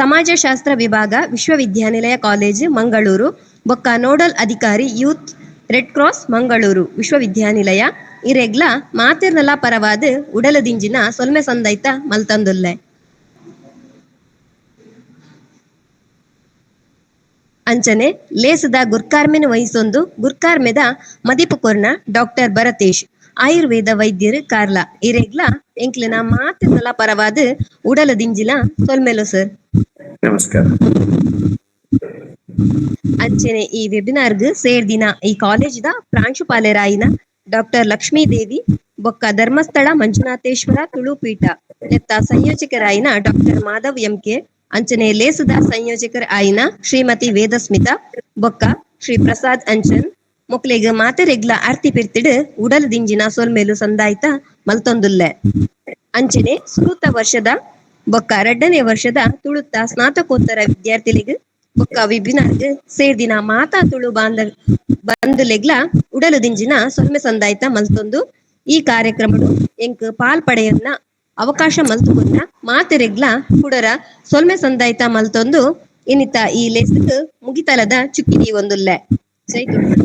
ಸಮಾಜಶಾಸ್ತ್ರ ವಿಭಾಗ ವಿಶ್ವವಿದ್ಯಾನಿಲಯ ಕಾಲೇಜು ಮಂಗಳೂರು ಬೊಕ್ಕ ನೋಡಲ್ ಅಧಿಕಾರಿ youth red cross Mangaluru ವಿಶ್ವವಿದ್ಯಾನಿಲಯ ಇರೆಗ್ಲ ಮಾತಿರ್ನಲ ಪರವಾದ ಉಡಲದಿಂಜಿನ ಸೊಲ್ಮೆ ಸಂದೈತ ಮಲ್ತಂದುಲ್ಲೆ. ಅಂಚನೆ ಲೇಸದ ಗುರ್ಕಾರ್ಮೆನ ವಹಿಸೊಂದು ಗುರ್ಕಾರ್ಮೆದ ಮದಿಪು ಕೊರ್ನ ಡಾಕ್ಟರ್ ಭರತೇಶ್ ಆಯುರ್ವೇದ ವೈದ್ಯರು ಕಾರ್ಲ ಇರೆಗ್ಲ ಎಂಕ್ಲೆನ ಮಾತಿರ್ನಲ ಪರವಾದ ಉಡಲದಿಂಜಿನ ಸೊಲ್ಮೆಲು ಸರ್. ನಮಸ್ಕಾರ. ಅಂಚನೆ ಈ ವೆಬಿನಾರ್ಗ್ ಸೇರ್ದಿನ ಈ ಕಾಲೇಜ್ದ ಪ್ರಾಂಶುಪಾಲರಾಯಿನ ಡಾಕ್ಟರ್ ಲಕ್ಷ್ಮೀದೇವಿ ಬೊಕ್ಕ ಧರ್ಮಸ್ಥಳ ಮಂಜುನಾಥೇಶ್ವರ ತುಳುಪೀಠ ನೆತ್ತ ಸಂಯೋಜಕರಾಯಿನ doctor Madhav M K, ಅಂಚನೆ ಲೇಸದ ಸಂಯೋಜಕರ ಆಯಿನ ಶ್ರೀಮತಿ ವೇದಸ್ಮಿತಾ ಬೊಕ್ಕ ಶ್ರೀ ಪ್ರಸಾದ್ ಅಂಚನ್ ಮೊಕ್ಲೆಗ್ ಮಾತೆರೆಗ್ಲ ಆರ್ತಿ ಪಿರ್ತಿಡ್ ಉಡಲ್ ದಿಂಜಿನ ಸೊಲ್ಮೇಲು ಸಂದಾಯ್ತ ಮಲ್ತೊಂದುಲ್ಲೆ. ಅಂಚನೆ ಸುರುತ ವರ್ಷದ ಬೊಕ್ಕ ರಡ್ಡನೇ ವರ್ಷದ ತುಳುತ್ತ ಸ್ನಾತಕೋತ್ತರ ವಿದ್ಯಾರ್ಥಿಲಿಗ್ ಬೊಕ್ಕ ವೆಬಿನಾರ್ಗ್ ಸೇರ್ದಿನ ಮಾತಾ ತುಳು ಬಂಧುಲೆಗ್ಲ ಉಡಲು ದಿಂಜಿನ ಸೊಲ್ಮೆ ಸಂದಾಯ್ತ ಮಲ್ತೊಂದು ಈ ಕಾರ್ಯಕ್ರಮಡು ಎಂಕ್ ಪಾಲ್ ಪಡೆಯನ್ನ ಅವಕಾಶ ಮಲ್ತುಕೊನ್ನ ಮಾತೆರೆಗ್ಲ ಕುಡರ ಸೊಲ್ಮೆ ಸಂದಾಯ್ತ ಮಲ್ತೊಂದು ಇನ್ನಿತ ಈ ಲೇಸಕ್ ಮುಗಿತಲದ ಚುಕ್ಕಿ ಒಂದುಲ್ಲೆ. ಜೈ ತುಳುನಾಡು.